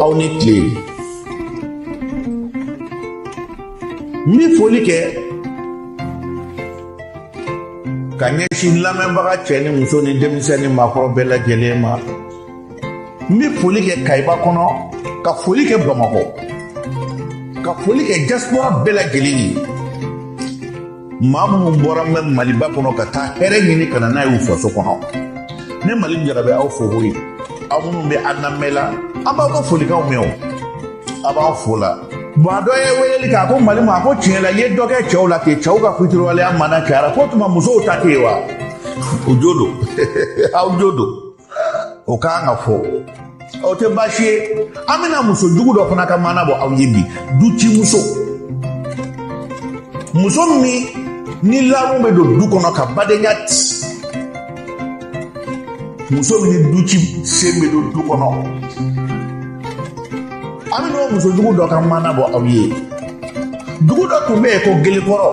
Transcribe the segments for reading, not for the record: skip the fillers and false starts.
Aw ni tile. N bɛ foli kɛ ka ɲɛsin lamɛnbaga cɛ ni muso ni denmisɛn ni maakɔrɔ bɛɛ lajɛlen ma. N bɛ foli kɛ Kayiba kɔnɔ, ka foli kɛ Bamakɔ, ka foli kɛ diaspora bɛɛ lajɛlen ye. Maa minnu bɔra mɛ Maliba kɔnɔ ka taa hɛrɛ ɲini ka na n'a ye u faso kɔnɔ, ne Mali Jara bɛ aw fo koyi. Aw minnu bɛ an lamɛn la, an b'aw ka folikanw mɛn o, a b'an fo la. Bon, a dɔ ye weleli kɛ, a ko Mali ma, a ko tiɲɛ la, i ye dɔ kɛ cɛw la ten, cɛw ka fitiriwaleya mana cayara k'o tuma musow ta tɛ yen wa? O jo don, aw jo don, o ka kan ka fɔ, o tɛ baasi ye. An bɛna muso jugu dɔ fana ka maana bɔ aw ye bi, dutimuso, muso min ni lamu bɛ don du kɔnɔ ka badenya ci, muso min ni duci sen bɛ don du kɔnɔ. An bɛna o muso jugu dɔ ka maana bɔ aw ye. Dugu dɔ tun bɛ yen ko Gelekɔrɔ.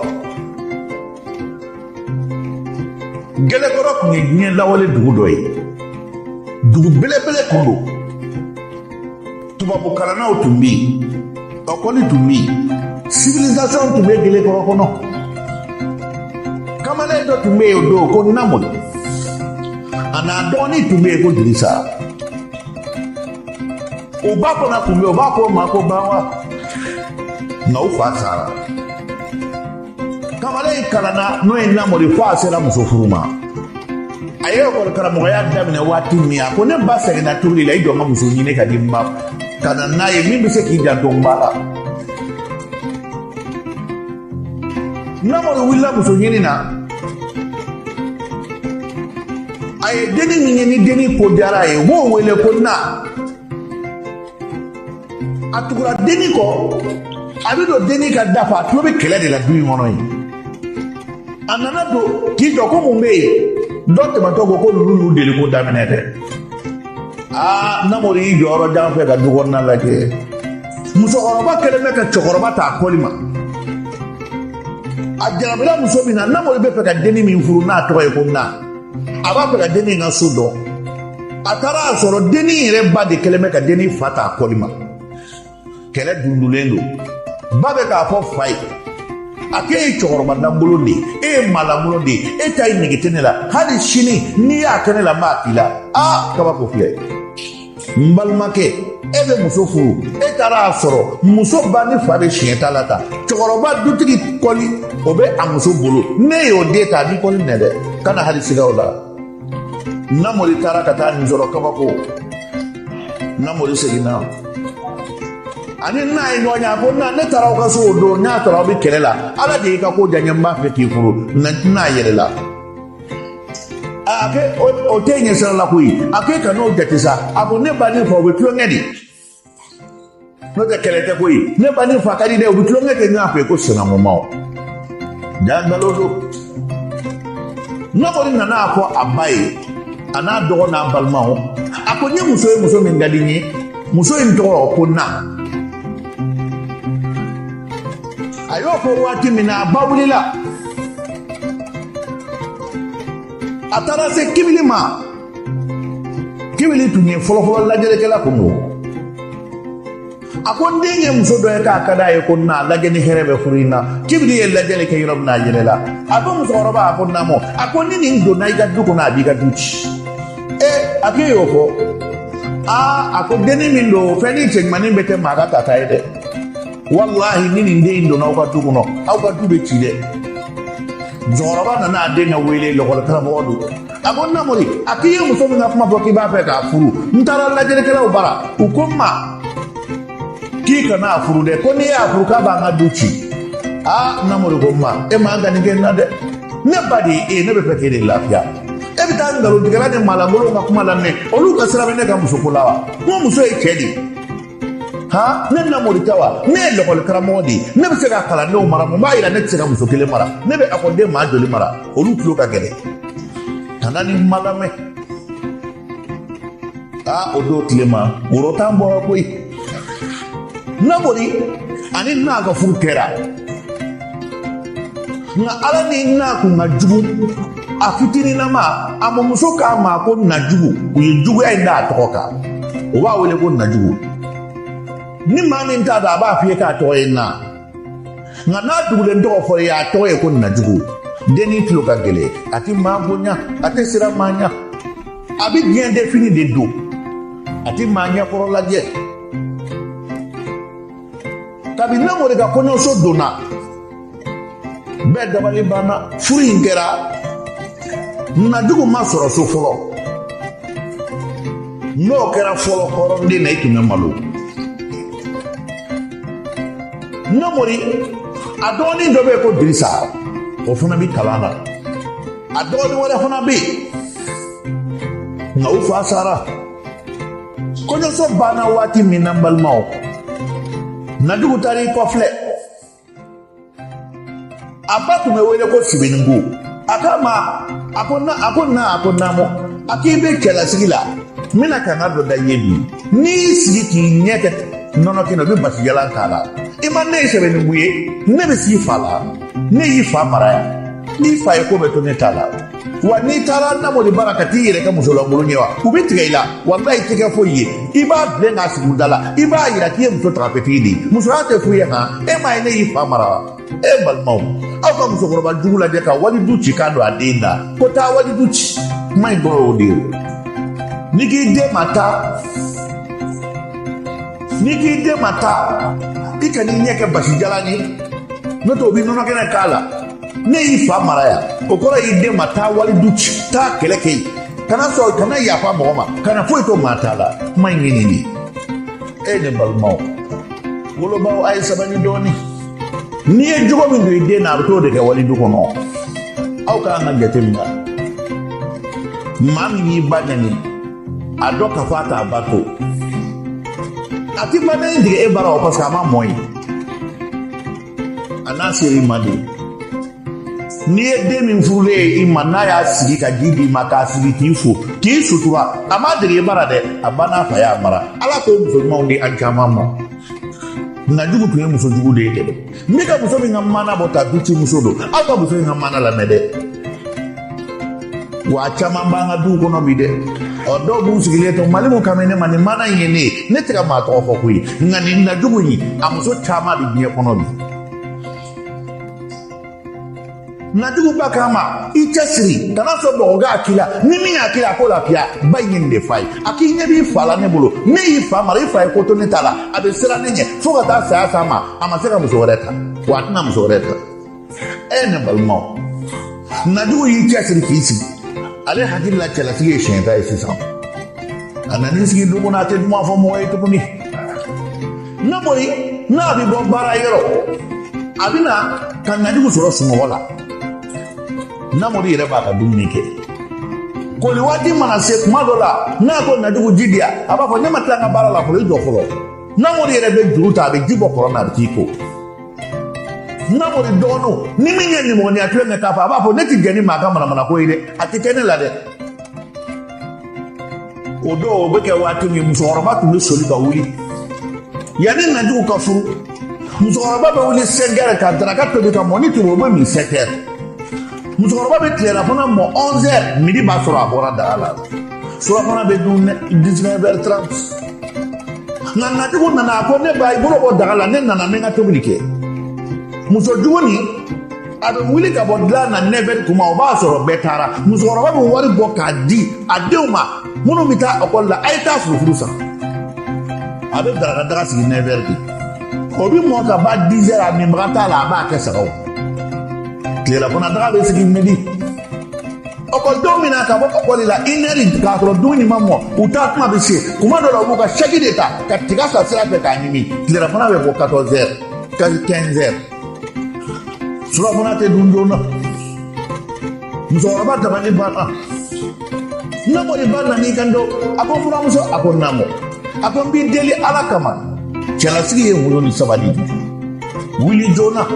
Gelekɔrɔ tun ye diɲɛ lawale dugu dɔ ye, dugu belebele tun don. Tubabu kalannaw tun bɛ yen, ɔkɔli tun bɛ yen, civilisation tun bɛ Gelekɔrɔ kɔnɔ. Kamalen dɔ tun bɛ yen o don ko Namori, a n'a dɔgɔnin tun bɛ yen ko Dirisa. U ba fana tun bɛ yen, u b'a fɔ o ma ko Bawa, nka u fa sara. Kamalen in kalanna, n'o ye Namori, fo a sera muso furu ma. A ye ekɔli karamɔgɔya daminɛ waati min, a ko ne ba sɛgɛnna tobili la, i jɔ n ka muso ɲini ka di n ma ka na n'a ye min bɛ se k'i janto n ba la. Namori wulila muso ɲini na. A ye denni min ye, ni denni ko diyara a ye, u b'o wele ko Na. A tugura denni kɔ, a bɛ don denni ka da fɛ, a tulo bɛ kɛlɛ de la du in kɔnɔ yen. A nana don k'i jɔ ko mun bɛ yen? Dɔ tɛmɛtɔ ko ko ninnu y'u deli ko daminɛ dɛ. Aa, Namori y'i jɔyɔrɔ jan fɛ ka du kɔnɔna lajɛ. Musokɔrɔba kɛlen bɛ ka cɛkɔrɔba ta a kɔli ma. A jarabila muso min na, Namori bɛ fɛ ka denni min furu, n'a tɔgɔ ye ko Na, a b'a fɛ ka denni in ka so dɔn. A taara a sɔrɔ denni yɛrɛ ba de kɛlen bɛ ka denni fa ta a kɔli ma. Kɛlɛ dundulen don. Ba bɛ k'a fɔ fa ye, a k'e ye cɛkɔrɔba lankolon de ye, e ye maa lankolon de ye, e ta ye nege tɛ ne la, hali sini n'i y'a kɛ ne la, n b'a k'i la. Aa, kabako filɛ. N balimakɛ, e bɛ muso furu, e taara a sɔrɔ muso ba ni fa bɛ siɲɛ ta la ta, cɛkɔrɔba dutigi kɔli o bɛ a muso bolo, ne y'o den ta, a b'i kɔli minɛ dɛ, kana hali siga o la. Namori taara ka taa nin sɔrɔ, kabako. Namori seginna, ani n'a ye ɲɔgɔn ye, a ko na, ne taara aw ka so o don, n y'a sɔrɔ aw bɛ kɛlɛ la, Ala de y'i ka ko diya n ye, n b'a fɛ k'i furu. N'a yɛlɛla, a ko o tɛ ɲɛsira la koyi. A ko e ka n'o jate sa. A ko ne ba ni fa, u bɛ tulonkɛ de, n'o tɛ kɛlɛ tɛ koyi. Ne ba ni fa ka di dɛ, u bɛ tulonkɛ kɛ ɲɔgɔn fɛ ko sinamumaw ja nkalon don. Namori nana a fɔ a ba ye, a n'a dɔgɔ n'a balimaw, a ko n ye muso ye, muso min ka di n ye, muso in tɔgɔ ko Na. A y'o fɔ waati min na, a ba wulila, a taara se kibili ma. Kibili tun ye fɔlɔfɔlɔ lajɛlikɛla kun don. A ko n den ye muso dɔ ye k'a ka d'a ye ko Na, lajɛ ni hɛrɛ bɛ furu in na. Kibili ye lajɛli kɛ yɔrɔ min na, a yɛlɛla. A ko musokɔrɔba, a ko naamu. A ko ni nin donna i ka du kɔnɔ, a b'i ka du ci. Ee, a k'e y'o fɔ? Aa, a ko denni min don, fɛn ni cɛɲumanin bɛɛ tɛ maa ka tata ye dɛ. Walahi, ni nin den in donna aw ka du kɔnɔ, aw ka du bɛ ci dɛ. Musokɔrɔba nana a den ka wele, lɔkɔli karamɔgɔ don. A ko Namori, a k'i ye muso min ka kuma fɔ k'i b'a fɛ k'a furu, n taara lajɛlikɛlaw bara, u ko n ma k'i kana a furu dɛ, ko n'i y'a furu k'a b'an ka du ci. Aa, Namori ko n ma, e man ka nin kɛ n na dɛ, ne ba de ye e ye, ne bɛ fɛ k'e de lafiya. E bɛ taa nkalontigɛla ni maalankolonw ka kuma lamɛn, olu ka sira bɛ ne ka musoko la wa? Ko muso ye cɛ de ye. Han, ne Namori tɛ wa? Ne ye lɔkɔli karamɔgɔ de ye, ne bɛ se ka kalandenw mara, mun b'a yira ne tɛ se ka muso kelen mara? Ne bɛ ekɔliden maa joli mara? Olu tulo ka gɛlɛn, kana nin kuma lamɛn. Aa, o don tile ma woro tan bɔra koyi. Namori ani n'a ka furu kɛra, nka Ala ni n'a kun ka jugu. A fitininama, a mɔmuso k'a ma ko Najugu. U ye juguya in da a tɔgɔ kan, u b'a wele ko Najugu. Ni maa min t'a dɔn, a b'a f'i ye k'a tɔgɔ ye na, nka n'a dugulen tɔgɔ fɔra i ye, a tɔgɔ ye ko Najugu. Dennin tulo ka gɛlɛn, a tɛ maa bonya, a tɛ siran maa ɲɛ, a bɛ diɲɛ de fini de don, a tɛ maa ɲɛkɔrɔ lajɛ. Kabi Namori ka kɔɲɔso donna, bɛɛ dabali banna. Furu in kɛra, Najugu ma sɔrɔ so fɔlɔ. N'o kɛra fɔlɔ, hɔrɔnden na, i tun bɛ malo. Namori a dɔgɔnin dɔ bɛ yen ko Dirisa, o fana bɛ kalan na. A dɔgɔnin wɛrɛ fana bɛ yen, nka u fa sara. Kɔɲɔso banna waati min na, n balimaw, Najugu taara i kɔfilɛ. A ba tun bɛ wele ko Sibinigu. A k'a ma, a ko na, a ko na, a ko naamu. A k'i bɛ cɛlasigi la, n bɛna kanga dɔ da i ye bi. N'i y'i sigi k'i ɲɛ kɛ nɔnɔ kɛnɛ, o bɛ basijalan k'a la. I ma ne ye Sɛbɛnnigu ye, ne bɛ s'i fa la, ne y'i fa mara yan, n'i fa ye ko bɛ to ne ta la. Wa n'i taara Namori bara ka t'i yɛrɛ kɛ musolankolon ye, wa u bɛ tigɛ i la. Walayi, i tɛ kɛ foyi ye. I b'a bilen k'a sigi u da la, i b'a yira k'i ye muso tagafetigi de ye. Musoya tɛ foyi ye han. E m'a ye ne y'i fa mara wa? E balimaw, aw ka musokɔrɔba jugu lajɛ ka walidu ci k'a don a den da ko taa walidu ci. Kuma in kɔrɔ y'o de ye. N'i k'i den ma taa, n'i k'i den ma taa, i kan'i ɲɛ kɛ basijalan ye, n'o tɛ o bɛ nɔnɔ kɛnɛ k'a la. Ne y'i fa mara yan, o kɔrɔ y'i den ma taa walidu ci, taa kɛlɛ kɛ yen, kana sɔn, kana yafa mɔgɔ ma, kana foyi to maa ta la. Kuma in ye nin de ye. E ne balimaw, wolobaw, a ye sabali dɔɔnin. N'i ye jogo min don i den na, a bɛ t'o de kɛ walidu kɔnɔ. Aw ka kan ka jateminɛ, maa min y'i ba nɛni, a dɔn k'a fɔ a t'a ba to, a ti ba nɛni tigɛ e bara o, parce que a ma mɔ yen, a n'a sera i ma de. N'i ye den min furulen ye i ma, n'a y'a sigi ka ji d'i ma, k'a sigi k'i fo, k'i sutura, a m'a dege i bara dɛ, a ba n'a fa y'a mara. Ala k'o muso ɲumanw di an caman ma. Najugu tun ye muso jugu de ye dɛ. N bɛ ka muso min ka maana bɔ ta, du muso don. Aw ka muso in ka maana lamɛn dɛ. Wa a caman b'an ka duw kɔnɔ bi dɛ. Ɔ, dɔw b'u sigilen to mali mun kama ne ma nin maana in ye ne ye, ne tɛ ka maa tɔgɔ fɔ koyi, nka nin Najugu in, a muso caman bɛ diɲɛ kɔnɔ bi. Najugu ba k'a ma, i cɛsiri, kana sɔn mɔgɔ k'a k'i la. Ni min y'a k'i la, a k'o lafiya. Ba in ye nin de f'a ye. A k'i ɲɛ b'i fa la ne bolo, ne y'i fa mara, i fa ye ko to ne ta la, a bɛ siran ne ɲɛ fo ka taa saya s'a ma. A ma se ka muso wɛrɛ ta, wa a tɛna muso wɛrɛ ta. E ne balimaw, Najugu y'i cɛsiri k'i sigi. Ale hakili la, cɛlasigi ye siɲɛ ta ye sisan. A nan'i sigi du kɔnɔ, a tɛ duman fɔ mɔgɔ ye tuguni. Namori n'a bɛ bɔ baara yɔrɔ, a bɛ na ka Najugu sɔrɔ sunɔgɔ la. Namori yɛrɛ b'a ka dumuni kɛ. Koli waati mana se, kuma dɔ la, n'a ko Najugu ji di yan, a b'a fɔ ne ma tila n ka baara la fɔlɔ, i jɔ fɔlɔ. Namori yɛrɛ bɛ juru ta, a bɛ ji bɔ kɔlɔn na, a bɛ t'i ko. Namori dɔgɔninw, ni min ye nimɔgɔniya tulonkɛ k'a fɔ, a b'a fɔ ne tɛ jɛn ni maa ka manamanako ye dɛ, a tɛ kɛ ne la dɛ. O don, o bɛ kɛ waati min, musokɔrɔba tun bɛ soli ka wuli yanni Najugu ka furu. Musokɔrɔba bɛ wuli 5 heures ka daraka tobi ka mɔni tobi, o bɛ min 7 heures. Musokɔrɔba bɛ tilelafana mɔ 11 heures, midi b'a sɔrɔ a bɔra daga la. Surafana bɛ dun 19 heures 30. Nka Najugu nana, a ko ne ba, i bolo bɔ daga la, ne nana, n bɛ n ka tobili kɛ. Muso jugu nin, a bɛ wuli ka bɔ dilan na 9 heures kuma, o b'a sɔrɔ bɛɛ taara. Musokɔrɔba bɛ wari bɔ k'a di a denw ma minnu bɛ taa ekɔli la, a ye taa furufuru san. A bɛ daraka daga sigi 9 heures de, o bɛ mɔ ka ban 10 heures, a minbaga t'a la, a b'a kɛ sagaw. Tilelafana daga bɛ sigi midi. Ekɔlidenw bɛna ka bɔ ekɔli la une heure k'a sɔrɔ dumuni ma mɔ, u taa kuma bɛ se. Kuma dɔ la, u b'u ka saki de ta ka tiga san sira fɛ k'a ɲimi. Tilelafana bɛ bɔ 14 heures, 15 heures. Surafana tɛ dun joona. Musokɔrɔba dabali banna. Namori ba nan'i kanto, a ko furamuso, a ko naamu. A ko n b'i deli Ala kama, cɛlasigi ye muɲu ni sabali de. Wuli joona,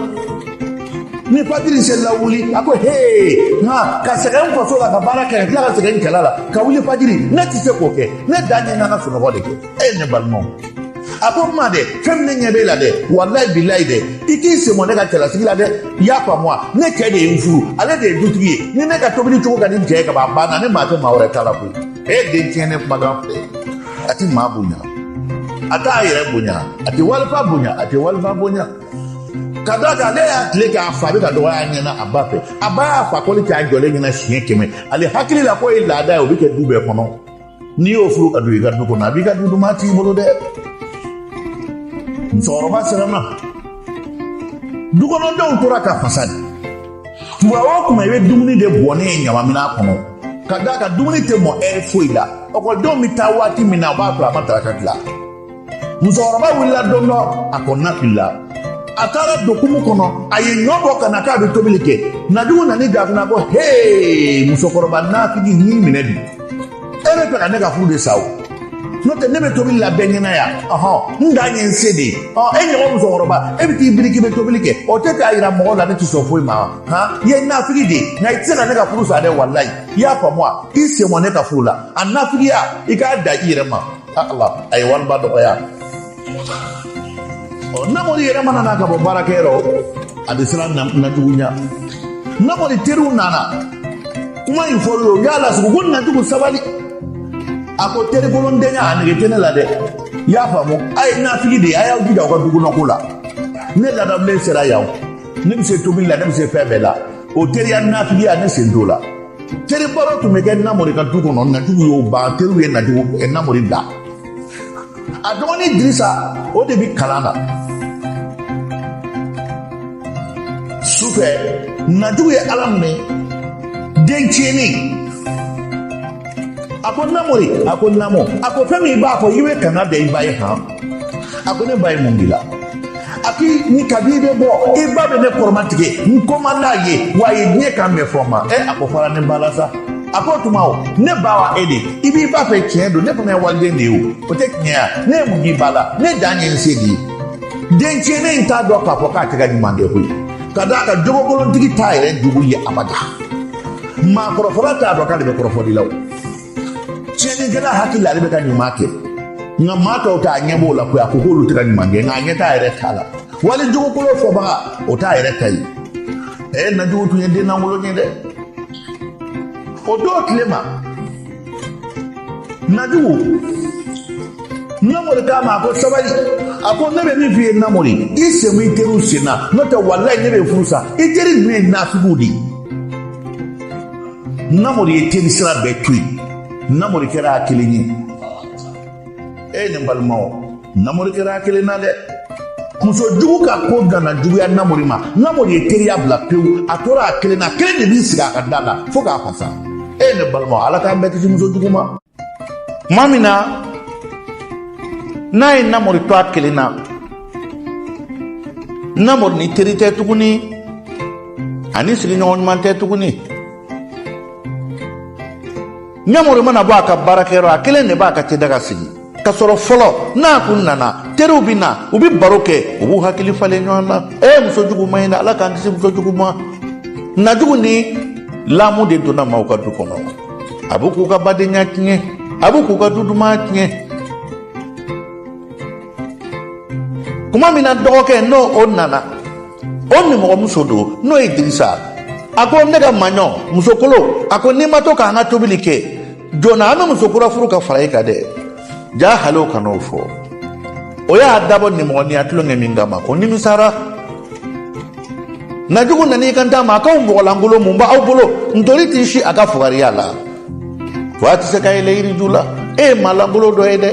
ni fajiri selila, wuli. A ko hee, nka ka sɛgɛn n faso la ka baara kɛ, ka tila ka sɛgɛn n cɛla la ka wuli fajiri, ne tɛ se k'o kɛ. Ne dan ye n ka sunɔgɔ de kɛ. E ne balimaw, a ko n ma dɛ, fɛn min ne ɲɛ b'e la dɛ, walayi bilayi dɛ, i k'i sen bɔ ne ka cɛlasigi la dɛ. I y'a faamu wa? Ne cɛ de ye n furu, ale de ye dutigi ye. Ni ne ka tobili cogo ka di n cɛ ye ka ban, a banna. Ne maa tɛ maa wɛrɛ ta la koyi. E den tiɲɛnen kumakan filɛ, a ti maa bonya. A t'a yɛrɛ bonya, a tɛ walifa bonya, a tɛ walifa bonya. Ka d'a kan ale y'a tile k'a fa bɛ ka dɔgɔya a ɲɛna a ba fɛ. A ba y'a fa kɔli k'a jɔlen ɲɛna siɲɛ 100. Ale hakili la k'o ye laada ye, o bɛ kɛ du bɛɛ kɔnɔ. N'i y'o furu ka don i ka du kɔnɔ, a b'i ka du duman t'i bolo dɛ. Musokɔrɔba siranna. Dukɔnɔdenw tora ka fasa de. Tuma o tuma i bɛ dumuni de bɔn ne ye ɲamaminɛn kɔnɔ. Ka d'a kan dumuni tɛ mɔ ɛri foyi la. Ɔkɔlidenw bɛ taa waati min na, o b'a sɔrɔ a ma daraka dilan. Musokɔrɔba wulila don dɔ, a kɔnɔna filila. A taara don kumu kɔnɔ, a ye ɲɔ bɔ ka na k'a bɛ tobili kɛ. Najugu nan'i jɔ a kunna ko hee, musokɔrɔba nafigi y'i minɛ bi. E bɛ fɛ ka ne ka furu de sa o. N'o tɛ ne bɛ tobili la bɛɛ ɲɛna yan. Ɔhɔn, n dan ye n se de ye. Ɔ e ɲɔgɔn musokɔrɔba, e bɛ t'i biri k'i bɛ tobili kɛ. O tɛ k'a yira mɔgɔw la ne tɛ sɔn foyi ma. Han, i ye nafigi de ye, nka i tɛ se ka ne ka furu sa dɛ walayi. I y'a faamu wa? I sen bɔ ne ka furu la. A nafigiya, i k'a da i yɛrɛ ma. Ala, a ye waliba dɔgɔya. Ɔ Namori yɛrɛ mana na ka bɔ baarakɛyɔrɔ, a bɛ siran Najugu ɲɛ. Namori teriw nana. Kuma in fɔr'u ye, u y'a lasigi ko Najugu sabali. A ko terikolondenya a nege tɛ ne la dɛ. I y'a faamu, a ye nafigi de ye, a y'aw jija aw ka dukɔnɔko la. Ne ladamulen sera yan, ne bɛ se tobili la, ne bɛ se fɛn bɛɛ la. O teriya nafigiya, ne sen t'o la. Teri baro tun bɛ kɛ Namori ka du kɔnɔ, Najugu y'o ban, teriw ye Najugu Namori bila. A dɔgɔnin Dirisa, o de bɛ kalan na. Sufɛ, Najugu ye Ala minɛ den tiɲɛnen. A ko Namori, a ko Namo, a ko fɛn min i b'a fɔ i bɛ kanga da i ba ye han. A ko ne ba ye mun k'i la? A k'i ni kabi i bɛ bɔ, i ba bɛ ne kɔrɔmatigɛ, n ko man d'a ye, wa a ye diɲɛ kan bɛɛ fɔ n ma. Ɛ a ko fɔra ne ba la sa. A ko o tuma o, ne ba wa e de, i b'i ba fɛ tiɲɛ don, ne fana ye waliden de ye o, o tɛ tiɲɛ ya, ne ye mun k'i ba la, ne dan ye n se de ye. Den tiɲɛnen in t'a dɔn k'a fɔ k'a tɛ ka ɲuman kɛ koyi. Ka d'a kan jogokolontigi t'a yɛrɛ jugu ye abada. Maakɔrɔfɔla t'a dɔn k'ale bɛ kɔrɔfɔli la o. Tiɲɛnikɛla hakili la ale bɛ ka ɲuman kɛ. Nka maa tɔw ta a ɲɛ b'o la koyi, a ko k'olu tɛ ka ɲuman kɛ, nka a ɲɛ t'a yɛrɛ ta la. Wali jogokolo fɔbaga, o t'a yɛrɛ ta ye. Ɛ Najugu tun ye den lankolon ye dɛ. O don tile ma, Najugu Namori k'a ma, a ko sabali, a ko ne bɛ min f'i ye Namori, i sen bɔ i teriw sen na, n'o tɛ walayi ne bɛ furu sa, i teri ninnu ye nafigiw de ye. Namori ye teri sira bɛɛ to yen. Namori kɛra a kelen ye. E ne balimaw, Namori kɛra a kelen na dɛ. Muso jugu ka ko nana juguya Namori ma. Namori ye teriya bila pewu, a tora a kelen na, kelen de b'i sigi a ka da la fo k'a fasa. E ne balimaw, Ala k'an bɛɛ kisi muso jugu ma. Tuma min na n'a ye Namori to a kelen na, Namori ni teri tɛ tuguni, ani sigiɲɔgɔn ɲuman tɛ tuguni. Namori mana bɔ a ka baarakɛyɔrɔ, a kelen de b'a ka tedaga sigi. Ka sɔrɔ fɔlɔ n'a kun nana, teriw bɛ na, u bɛ baro kɛ, u b'u hakili falen ɲɔgɔn na. Ee muso jugu man ɲi dɛ, Ala k'an kisi muso jugu ma. Najugu ni lamu de donna maaw ka du kɔnɔ. A b'u k'u ka badenya tiɲɛ, a b'u k'u ka du duman tiɲɛ. Kuma min na dɔgɔkɛ n'o o nana, o nimɔgɔmuso don n'o ye Dirisa. A ko ne ka maɲɔ musokolo, a ko n'i ma to k'an ka tobili kɛ joona, an bɛ muso kura furu ka fara i kan dɛ. Ja hali o kan'o fɔ. O y'a dabɔ nimɔgɔniya tulonkɛ min kama, o nimisara. Najugu nan'i kan t'a ma, a k'aw mɔgɔlankolon mun b'aw bolo, ntori t'i si a ka fugariya la, fo a tɛ se ka yɛlɛ yiriju la. E ye maalankolon dɔ ye dɛ,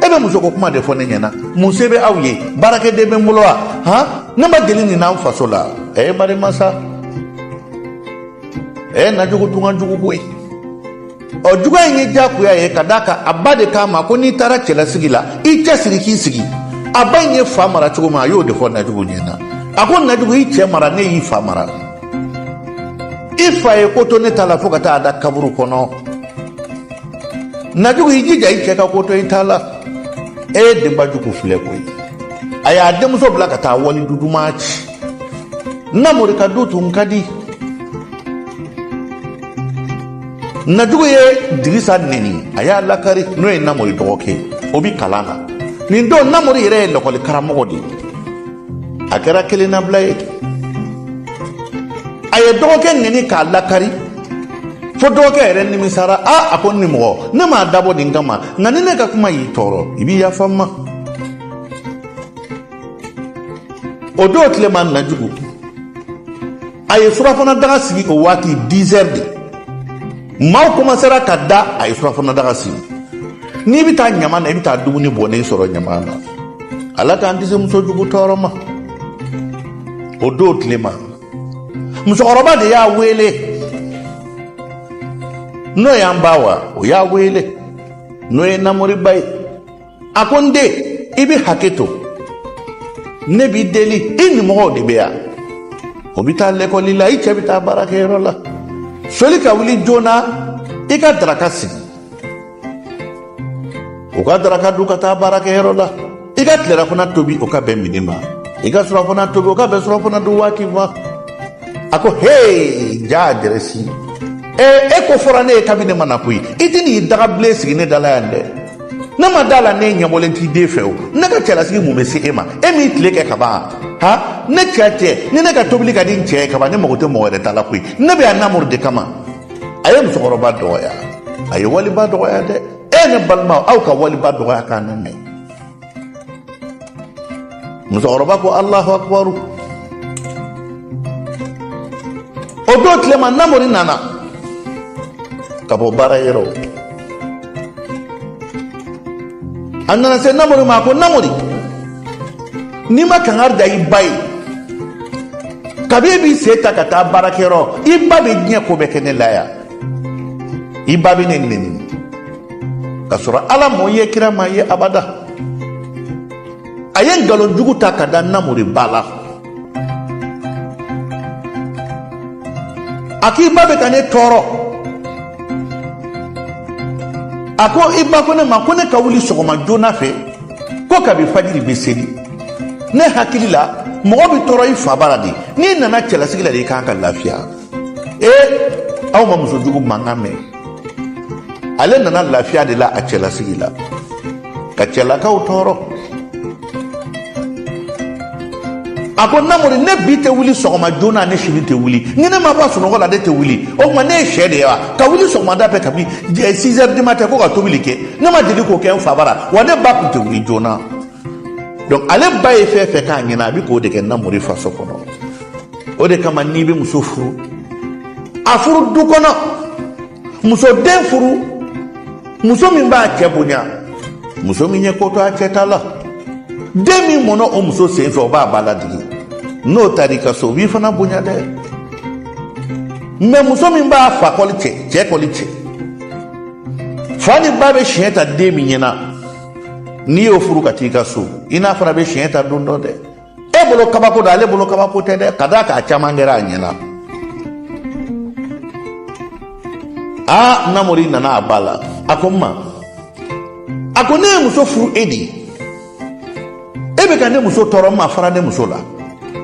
e bɛ musoko kuma de fɔ ne ɲɛna, mun se bɛ aw ye, baarakɛden bɛ n bolo wa? Han, ne ma deli nin n'an faso la. E mari masa, e Najugu tun ka jugu koyi. Ɔ juguya in ye diyagoya ye ka d'a kan a ba de k'a ma ko n'i taara cɛlasigi la, i cɛsiri k'i sigi. A ba in ye fa mara cogo min, a y'o de fɔ Najugu ɲɛna. A ko Najugu, i cɛ mara, ne y'i fa mara. I fa ye ko to ne ta la fo ka taa da kaburu kɔnɔ. Najugu, i jija i cɛ ka ko to i ta la. E ye denba jugu filɛ koyi. A y'a denmuso bila ka taa wali duduman ci. Namori ka du tun ka di. Najugu ye Dirisa neni, a y'a lakari, n'o ye Namori dɔgɔkɛ ye, o bi kalan na. Nin don Namori yɛrɛ ye lakɔli karamɔgɔ de ye. A kɛra kelennabila ye. A ye dɔgɔkɛ neni k'a lakari fo dɔgɔkɛ yɛrɛ nimisara. A ko nimɔgɔ, ne m'a dabɔ nin kama, nka ni ne ka kuma y'i tɔɔrɔ, i b'i yafa n ma. O don tilema, Najugu a ye surafana daga sigi. O waati 10 heures de, maaw commencera ka da. A ye surafana daga sigi. N'i bɛ taa ɲama na, i bɛ taa dumuni bɔnnen sɔrɔ ɲama na. Ala k'an kisi muso jugu tɔɔrɔ ma. O don tilema, musokɔrɔba de y'a wele, n'o y'an ba wa, o y'a wele, n'o ye Namoriba ye. A ko: n den, i bɛ hakɛ to, ne b'i deli, i nimɔgɔw de bɛ yan, o bɛ taa lɛkɔli la, i cɛ bɛ taa baarakɛyɔrɔ la. Soli ka wuli joona, i ka daraka sigi, u ka daraka dun ka taa baarakɛyɔrɔ la. I ka tilelafana tobi, o ka bɛn midi ma. I ka surafana tobi, o ka bɛn surafana dun waati ma. A ko: hee, ja jɛrɛsi, ee, e ko fɔra ne ye kabi ne ma na koyi. I tɛ n'i dagabilen sigi ne da la yan dɛ. Ne ma da la, ne ɲɛbɔlen t'i den fɛ. O ne ka cɛlasigi, mun bɛ se e ma, e m'i tile kɛ ka ban ha? Ne cɛ cɛ ni ne ka tobili ka di n cɛ ye ka ban, ne mago tɛ mɔgɔ wɛrɛ ta la koyi. Ne bɛ yan Namori de kama. A ye musokɔrɔba dɔgɔya, a ye waliba dɔgɔya dɛ. E ne balimaw, aw ka waliba dɔgɔya k'an ne mɛn. Musokɔrɔba ko: Alahu akubaru. O don tilema, Namori nana ka bɔ baara yɔrɔ. A nana se Namori ma, a ko: Namori, n'i ma kangari da i ba ye, kabi e b'i sen ta ka taa baarakɛyɔrɔ, i ba bɛ diɲɛ ko bɛɛ kɛ ne la yan. I ba bɛ ne neni ka sɔrɔ Ala m'o ye, kira ma ye abada. A ye nkalon jugu ta ka da Namori ba la. A k'i ba bɛ ka ne tɔɔrɔ. A ko i ba ko ne ma ko ne ka wuli sɔgɔma joona fɛ, ko kabi fajiri bɛ seli. Ne hakili la, mɔgɔ bɛ tɔɔrɔ i fa bara de. N'i nana cɛlasigi la de, i kan ka lafiya. Ee, aw ma muso jugu mankan mɛn. Ale nana lafiya de la a cɛlasigi la, ka cɛlakaw tɔɔrɔ. A ko: Namori, ne bi tɛ wuli sɔgɔma joona, ne sini tɛ wuli. Ni ne ma bɔ sunɔgɔ la, ne tɛ wuli. O tuma ne ye sɛ de ye wa, ka wuli sɔgɔmada fɛ kabi 6 heures du matin ko ka tobili kɛ? Ne ma deli k'o kɛ n fa bara wa, ne ba tun tɛ wuli joona. Donc ale ba ye fɛn fɛn k'a ɲɛna, a bɛ k'o de kɛ Namori faso kɔnɔ. O de kama, n'i bɛ muso furu, a furu du kɔnɔ. Muso den furu, muso min b'a cɛ bonya, muso min ye ko to a cɛ ta la. Den min mɔnna o muso sen fɛ, o b'a ba ladege. N'o taara i ka so, o b'i fana bonya dɛ. Mɛ muso min b'a fa kɔli cɛ, cɛ kɔli cɛ, fa ni ba bɛ siɲɛ ta den min ɲɛna, n'i y'o furu ka t'i ka so, i n'a fana bɛ siɲɛ ta don dɔ dɛ. E bolo kabako don, ale bolo kabako tɛ dɛ, ka d'a kan a caman kɛra a ɲɛna. Aa, Namori nana a ba la. A ko n ma, a ko ne ye muso furu e de ye, e bɛ ka ne muso tɔɔrɔ. N ma fara ne muso la.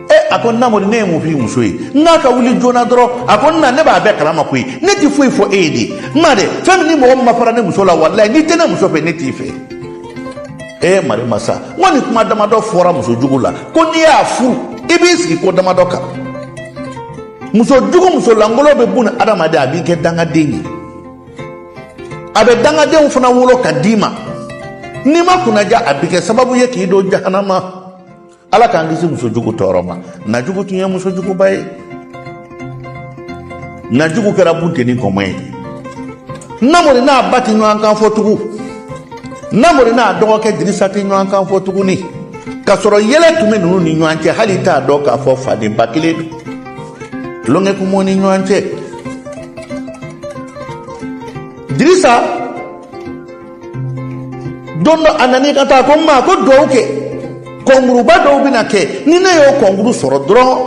E, a ko: Namori, ne ye mun f'i muso ye? N k'a ka wuli joona dɔrɔn. A ko n na, ne b'a bɛɛ kalama koyi, ne ti foyi fɔ e ye de. N ma dɛ, fɛn min ni mɔgɔ min ma fara ne muso la, walayi, n'i tɛ ne muso fɛ, ne t'i fɛ. E mari masa, n ko nin kuma damadɔ fɔra muso jugu la, ko n'i y'a furu, i b'i sigi ko damadɔ kan. Muso jugu, muso lankolon bɛ buna adamaden, a b'i kɛ dangaden ye, a bɛ dangadenw fana wolo ka d'i ma. N'i ma kunnaja, a bɛ kɛ sababu ye k'i don jahanama. Ala k'an kisi muso jugu tɔɔrɔ ma. Najugu tun ye muso juguba ye. Najugu kɛra bunteni kɔmɔ ye. Namori n'a ba tɛ ɲɔgɔn kan fɔ tugun. Namori n'a dɔgɔkɛ Dirisa tɛ ɲɔgɔn kan fɔ tuguni, k'a sɔrɔ yɛlɛ tun bɛ ninnu ni ɲɔgɔn cɛ, hali t'a dɔn k'a fɔ fa ni ba kelen don. Tulonkɛ kun b'u ni ɲɔgɔn cɛ. Dirisa, don dɔ a nan'i ka taa ko n ma ko duwawu kɛ, kɔnkuruba dɔw bɛna kɛ. Ni ne y'o kɔnkuru sɔrɔ dɔrɔn,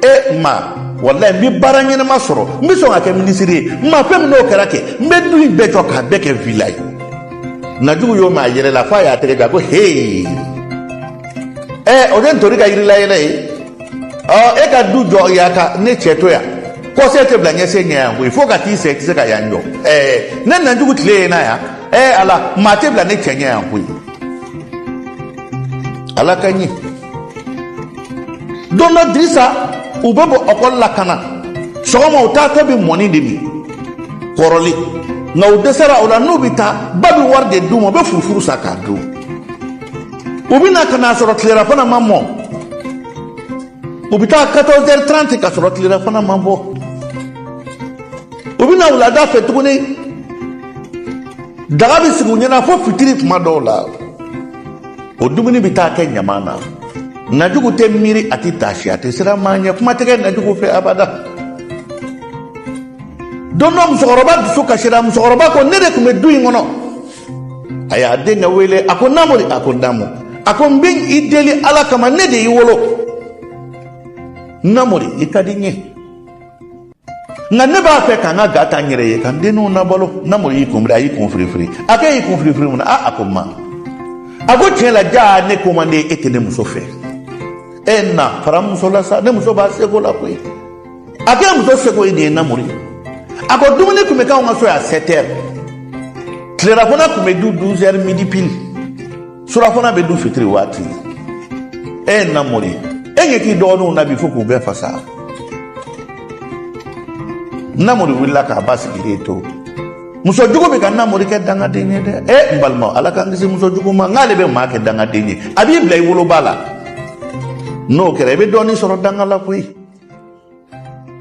e ma, walayi, n bɛ baara ɲɛnama sɔrɔ, n bɛ sɔn ka kɛ minisiri ye. N ma fɛn min n'o kɛra kɛ, n bɛ du in bɛɛ jɔ k'a bɛɛ kɛ villa ye. Najugu y'o mɛn, a yɛlɛla f'a y'a tɛgɛ da ko: hee, ɛ, o tɛ ntori ka yirila yɛlɛ ye. Ɔ, e ka du jɔ yan ka ne cɛ to yan, kɔsɛ tɛ bila ɲɛsen ɲɛ yan koyi, fo ka t'i sɛ i tɛ se ka yan jɔ. Ɛɛ, ne Najugu tile ye na yan. Ɛɛ Ala, maa tɛ bila ne cɛ ɲɛ yan koyi. Ala ka ɲi. Don dɔ, Dirisa, u bɛ bɔ ɔkɔli la ka na sɔgɔma, u taatɔ bɛ mɔni de min kɔrɔlen, nka u dɛsɛra o la. N'u bɛ taa, ba bɛ wari de d'u ma, u bɛ furufuru san k'a dun. U bɛ na ka n'a sɔrɔ tilerafana ma mɔ. U bɛ taa 14h30 ka sɔrɔ tilelafana ma bɔ. U bɛ na wulada fɛ tuguni, daga bɛ sigi u ɲɛna fo fitiri. Tuma dɔw la, o dumuni bɛ taa kɛ ɲama na. Najugu tɛ miiri, a tɛ taasi, a tɛ siran maa ɲɛ. Kuma tɛ kɛ najugu fɛ abada. Don dɔ, musokɔrɔba dusu kasira. Musokɔrɔba ko, ne de tun bɛ du in kɔnɔ. A y'a denkɛ wele, a ko, Namori. A ko, naamu. A ko, n bɛ i deli Ala kama, ne de y'i wolo. Namori, i ka di n ye, nka ne b'a fɛ ka n ka ga ta n yɛrɛ ye ka n denninw nabalo. Namori y'i kun biri, a y'i kun firifiri. A k'e y'i kun firifiri mun na? A ko, ma, a ko tiɲɛ la, ja ne ko man di, e tɛ ne muso fɛ. E na fara muso la sa, ne muso b'a seko la koyi. A k'e muso seko ye nin ye. Namori, a ko dumuni tun bɛ k'anw ka so yan 7 heures, tilelafana tun bɛ dun 12 heures midi pile, surafana bɛ dun fitiri waati. E Namori, e ɲɛ t'i dɔgɔninw na bi fo k'u bɛɛ fasa. Namori wulila k'a ba sigilen to. Muso jugu bɛ ka Namori kɛ dangaden ye dɛ. E n balimaw, Ala k'an kisi muso jugu ma. N'ale bɛ maa kɛ dangaden ye, a b'i bila i woloba la. N'o kɛra, i bɛ dɔɔnin sɔrɔ danga la koyi.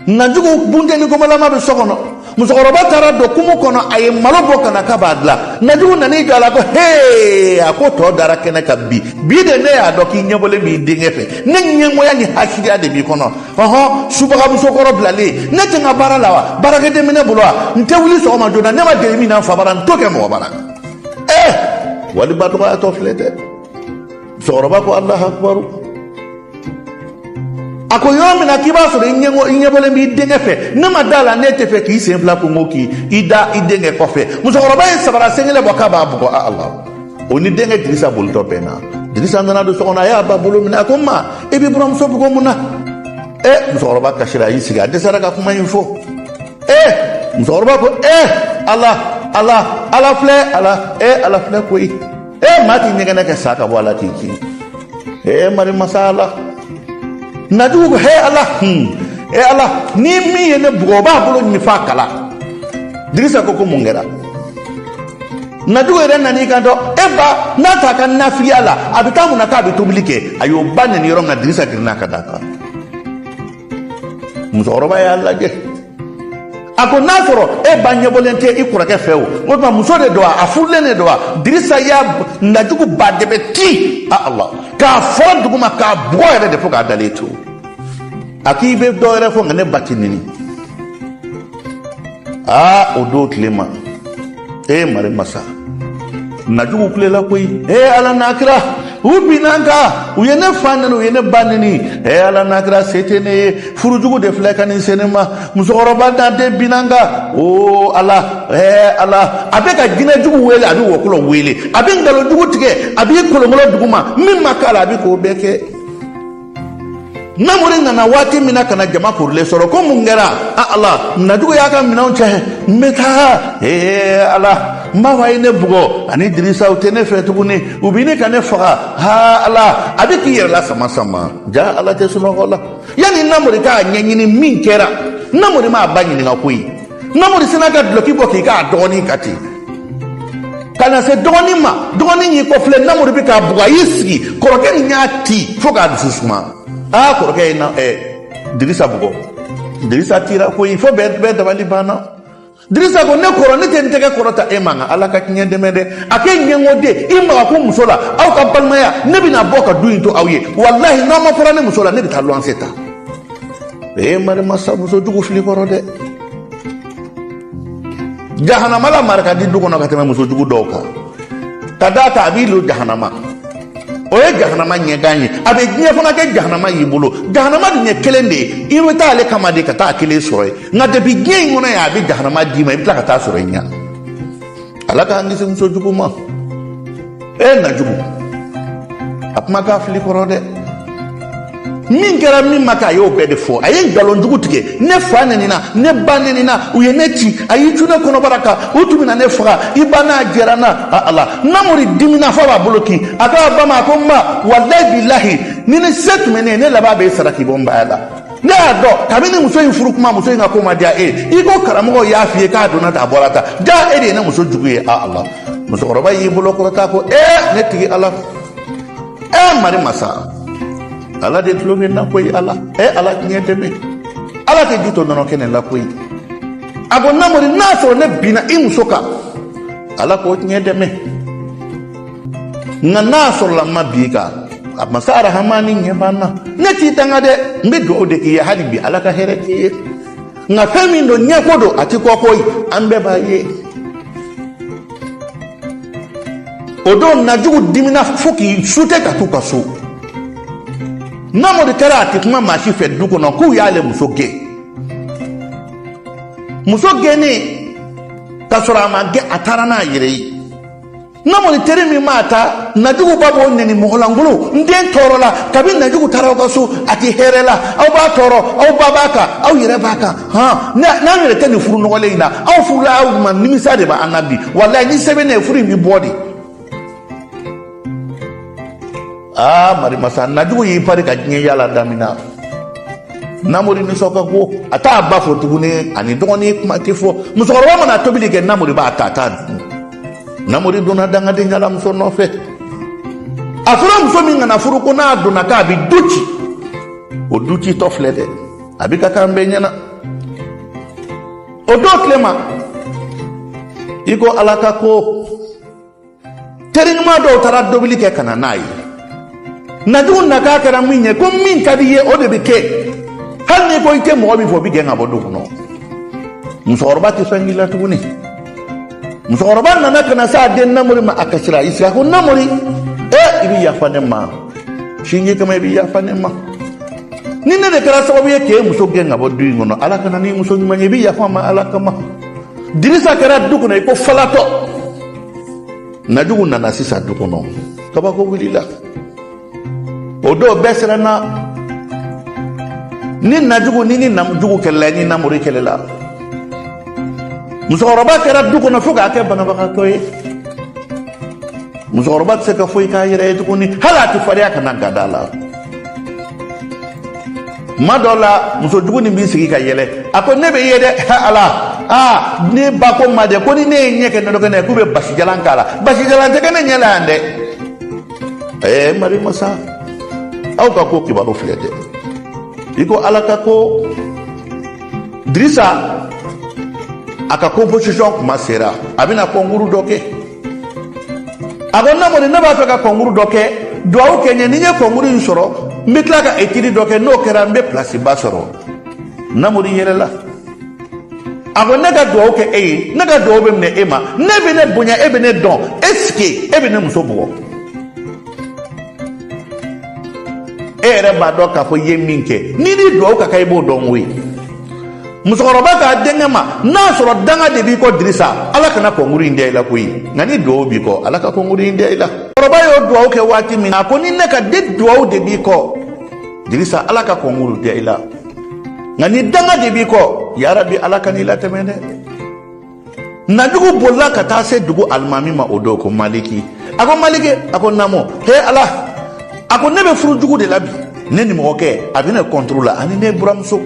Najugu bunteni kɔmɔlama bɛ so kɔnɔ. Musokɔrɔba taara don kumu kɔnɔ, a ye malo bɔ ka na k'a b'a dilan. Najugu nan'i jɔ a la ko hee, a ko tɔ dara kɛnɛ kan bi. Bi de ne y'a dɔn k'i ɲɛbɔlen b'i denkɛ fɛ. Ne ɲɛngoya ni hasidiya de b'i kɔnɔ. Ɔhɔn, subaga musokɔrɔ bilalen, ne tɛ n ka baara la wa? Baarakɛden bɛ ne bolo wa? N tɛ wuli sɔgɔma joona. Ne ma deli min na n fa bara, n t'o kɛ mɔgɔ bara. Ɛɛ, waliba dɔgɔyatɔ filɛ dɛ. Musokɔrɔba ko Alahu akubaru. A ko yɔrɔ min na k'i b'a sɔrɔ i ɲɛbɔlen b'i denkɛ fɛ, ne ma da la, ne tɛ fɛ k'i sen fila kungo k'i da i denkɛ kɔfɛ. Musokɔrɔba ye sabara sen kelen bɔ k'a b'a bugɔ. A Ala, o ni denkɛ Dirisa bolitɔ bɛnna. Dirisa nana don so kɔnɔ, a y'a ba bolo minɛ, a ko, n ma, e b'i buramuso bugɔ mun na? E, musokɔrɔba kasira, a y'i sigi, a dɛsɛra ka kuma in fɔ. E, musokɔrɔba ko, e Ala, Ala, Ala filɛ, Ala, e Ala filɛ koyi. E, maa t'i ɲɛgɛnɛ kɛ sa ka bɔ a la k'i kin. E mari masa Ala. Najugu ko, he Ala, e Ala, ni min ye ne bugɔ, o b'a bolo ɲimi f'a kala. Dirisa ko ko mun kɛra? Najugu yɛrɛ nan'i kan dɔn, e ba n'a t'a ka nafigiya la, a bɛ taa mun na k'a bɛ tobili kɛ? A y'o ba neni yɔrɔ min na, Dirisa girinna ka d'a kan. Musokɔrɔba y'a lajɛ, a ko, n'a sɔrɔ e ba ɲɛbɔlen tɛ i kɔrɔkɛ fɛ, o o tuma muso de don wa? A furulen de don wa? Dirisa y'a Najugu ba dɛbɛ ti a Ala k'a fɔra duguma k'a bugɔ yɛrɛ de fo k'a dalen to. A k'i bɛ dɔ wɛrɛ fɔ, nka ne ba ti neni. Aa, o don tile ma, e mari masa, Najugu kulela koyi. E Ala n'a kira, u binna n kan, u ye ne fa neni, u ye ne ba neni. E Ala n'a kira, se tɛ ne ye, furujugu de filɛ ka nin se ne ma. Musokɔrɔba n'a den binna n kan. O Ala, ɛ Ala, a bɛ ka jinɛjugu wele, a bɛ wɔkulɔ wele, a bɛ nkalonjugu tigɛ, a b'i kolonkolon duguma, min ma k'a la, a bɛ k'o bɛɛ kɛ. Namori nana waati min na ka na jama korilen sɔrɔ, ko mun kɛra? A Ala, Najugu y'a ka minɛnw cɛ, n bɛ taa. Ee Ala, n b'a fɔ a ye ne bugɔ ani Dirisa, u tɛ ne fɛ tuguni, u bɛ ne ka ne faga. Ha Ala, a bɛ k'i yɛrɛ la sama sama. Ja Ala tɛ sunɔgɔ la. Yanni Namori k'a ɲɛɲini min kɛra, Namori m'a ba ɲininka koyi. Namori sina ka dulɔki bɔ k'i k'a dɔgɔnin kan ten ka na se dɔgɔnin ma. Dɔgɔnin y'i kɔfilɛ, Namori bɛ k'a bugɔ, a y'i sigi. Kɔrɔkɛ nin y'a ci fo k'a dusu suma. Aa, kɔrɔkɛ ye na Dirisa bugɔ. Dirisa tira koyi fo bɛɛ bɛɛ dabali banna. Dirisa ko, ne kɔrɔ, ne tɛ n tɛgɛ kɔrɔta e ma, nka Ala ka tiɲɛ dɛmɛ dɛ. A k'e ɲɛngo den, i maga ko muso la, aw ka balimaya, ne bɛna bɔ ka du in to aw ye. Walahi, n'aw ma fara ne muso la, ne bɛ taa luwanse ta. Ee marimasa, muso jugu fili kɔrɔ dɛ. Jahanama la mara ka di du kɔnɔ ka tɛmɛ muso jugu dɔw kan. Ka d'a kan, a b'i lo jahanama, o ye jahanama ɲɛgan ye. A bɛ diɲɛ fana kɛ jahanama y'i bolo. Jahanama dun ye kelen de ye, i bɛ taa ale kama de ka taa kelen sɔrɔ yen. Nka depuis diɲɛ in kɔnɔ yan, a bɛ jahanama d'i ma, i bɛ tila ka taa sɔrɔ i ɲɛ. Ala k'an kisi muso jugu ma. E Najugu, a kuma k'a fili kɔrɔ dɛ. Min kɛra, min ma kɛ, a y'o bɛɛ de fɔ. A ye nkalon jugu tigɛ, ne fa nɛnina, ne ba nɛnina, u ye ne ci, a y'i cu ne kɔnɔbara kan, u tun bɛna ne faga, i ba n'a jɛra n na. A Ala, Namori dimina f'a b'a bolo kin. A ko a ba ma, a ko, n ba, walayi bilahi, ni ne se tun bɛ ne ye, ne laban bɛ sara k'i bɔ n baya la. Ne y'a dɔn kabini muso in furu kuma, muso in ka ko ma diya e ye. I ko karamɔgɔw y'a f'i ye k'a donna tan, a bɔra tan, ja e de ye ne muso jugu ye. A Ala, musokɔrɔba y'i bolo kɔrɔta ko, ee ne tigi Ala, ee mari masa. Ala de tulo bɛ n na koyi. Ala, e Ala tiɲɛ dɛmɛ. Ala tɛ ji to nɔnɔ kɛnɛ la koyi. A ko Namori, n'a sɔrɔ ne binna i muso kan, Ala k'o tiɲɛ dɛmɛ, nka n'a sɔrɔla n ma bin i kan, a masa Arahamani ɲɛ b'an na. Ne t'i danga dɛ, n bɛ dugawu de k'i ye hali bi, Ala ka hɛrɛ k'i ye. Nka fɛn min don, ɲɛko don, a ti kɔko ye, an bɛɛ b'a ye. O don Najugu dimina fo k'i sute ka t'u ka so. Namori kɛra a tɛ kuma maa si fɛ du kɔnɔ k'u y'ale muso gɛn. Muso gɛnnen ka sɔrɔ a ma gɛn, a taara n'a yɛrɛ ye. Namori teri min b'a ta, Najugu ba b'o nɛni mɔgɔlankolon. N den tɔɔrɔla kabi Najugu taara aw ka so, a tɛ hɛrɛ la, aw b'a tɔɔrɔ, aw ba b'a kan, aw yɛrɛ b'a kan. Hɔn, n'an yɛrɛ tɛ nin furu nɔgɔlen in na, aw furula aw ma, nimisa de b'an na bi. Walayi, ni sɛbɛn ne ye, furu in bɛ bɔ de. Aa marimasa, Najugu y'i pari ka diɲɛ yala damina. Namori nisɔn ka go, a t'a ba fo tuguni, ani dɔgɔnin kuma tɛ fɔ. Musokɔrɔba mana tobili kɛ, Namori b'a ta, a t'a dun. Namori donna dangaden jalamuso nɔfɛ. A fɔra muso min kana furu, ko n'a donna k'a bɛ du ci, o du ci tɔ filɛ dɛ, a bɛ ka k'an bɛɛ ɲɛna. O don tilema, i ko Ala ka ko, teri ɲuman dɔw taara dobili kɛ ka na n'a ye. Najugu nakan kɛra min ye, ko min ka di i ye, o de bɛ kɛ, hali n'i ko i tɛ mɔgɔ min fɛ, o bɛ gɛn ka bɔ du kɔnɔ. Musokɔrɔba tɛ fɛn k'i la tuguni. Musokɔrɔba nana ka na se a den Namori ma, a kasira, i sigi, a ko Namori, e i bɛ yafa ne ma sinji kama, i bɛ yafa ne ma ni ne de kɛra sababu ye k'e muso gɛn ka bɔ du in kɔnɔ. Ala ka na ni muso ɲuman ye, i bɛ yafa n ma Ala kama. Dirisa kɛra du kɔnɔ i ko falatɔ. Najugu nana sisan du kɔnɔ, kabako wulila. O don bɛɛ siranna. Ni Najugu ni Najugu kɛlɛla, ni Namori kɛlɛla, musokɔrɔba kɛra du kɔnɔ fo k'a kɛ banabagatɔ ye. Musokɔrɔba tɛ se ka foyi k'a yɛrɛ ye tuguni, hali a tɛ farinya ka na gada la. Tuma dɔ la, musojugu nin b'i sigi ka yɛlɛ, a ko ne bɛ ye dɛ, Ala, aa ne ba ko ma dɛ, ko ni ne ye ɲɛ kɛ nɔnɔ kɛnɛ ye, k'u bɛ basijalan k'a la. Basijalan tɛ kɛ ne ɲɛ la yan dɛ. Ɛɛ marimasa, aw ka ko kibaru filɛ dɛ. I ko Ala ka ko, Dirisa a ka composition kuma sera, a bɛna kɔnkuru dɔ kɛ. A ko Namori, ne b'a fɛ ka kɔnkuru dɔ kɛ, duwawu kɛ n ye. Ni n ye kɔnkuru in sɔrɔ, n bɛ tila ka étude dɔ kɛ, n'o kɛra n bɛ pilasi ba sɔrɔ. Namori yɛlɛla, a ko ne ka duwawu kɛ e ye, ne ka duwawu bɛ minɛ e ma, ne bɛ ne bonya, e bɛ ne dɔn, est ce que e bɛ ne muso bugɔ? E yɛrɛ b'a dɔn k'a fɔ i ye min kɛ, n'i ni duwawu ka kan, i b'o dɔn koyi. Musokɔrɔba k'a denkɛ ma, n'a sɔrɔ danga de b'i kɔ Dirisa, Ala kana kɔnkuru in diya i la koyi, nka ni duwawu b'i kɔ, Ala ka kɔnkuru in diya i la. Kɔrɔba y'o duwawu kɛ waati min na, a ko ni ne ka den duwawu de b'i kɔ Dirisa, Ala ka kɔnkuru diya i la, nka ni danga de b'i kɔ, yarabi Ala kan'i latɛmɛ dɛ. Najugu bolila ka taa se dugu alimami ma o don, ko Maliki. A ko Maliki, a ko naamu. He Ala, a ko ne bɛ furu jugu de la bi, ne nimɔgɔkɛ a bɛ ne kɔnturu la ani ne buramuso.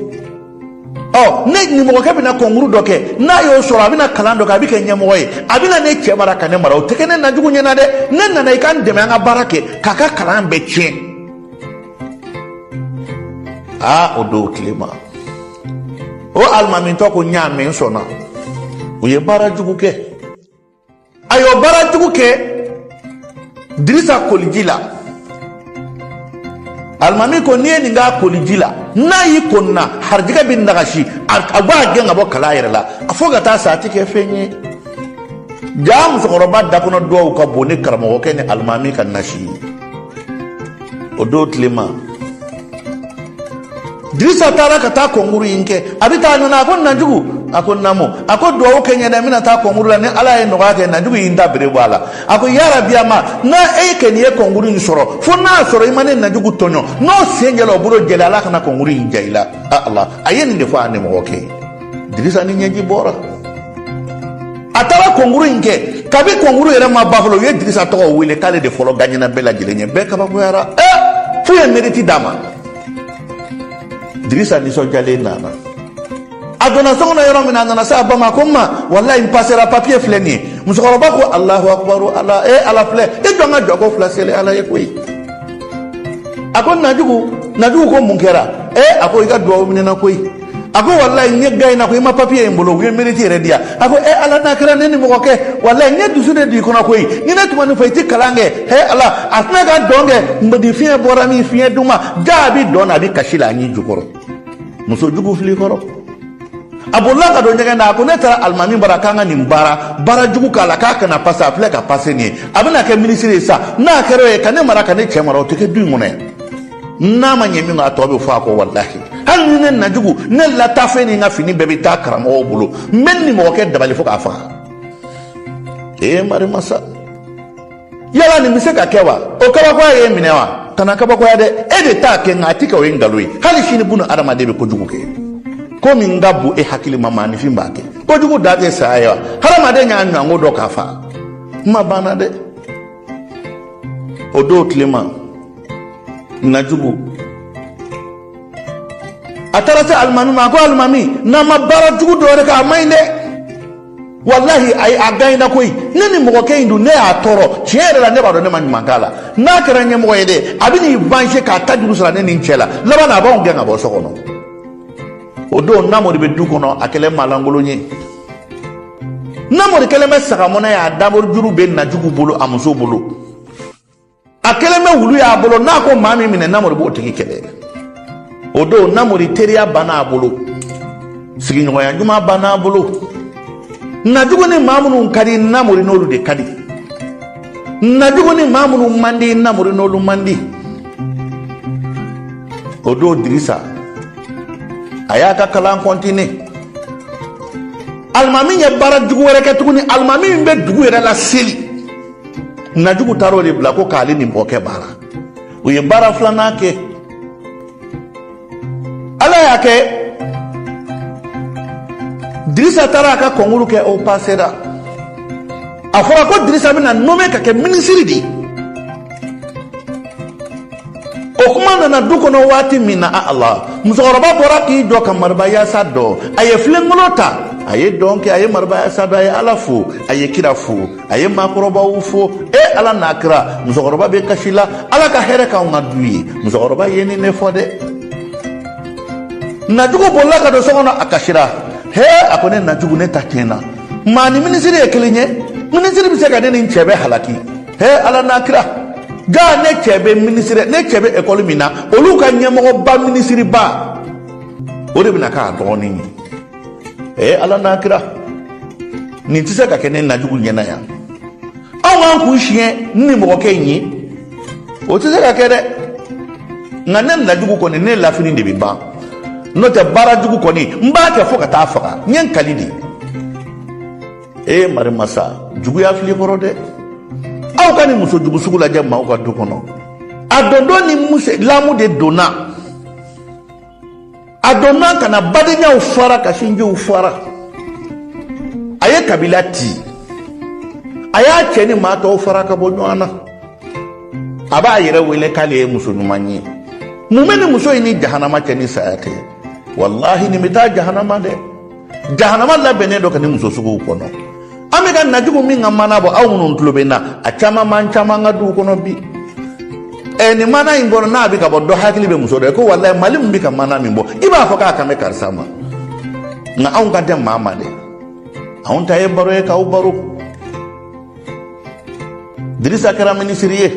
Ɔ ne nimɔgɔkɛ bɛna kɔnkuru dɔ kɛ, n'a y'o sɔrɔ a bɛna kalan dɔ kɛ, a bɛ kɛ ɲɛmɔgɔ ye, a bɛna ne cɛ mara ka ne mara. O tɛ kɛ ne Najugu ɲɛna dɛ. Ne nana i ka n dɛmɛ an ka baara kɛ k'a ka kalan bɛɛ tiɲɛ. Aa o don tile ma, o alimamintɔ ko n y'a mɛn, n sɔnna. U ye baara jugu kɛ. A y'o baara jugu kɛ Dirisa koliji la. Alimami ko n'i ye nin k'a koliji la, n'a y'i ko nin na, harijɛgɛ bɛ nagasi, a b'a gɛn ka bɔ kalan yɛrɛ la fo ka taa sa, a tɛ kɛ fɛn ye. Jaa musokɔrɔba dakɔnɔ duwawu ka bon ni karamɔgɔkɛ ni alimami ka nasi ye. O don tile ma, Dirisa taara ka taa kɔnkuru in kɛ. A bɛ taa, a nana, a ko Najugu, a ko naamu. A ko duwawu kɛ n ye dɛ, n bɛna taa kɔnkuru la, ni Ala ye nɔgɔya kɛ. Najugu y'i da bere bɔ a la, a ko yarabi a ma, n'a e kɛ nin ye kɔnkuru in sɔrɔ, fo n'a sɔrɔ i ma ne Najugu tɔɲɔ, n'o sen jɛla o bolo jɛla, Ala kana kɔnkuru in diya i la. Ala a ye nin de fɔ a nimɔgɔkɛ ye. Dirisa ni ɲɛji bɔra, a taara kɔnkuru in kɛ. Kabi kɔnkuru yɛrɛ ma ban fɔlɔ, u ye Dirisa tɔgɔ wele k'ale de fɔlɔ gaɲɛna bɛɛ lajɛlen ɲɛ. Bɛɛ kabakoyara, ɛ f'u ye mérite d'a ma. Dirisa nisɔndiyalen nana, a donna so kɔnɔ yɔrɔ min na, a nana se a ba ma, ko n ma, walayi n pasera, papiye filɛ nin ye. Musokɔrɔba ko Alahu akubaru, Ala, e Ala filɛ, e jɔ n ka jɔko fila seli Ala ye koyi. A ko Najugu Najugu ko mun kɛra? Ee, a ko i ka duwawu minɛna koyi. A ko walayi, n ye gagné ko i ma papiye ye n bolo, u ye mérite yɛrɛ di yan. A ko e Ala n'a kɛra, ne ni mɔgɔ kɛ, walayi n ye dusu de don i kɔnɔ koyi. Ni ne tun ma nin fɔ, i ti kalan kɛ. He Ala, a tɛna ka dɔn kɛ ni fiɲɛ bɔra min fiɲɛ duman ja, a bi dɔn na, a bi kasi la a ɲi jukɔrɔ. Muso jugu fili kɔrɔ, a bolila ka don ɲɛgɛn na. A ko ne taara alimami bara k'an ka nin baara jugu k'a la k'a kana pase. A filɛ ka pase nin ye, a bɛna kɛ minisiri ye sa. N'a kɛra o ye ka ne mara, ka ne cɛ mara, o tɛ kɛ du in kɔnɔ yan. N'a ma ɲɛ min kɔ, a tɔ bɛ fɔ a kɔ. Walahi, hali ni ne Najugu, ne latafɛn ni n ka fini bɛɛ bɛ taa karamɔgɔw bolo, n bɛ nin mɔgɔkɛ dabali fo k'a faga. Ee marimasa, yala nin bɛ se ka kɛ wa? O kabakoya ye minɛ wa? Kana kabakoya dɛ, e de t'a kɛ, nka a ti kɛ, o ye nkalon ye. Hali sini bunu adamaden bɛ kojugu kɛ. Ko min ka bon e hakili ma, maaninfin b'a kɛ. Kojugu da tɛ saya ye wa? Hadamaden y'a ɲɔgɔnko dɔ k'a fa, kuma banna dɛ. O don tilema, Najugu a taara se alimami ma. A ko alimami, n'an ma baara jugu dɔ wɛrɛ kɛ, a man ɲi dɛ. Walahi, ayi, a gagnéna koyi. Ne ni mɔgɔkɛ in dun, ne y'a tɔɔrɔ tiɲɛ yɛrɛ la, ne b'a dɔn ne ma ɲuman k'a la. N'a kɛra ɲɛmɔgɔ ye dɛ, a bɛ n'i venger k'a ta juru sara ne ni n cɛ la. Laban na, a b'anw gɛn ka bɔ so kɔnɔ. O don, Namori bɛ du kɔnɔ, a kɛlen maalankolon ye. Namori kɛlen bɛ sagamɔnɛ ye, a dabɔ juru bɛ Najugu bolo, a muso bolo. A kɛlen bɛ wulu y'a bolo, n'a ko maa min minɛ, Namori b'o tigi kɛlɛ. O don, Namori teriya banna a bolo, sigiɲɔgɔnya ɲuman banna a bolo. Najugu ni maa minnu ka di, Namori n'olu de ka di. Najugu ni maa minnu man di, Namori n'olu man di. O don, Dirisa a y'a ka kalan kɔntine. Alimami ye baara jugu wɛrɛ kɛ tuguni. Alimami min bɛ dugu yɛrɛ la seli, Najugu taara o de bila ko k'ale ni mɔgɔkɛ baara. U ye baara filanan kɛ. Ala y'a kɛ, Dirisa taara a ka kɔnkuru kɛ, o pasera. A fɔra ko Dirisa bɛna nommé ka kɛ minisiri de ye. O kuma nana du kɔnɔ waati min na, a Ala, musokɔrɔba bɔra k'i jɔ ka mariba yaasa dɔn. A ye filenkolo ta, a ye dɔn kɛ, a ye mariba yaasa dɔn, a ye Ala fo, a ye kira fo, a ye maakɔrɔbaw fo. E Ala n'a kira, musokɔrɔba bɛ kasi la. Ala ka hɛrɛ k'anw ka du ye. Musokɔrɔba ye nin ne fɔ dɛ. Najugu bolila ka don so kɔnɔ, a kasira. He, a ko ne Najugu, ne ta tiɲɛna. Maa ni minisiri ye kelen ye, minisiri bɛ se ka ne ni n cɛ bɛ halaki. He Ala n'a kira, jaa ne cɛ bɛ minisiri, ne cɛ bɛ ekɔli min na, olu ka ɲɛmɔgɔba, minisiriba, o de bɛna k'a dɔgɔnin ye. Ee Ala n'a kira, nin tɛ se ka kɛ ne Najugu ɲɛna yan. Anw k'an kun siɲɛ ni mɔgɔkɛ in ye, o tɛ se ka kɛ dɛ. Nka ne Najugu kɔni, ne lafini de bɛ ban. N'o tɛ, baara jugu kɔni, n b'a kɛ fo ka taa faga. N ye n kali de. Ee marimasa, juguya fili kɔrɔ dɛ. Aw ka nin muso jugu sugu lajɛ maaw ka du kɔnɔ. A dondon ni muse lamu de donna, a donna ka na badenyaw fara, ka sinjiw fara. A ye kabila ci, a y'a cɛ ni maa tɔw fara ka bɔ ɲɔgɔn na. A b'a yɛrɛ wele k'ale ye muso ɲuman ye. Mun bɛ ni muso in ni jahanama cɛ ni saya tɛ? Walahi, nin bɛ taa jahanama dɛ. Jahanama labɛnnen dɔ ka ni muso suguw kɔnɔ. An bɛ ka Najugu min ka mana bɔ, aw minnu tulo bɛ n na, a caman b'an caman ka duw kɔnɔ bi. Ɛ, nin mana in kɔnɔ, n'a bɛ ka bɔ, dɔ hakili bɛ muso dɔ ye ko walayi, Mali min bɛ ka mana min bɔ, i b'a fɔ k'a kan bɛ karisa ma. Nka anw kan tɛ maa ma dɛ, anw ta ye baro ye k'aw baro. Dirisa kɛra minisiri ye.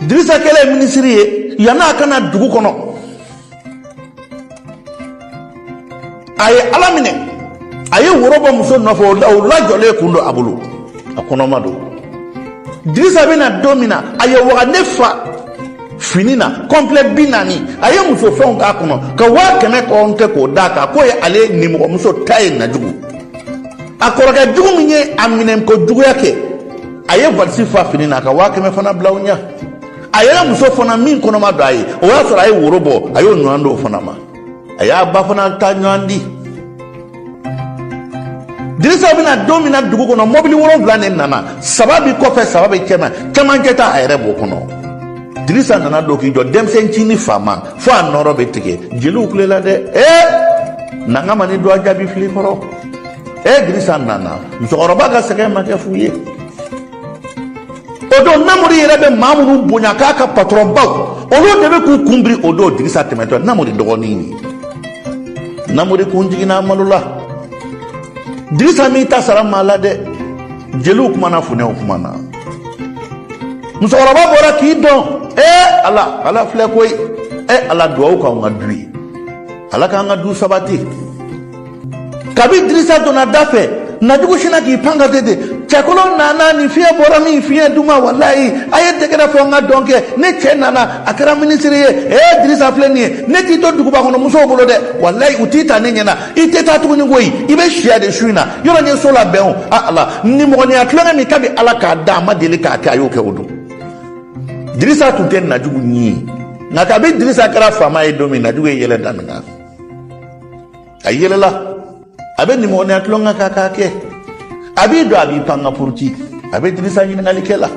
Dirisa kɛlen minisiri ye, yann'a ka na dugu kɔnɔ, a ye Ala minɛ, a ye woro bɔ muso nɔfɛ, o lajɔlen kun don a bolo, a kɔnɔma don. Dirisa bɛ na don min na, a ye wagane fa fini na complet 40, a ye muso fɛnw k'a kɔnɔ ka 100 000 kɔnte k'o d'a kan, k'o ye ale nimɔgɔmuso ta ye. Najugu, a kɔrɔkɛ jugu min ye a minɛ ko juguya kɛ, a ye valisi fa fini na ka 100 000 fana bila o ɲɛ. A yɛrɛ muso fana min kɔnɔma don a ye, o y'a sɔrɔ a ye woro bɔ, a y'o ɲɔgɔn d'o fana ma. A y'a ba fana ta ɲɔgɔn di. Dirisa bɛna don min na dugu kɔnɔ, mɔbili 7 de nana, 3 bi kɔfɛ, 3 bɛ cɛma, camancɛ ta a yɛrɛ b'o kɔnɔ. Dirisa nana don k'i jɔ, denmisɛn cini faama fo a nɔrɔ bɛ tigɛ. Jeliw kulela dɛ. Ee, nanga ma ni dɔ jaabi fili kɔrɔ. Ee, Dirisa nana, musokɔrɔba ka sɛgɛn ma kɛ fu ye. O O don Namori yɛrɛ bɛ maa minnu bonya k'a ka patɔrɔnbaw, olu de bɛ k'u kun biri o don Dirisa tɛmɛtɔ. Namori dɔgɔnin ye, Namori kun jiginna a malo la. Dirisa m'i ta sara maa la dɛ. Jeliw kumana, funɛw kumana, musokɔrɔba bɔra k'i dɔn. Ee Ala, Ala filɛ koyi. Ee Ala, duwawu k'anw ka du ye, Ala k'an ka du sabati. Kabi Dirisa donna da fɛ, Najugu sinna k'i pan ka ten. Cɛkolon nana, ni fiɲɛ bɔra min, fiɲɛ duman, walayi a ye tɛgɛrɛ fɔ n ka dɔn kɛ. Ne cɛ nana, a kɛra minisiri ye. Ee Dirisa filɛ nin ye, ne t'i to duguba kɔnɔ musow bolo dɛ, walayi u t'i ta ne ɲɛna. I tɛ taa tuguni koyi, i bɛ siya de su in na. Yɔrɔ n ye so labɛn o. A Ala, nimɔgɔninya tulonkɛ min kabi Ala k'a da, a ma deli k'a kɛ, a y'o kɛ o don. Dirisa tun tɛ Najugu ɲin ye, nka kabi Dirisa kɛra faama ye don min, Najugu ye yɛlɛ daminɛ. A yɛlɛla, a bɛ nimɔgɔninya tulonkɛ k'a kɛ, a b'i don, a b'i pan ka puruti, a bɛ Dirisa ɲininkali kɛ la.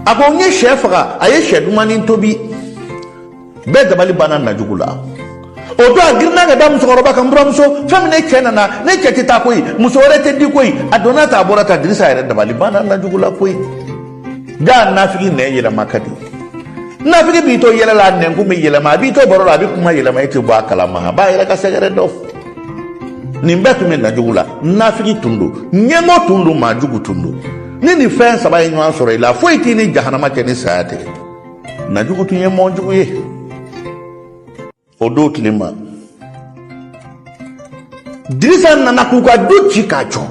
A ko n ye sɛ faga, a ye sɛ dumannin tobi, bɛɛ dabali banna Najugu la. O don a girinna ka da musokɔrɔba kan, n buramuso, fɛn min ne cɛ nana, ne cɛ tɛ taa koyi, muso wɛrɛ tɛ di koyi. A donna ta, a bɔra ta, Dirisa yɛrɛ dabali banna Najugu la koyi. Jaa nafigi nɛn yɛlɛma ka di. Nafigi b'i to yɛlɛ la, a nɛnkun bɛ yɛlɛma, a b'i to baro la, a bɛ kuma yɛlɛma, e tɛ bɔ a kalama, a b'a yɛrɛ ka sɛgɛrɛ dɔn. Nin bɛɛ tun bɛ Najugu la. Nafigi tun don, ɲɛngo tun don, maajugu tun don. Ni nin fɛn saba ye ɲɔgɔn sɔrɔ i la, foyi t'i ni jahanama cɛ ni saya tɛ. Najugu tun ye mɔjugu ye o don tile ma. Dirisa nana k'u ka du ci k'a jɔ.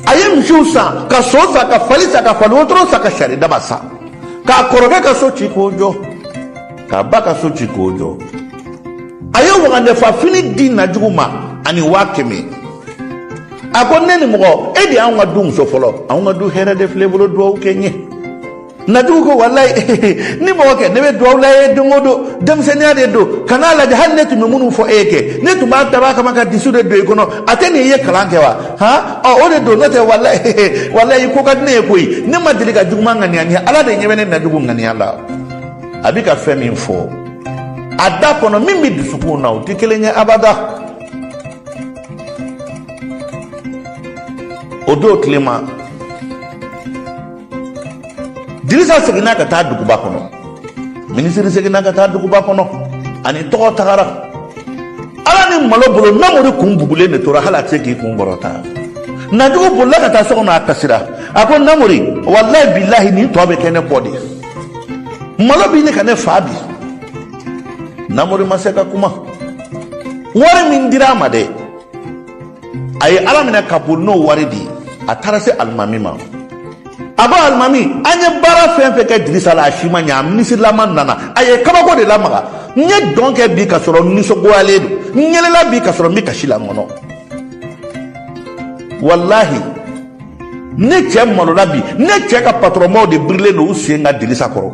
A ye misiw san, ka so san, ka fali san, ka fali wotoro san, ka saridaba san, k'a kɔrɔkɛ ka so ci k'o jɔ, k'a ba ka so ci k'o jɔ. A ye wagandɛfa fini di Najugu ma ani 100,000. A ko ne ni mɔgɔ, e de y'anw ka du muso fɔlɔ, anw ka du hɛrɛ de filɛ bolo, duwawu kɛ n ye. Najugu ko walayi ni mɔgɔ kɛ, ne bɛ duwawu la ye don o don, denmisɛnninya de don, kan'a lajɛ. Hali ne tun bɛ minnu fɔ e ye kɛ, ne tun b'a dab'a kama ka dusu de don i kɔnɔ. A tɛ nin ye kalan kɛ wa? Han, ɔ o de don, n'o tɛ walayi, walayi ko ka di ne ye koyi. Ne ma deli ka juguman ŋaniya ni Ala de ɲɛ bɛ ne Najugu ŋaniya la. A bɛ ka fɛn min fɔ a da kɔnɔ, min bɛ dusukun na, o tɛ kelen ye abada. O don tile ma, Dirisa seginna ka taa duguba kɔnɔ, minisiri seginna ka taa duguba kɔnɔ, ani tɔgɔ tagara. Ala ni malo bolo, Namori kun bugulen de tora, hali a tɛ se k'i kun kɔrɔta. Najugu bolila ka taa so kɔnɔ, a kasira. A ko Namori, walayi bilahi, nin tɔ bɛ kɛ ne kɔ de, malo b'i ne ka ne fa bi. Namori ma se ka kuma. Wari min dira a ma dɛ, a ye Ala minɛ ka boli n'o wari di. A taara se alimami ma, a ko alimami, an ye baara fɛn fɛn kɛ Dirisa la, a si ma ɲɛ. A minisirilama nana, a ye kabako de lamaga. N ye dɔn kɛ bi ka sɔrɔ n nisɔngoyalen don, n yɛlɛla bi ka sɔrɔ n bɛ kasi la n kɔnɔ. Walahi ne cɛ malola bi, ne cɛ ka patɔrɔnbaw de birilen don u sen ka Dirisa kɔrɔ.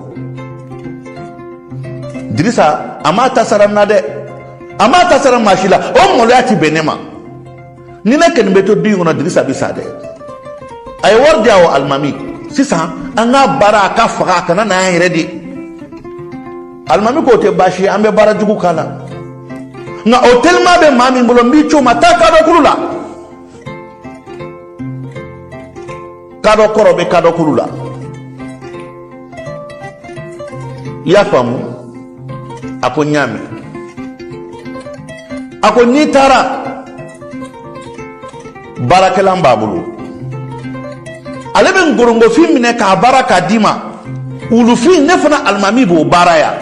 Dirisa a m'a ta sara n na dɛ, a m'a ta sara maa si la. O maloya ti bɛn ne ma. Ni ne kɔni bɛ to du in kɔnɔ, Dirisa bɛ sa dɛ. A ye wari di yan o alimami, sisan an k'a baara, a ka faga, a kana na yan yɛrɛ de. Alimami k'o tɛ baasi ye, an bɛ baara jugu k'a la, nka o telima bɛ maa min bolo, n b'i c'o ma. Taa kadɔkulu la, kadɔ kɔrɔ bɛ kadɔkulu la, i y'a faamu? A ko n y'a mɛn. A ko n'i taara, baarakɛlan b'a bolo, ale bɛ nkorongofin minɛ k'a baara k'a d'i ma. Wulufin, ne fana alimami b'o baara yan,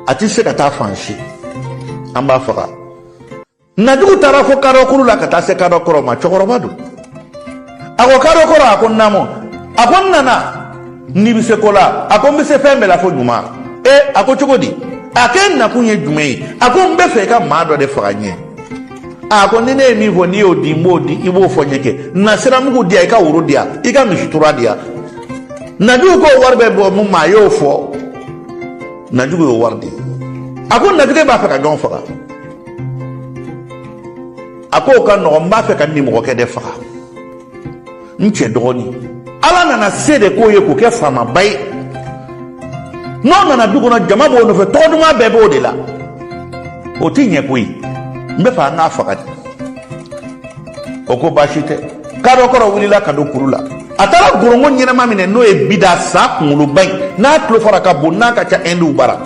a tɛ se ka taa fan si, an b'a faga. Najugu taara fo kadɔkulu la ka taa se kadɔ kɔrɔ ma. Cɛkɔrɔba don. A ko kadɔ kɔrɔ, a ko naamu. A ko n nana n'i bɛ se ko la. A ko n bɛ se fɛn bɛɛ la fo ɲuman. E, a ko cogo di? A k'e nakun ye jumɛn ye? A ko n bɛ fɛ i ka maa dɔ de faga n ye. A ko ni ne ye min fɔ, n'i y'o di, n b'o di. I b'o fɔ n ye kɛ na siramugu di yan, i ka woro di yan, i ka misitura di yan. Najugu ko wari bɛ bɔ mun ma, a y'o fɔ. Najugu y'o wari di. A ko Najugu, b'a fɛ ka jɔn faga? A k'o ka nɔgɔn, n b'a fɛ ka nimɔgɔkɛ de faga, n cɛ dɔgɔnin. Ala nana se de k'o ye k'o kɛ faamaba ye. N'o nana du kɔnɔ, jama b'o nɔfɛ, tɔgɔ duman bɛɛ b'o de la. O ti ɲɛ koyi, n bɛ fɛ an k'a faga de. O ko baasi tɛ. Kadɔ kɔrɔ wulila ka don kuru la. A taara gorongo ɲɛnama minɛ, n'o ye bida sa kunkoloba in, n'a tulo fara ka bon, n'a ka ca ɛndiw bara.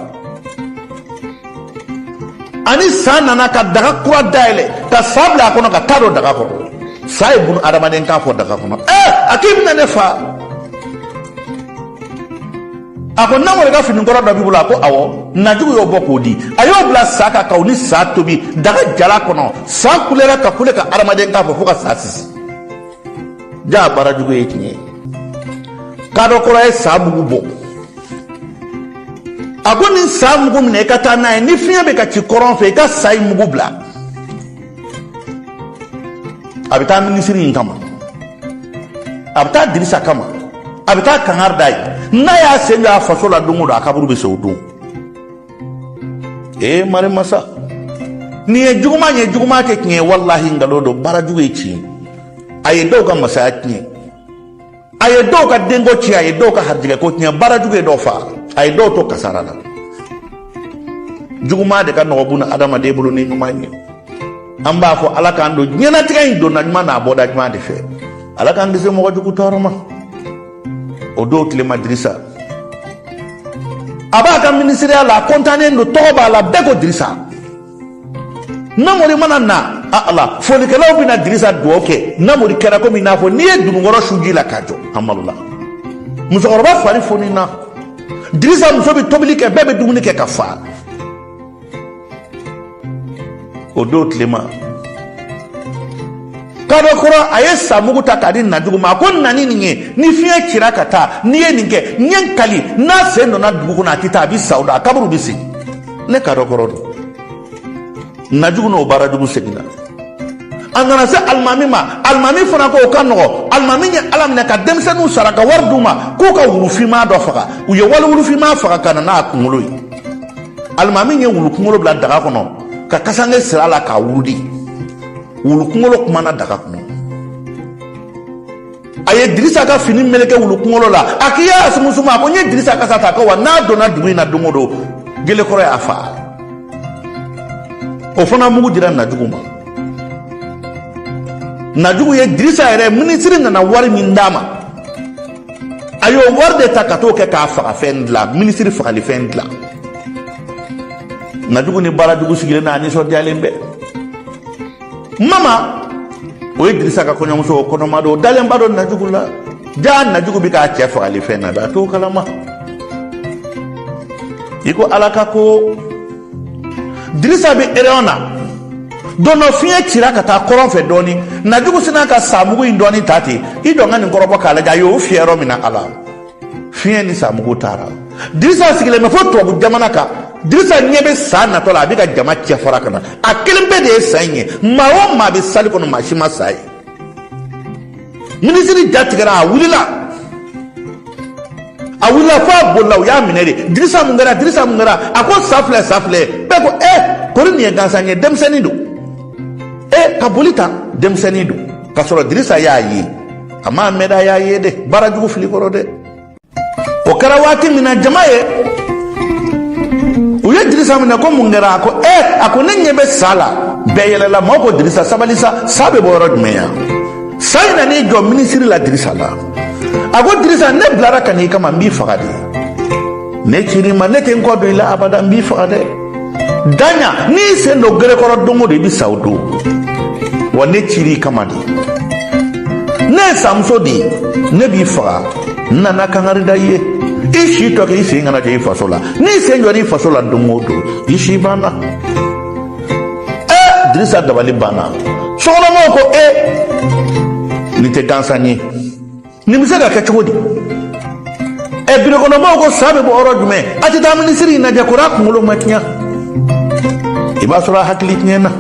Ani sa nana ka daga kura dayɛlɛ ka sa bila a kɔnɔ, ka taa don daga kɔnɔ. Sa ye bunu adamaden kan fɔ daga kɔnɔ. Ɛɛ, a k'i bɛna ne fa. A ko Namori ka finikɔrɔ dɔ b'i bolo? A ko awɔ. Najugu y'o bɔ k'o di, a y'o bila sa kan k'o ni sa tobi daga jala kɔnɔ. Sa kulera ka kule ka adamaden kan fɔ fo ka sa sisi. Ja, baara jugu ye tiɲɛ ye. Kadɔkɔrɔ ye sa mugu bɔ. A ko nin sa mugu minɛ, i ka taa n'a ye. Ni fiɲɛ bɛ ka ci kɔrɔn fɛ, i ka sa in mugu bila, a bɛ taa minisiri in kama, a bɛ taa Dirisa kama, a bɛ taa kangari da ye. N'a y'a sen jɔ a faso la don o don, a kaburu bɛ se o don. Ee, mari masa, nin ye juguman ye, juguman tɛ tiɲɛ ye, walahi nkalon don. Baara jugu ye tiɲɛ. A ye dɔw ka masaya tiɲɛ, a ye dɔw ka denko tiɲɛ, a ye dɔw ka harijɛgɛko tiɲɛ. Baara jugu ye dɔw fa, a ye dɔw to kasara la. Juguman de ka nɔgɔ buna adamaden bolo ni ɲuman ye. An b'a fɔ Ala k'an don diɲɛlatigɛ in donna ɲuman n'a bɔda ɲuman de fɛ. Ala k'an kisi mɔgɔ jugu tɔɔrɔ ma. O don tilema, Dirisa a b'a ka minisiriya la, a kɔntannen don, tɔgɔ b'a la, bɛɛ ko Dirisa. Namori mana na, a ala folikɛlaw bɛna Dirisa dugawu kɛ. Namori kɛra komi i n'a fɔ n'i ye dununkɔrɔ su ji la k'a jɔ. A malola, musokɔrɔba fari foni na. Dirisa muso bɛ tobili kɛ, bɛɛ bɛ dumuni kɛ ka fa. O don tilema, kadɔkɔrɔ a ye samugu ta k'a di Najugu ma. A ko na ni nin ye, ni fiɲɛ cira ka taa, n'i ye nin kɛ, n ye n kali, n'a sen donna dugu kɔnɔ, a tɛ taa, a bɛ sa o la, a kaburu bɛ segin. Ne kadɔkɔrɔ don. Najugu n'o baarajugu seginna. A nana se alimami ma. Alimami fana ko o ka nɔgɔ. Alimami ye Ala minɛ ka denmisɛnninw sara ka wari d'u ma k'u ka wulufinma dɔ faga. U ye wali wulufinma faga ka na n'a kunkolo ye. Alimami ye wulu kunkolo bila daga kɔnɔ ka kasange siri a la k'a wurudi. Wulu kunkolo kumana daga kɔnɔ. A ye Dirisa ka fini meleke wulu kunkolo la. A k'i y'a sumusumu. A ko n ye Dirisa kasa ta. Ko wa n'a donna dugu in na don o don, gelekɔrɔ y'a fa. O fana mugu dira Najugu ma. Najugu ye Dirisa yɛrɛ, minisiri nana wari min d'a ma, a y'o wari de ta ka t'o kɛ k'a fagafɛn dilan, minisiri fagalifɛn dilan. Najugu ni baarajugu sigilen n'a nisɔndiyalen bɛɛ. Mama, o ye Dirisa ka kɔɲɔmuso, o kɔnɔma don, o dalenba don Najugu la. Jaa, Najugu bɛ k'a cɛ fagalifɛn na, a t'o kalama. I ko Ala ka ko, Dirisa bɛ ereyɔn na. Don dɔ, fiɲɛ cira ka taa kɔrɔn fɛ dɔɔni. Najugu sinna ka samugu in dɔɔni ta ten: i jɔ n ka nin kɔrɔbɔ k'a lajɛ. A y'o fiyɛ yɔrɔ min na, Ala, fiɲɛ ni samugu taara. Dirisa sigilen bɛ fo tubabu jamana kan. Dirisa ɲɛ bɛ sa natɔ la, a bɛ ka jama cɛ fara ka na. A kelen bɛɛ de ye sa in ye. Maa o maa bɛ sali kɔnɔ, maa si ma sa ye. Minisiri ja tigɛra, a wulila, a wulila fo a bolila. U y'a minɛ de. Dirisa, mun kɛra? Dirisa, mun kɛra? A ko sa filɛ, sa filɛ. Bɛɛ ko ɛ, kori nin ye gansan ye, denmisɛnnin don. E ka boli ta, denmisɛnnin don. K'a sɔrɔ Dirisa y'a ye, a m'a mɛn dɛ, a y'a ye dɛ. Baara jugu fili kɔrɔ dɛ. O kɛra waati min na, jama ye u ye Dirisa minɛ ko mun kɛra? A ko ɛ, a ko ne ɲɛ bɛ sa la. Bɛɛ yɛlɛla. Maaw ko Dirisa sabali sa, sa bɛ bɔ yɔrɔ jumɛn yan? Sa in nan'i jɔ minisiri la, Dirisa la. A ko Dirisa, ne bilara ka n'i kama, n b'i faga de. Ne cir'i ma, ne tɛ n kɔ don i la abada, n b'i faga dɛ. Daɲa, n'i sen don gerekɔrɔ don o don, i bɛ sa o don. Wa ne cir'i kama de, ne ye samuso de ye, ne b'i faga. N nana kangari da i ye, i si tɔ kɛ, i sen kana jɔ i faso la. N'i sen jɔra i faso la don o don, i si banna. Ɛ, Dirisa dabali banna. Sokɔnɔmɔgɔw ko e, nin tɛ gansan ye, nin bɛ se ka kɛ cogo di? Ɛ, birokɔnɔmɔgɔw ko sa bɛ bɔ yɔrɔ jumɛn? A tɛ taa minisiri in lajɛ, kɔrɔ a kunkolo ma tiɲɛ, i b'a sɔrɔ a hakili tiɲɛna.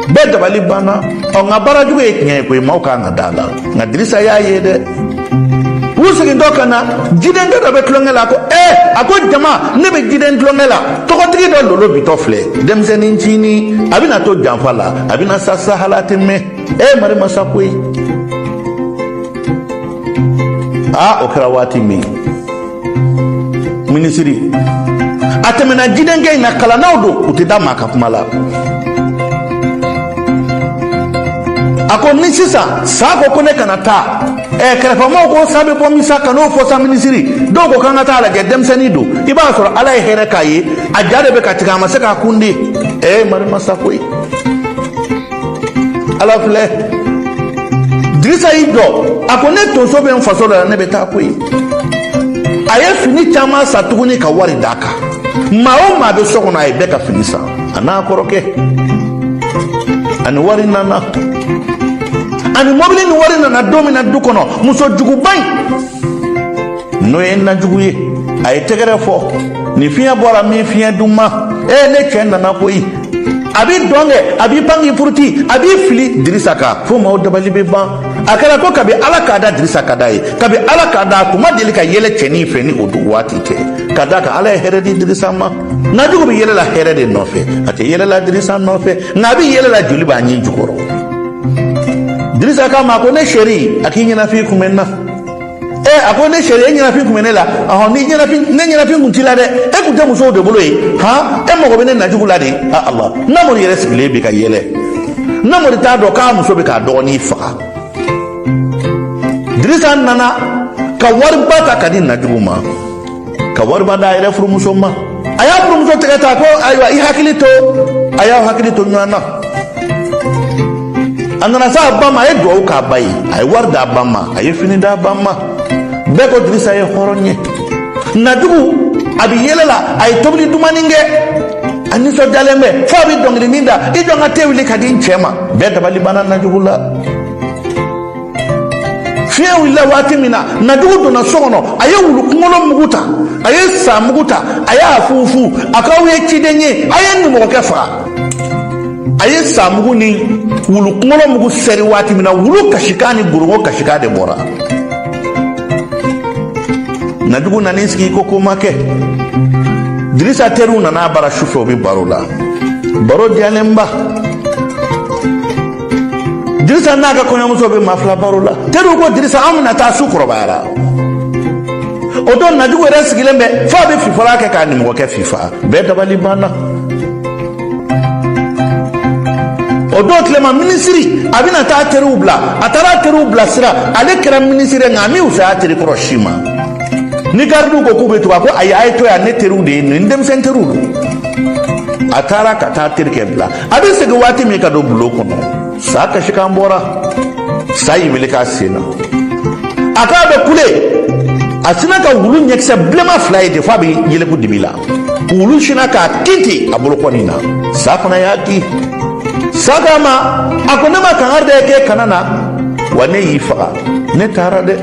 Bɛɛ dabali banna. Ɔ, nka baara jugu ye tiɲɛ ye koyi, maaw kan ka da la. Nka Dirisa y'a ye dɛ. U segintɔ ka na, jidenkɛ dɔ bɛ tulonkɛ la. A ko ee, a ko jama, ne bɛ jiden tulonkɛ la, tɔgɔtigi dɔ lolo bitɔ filɛ, denmisɛnnin ncinin, a bɛna to janfa la, a bɛna sa sahala tɛ mɛn. E mari masa koyi. Aa, o kɛra waati min, minisiri a tɛmɛna jidenkɛ in na. Kalannaw don, u tɛ da maa ka kuma la. A ko ni sisan sa ko ko ne kana taa. Ɛ, kɛrɛfɛmɔgɔw ko sa bɛ bɔ min sa, kan'o fɔ sa minisiri. Dɔw ko k'an ka taa lajɛ, denmisɛnnin don, i b'a sɔrɔ Ala ye hɛrɛ k'a ye, a ja de bɛ ka tigɛ, a ma se k'a kun de. Ɛ, mari ma sa koyi, Ala filɛ. Dirisa y'i jɔ, a ko ne tonso bɛ n faso la, ne bɛ taa koyi. A ye fini caman san tuguni ka wari d'a kan. Maa o maa bɛ so kɔnɔ, a ye bɛɛ ka fini san, a n'a kɔrɔkɛ. Ani wari nana, ani mɔbili ni wari nana don min na du kɔnɔ, muso juguba in, n'o ye najugu ye, a ye tɛgɛrɛ fɔ ni fiɲɛ bɔra min fiɲɛ duman. Ee, ne cɛ nana koyi. A b'i dɔn kɛ, a b'i pan k'i puruti, a b'i fili Dirisa kan fo maaw dabali bɛ ban. A kɛra ko kabi Ala k'a da, Dirisa ka d'a ye. Kabi Ala k'a da, a tun ma deli ka yɛlɛ cɛnin fɛ ni o waati tɛ, ka d'a kan Ala ye hɛrɛ di Dirisa ma. Najugu bɛ yɛlɛ la hɛrɛ de nɔfɛ, a tɛ yɛlɛ la Dirisa nɔfɛ, nka a bɛ yɛlɛ la, joli b'a ɲin jukɔrɔ. Dirisa k'a ma ko ne chéri, a k'i ɲɛnafin kun bɛ n na. Ɛ, a ko ne chéri, e ɲɛnafin kun bɛ ne la? Ɔhɔn, ni ɲɛnafin, ne ɲɛnafin kun t'i la dɛ, e kun tɛ musow de bolo ye han, e mago bɛ ne najugu la de. A Allah, Namori yɛrɛ sigilen bi ka yɛlɛ. Namori t'a dɔn k'a muso bɛ k'a dɔgɔnin faga. Dirisa nana ka wariba ta ka di najugu ma, ka wariba d'a yɛrɛ furumuso ma. A y'a furumuso tɛgɛ ta ko ayiwa, i hakili to, a y'aw hakili to ɲɔgɔn na. A nana se a ba ma, a ye duwawu k'a ba ye, a ye wari d'a ba ma, a ye fini d'a ba ma. Bɛɛ ko Dirisa ye hɔrɔn ye. Najugu a bɛ yɛlɛ la, a ye tobili dumani kɛ, a nisɔndiyalen bɛ fo a bɛ dɔnkilinin da: i jɔ n ka te wuli ka di n cɛ ma. Bɛɛ dabali banna najugu la. Fiɲɛ wulila waati min na, najugu donna so kɔnɔ, a ye wulu kunkolo mugu ta, a ye sa mugu ta, a y'a funfun. A k'aw ye ciden ye, a ye nimɔgɔkɛ faga. A ye sa mugu ni wulu kunkolo mugu sɛri waati min na, wulu kasikan ni gorongo kasikan de bɔra. Najugu nan'i sigi ko ko ma kɛ. Dirisa teriw nana a bara sufɛ, u bɛ baro la, baro diyalenba. Dirisa n'a ka kɔɲɔmuso bɛ maa fila baro la. Teriw ko Dirisa, an bɛna taa, su kɔrɔbayara. O don najugu yɛrɛ sigilen bɛ f'a bɛ fifala kɛ k'a nimɔgɔkɛ fifa. Bɛɛ dabali banna. O don tilema, minisiri a bɛna taa teriw bila, a taara teriw bilasira. Ale kɛra minisiri ye, nka a m'i fisaya teri kɔrɔ si ma. Ni garidiw ko k'u bɛ tugu, a ko ayi, a ye to yan, ne teriw de ye nin, denmisɛn teriw don. A taara ka taa terikɛ bila. A bɛ segin waati min ka don bulon kɔnɔ, sa kasikan bɔra, sa y'i wele k'a sen na, a k'a bɛ kule. A sinna ka wulu ɲɛkisɛ bilenman fila ye ten f'a bɛ yɛlɛku dibi la. Wulu sinna k'a kin ten a bolokɔni na, sa fana y'a kin. Sa k'a ma, a ko ne ma kangari da ye k'e kana na wa, ne y'i faga, ne taara dɛ.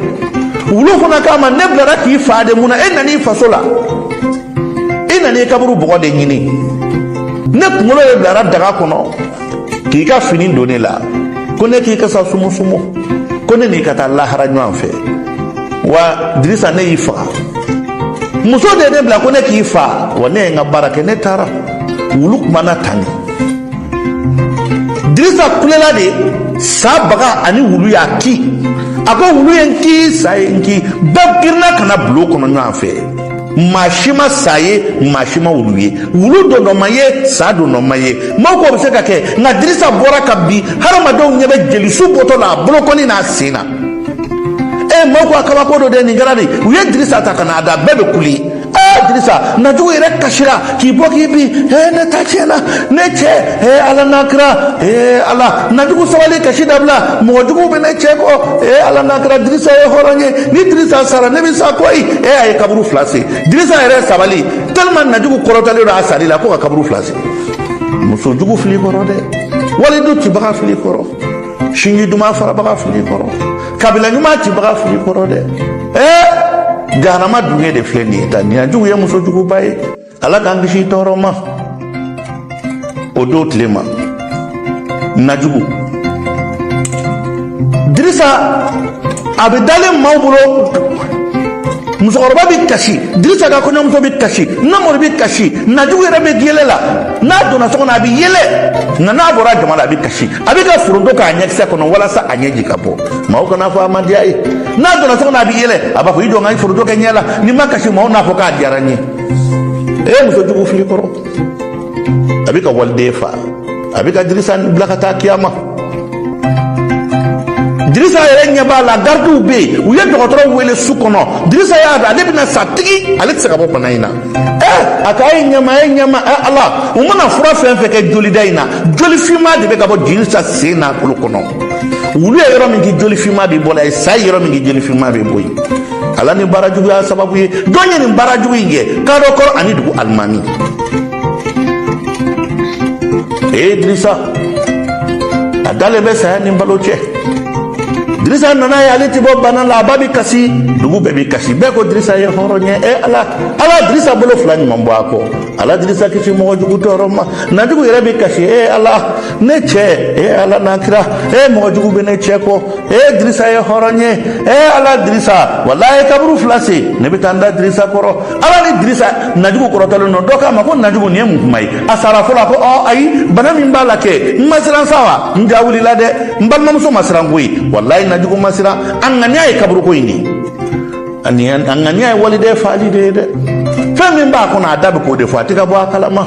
Wulu fana k'a ma, ne bilara k'i fa de, mun na e nan'i faso la? E nan'i kaburu bɔgɔ de ɲini. Ne kunkolo de bilara daga kɔnɔ k'i ka fini don ne la, ko ne k'i kasa sumusumu, ko ne n'i ka taa lahara ɲɔgɔn fɛ wa. Dirisa, ne y'i faga, muso de ye ne bila ko ne k'i fa wa, ne ye n ka baara kɛ, ne taara. Wulu kumana tan de, Dirisa kulela de, sa baga ani wulu y'a ki. A ko wulu ye n ki, sa ye n ki. Bɛɛ girinna ka na bulon kɔnɔ ɲɔgɔn fɛ. Maa si ma sa ye, maa si ma wulu ye, wulu dondɔ ma ye, sa dondɔ ma ye. Maaw ko o bɛ se ka kɛ, nka Dirisa bɔra ka bin, hadamadenw ɲɛ bɛ jelisu bɔtɔ la a bolokɔni n'a sen na. E, maaw ko a kabako dɔ de nin kɛra de. U ye Dirisa ta ka n'a da, bɛɛ bɛ kuli. Aa, Dirisa, najugu yɛrɛ kasira k'i bɔ k'i bin. Ee, ne ta tiɲɛna, ne cɛ. Ee, Ala n'a kira. Ee, Ala, najugu sabali, kasi dabila, mɔgɔ juguw bɛ ne cɛ kɔ. Ee, Ala n'a kira, Dirisa ye hɔrɔn ye, ni Dirisa sara, ne bɛ sa koyi. Ee, a ye kaburu fila sen. Dirisa yɛrɛ sabali tellement najugu kɔrɔtalen don a sali la ko ka kaburu fila sen. Muso jugu fili kɔrɔ dɛ, walidu cibaga fili kɔrɔ, sinji duman farabaga fili kɔrɔ, kabila ɲuman cibaga fili kɔrɔ dɛ. Ee, jahanama dunge de filɛ nin ye ta. Nin jugu ye muso juguba ye, Ala k'an kisi tɔɔrɔ ma. O don tile ma, najugu Dirisa a bɛ dalen maaw bolo, musokɔrɔba bɛ kasi, Dirisa ka kɔɲɔmuso bɛ kasi, Namori bɛ kasi, najugu yɛrɛ bɛ yɛlɛ la. N'a donna so kɔnɔ, a bɛ yɛlɛ, nka n'a bɔra jama la, a bɛ kasi. A bɛ ka foronto k'a ɲɛkisɛ kɔnɔ walasa a ɲɛji ka bɔ, maaw kana fɔ a ma diya ye. N'a donna so kɔnɔ, a bɛ yɛlɛ, a b'a fɔ i jɔ n ka foronto kɛ ɲɛ la, ni ma kasi, maaw n'a fɔ k'a diyara n ye. E, muso jugu fili kɔrɔ, a bɛ ka waliden fa, a bɛ ka Dirisa bila ka taa kiyama. Dirisa yɛrɛ ɲɛ b'a la, garidiw bɛ yen, u ye dɔgɔtɔrɔw wele su kɔnɔ. Dirisa y'a dɔn ale bɛna sa tigi, ale tɛ se ka bɔ bana in na. Ɛ, a ko a ye ɲɛma, a ye ɲɛma. Ɛ Ala, u mana fura fɛn fɛn kɛ jolida in na, joli finman de bɛ ka bɔ Dirisa sen n'a bolo kɔnɔ. Wulu ye yɔrɔ min k'i, joli finman bɛ bɔ la ye. Sa ye yɔrɔ min k'i, joli finman bɛ bɔ yen. Ala ni baara juguya sababu ye. Jɔn ye nin baara jugu in kɛ? Kadɔkɔrɔ ani dugu alimami. Ee Dirisa, a dalen bɛ saya ni balo cɛ. Dirisa nana ye ale ti bɔ bana la. A ba bi kasi, dugu bɛɛ bi kasi, bɛɛ ko Dirisa ye hɔrɔn ye. E Ala, Ala, Dirisa bolo fila ɲuman bɔ a kɔ. Ala, Dirisa kisi mɔgɔ jugu tɔɔrɔ ma. Najugu yɛrɛ bi kasi. E Ala, ne cɛ, e Ala n'a kira, e mɔgɔ jugu bɛ ne cɛ kɔ. E Dirisa ye hɔrɔn ye. E Ala, Dirisa, walayi, kaburu fila sen, ne bɛ taa n da Dirisa kɔrɔ. Ala ni Dirisa. Najugu kɔrɔtɔlen don. Dɔ k'a ma ko Najugu, nin ye mun kuma ye? A sara fɔlɔ. A ko ɔ ayi, bana min b'a la kɛ, n ma siran sa wa? N ja wulila dɛ, n balimamuso ma siran koyi. Walayi, Najugu ma siran. A ŋaniya ye kaburuko in de ye, a ŋaniya ye waliden faali de ye dɛ. Fɛn min b'a kɔnɔ, a da bɛ k'o de fɔ, a tɛ ka bɔ a kalama.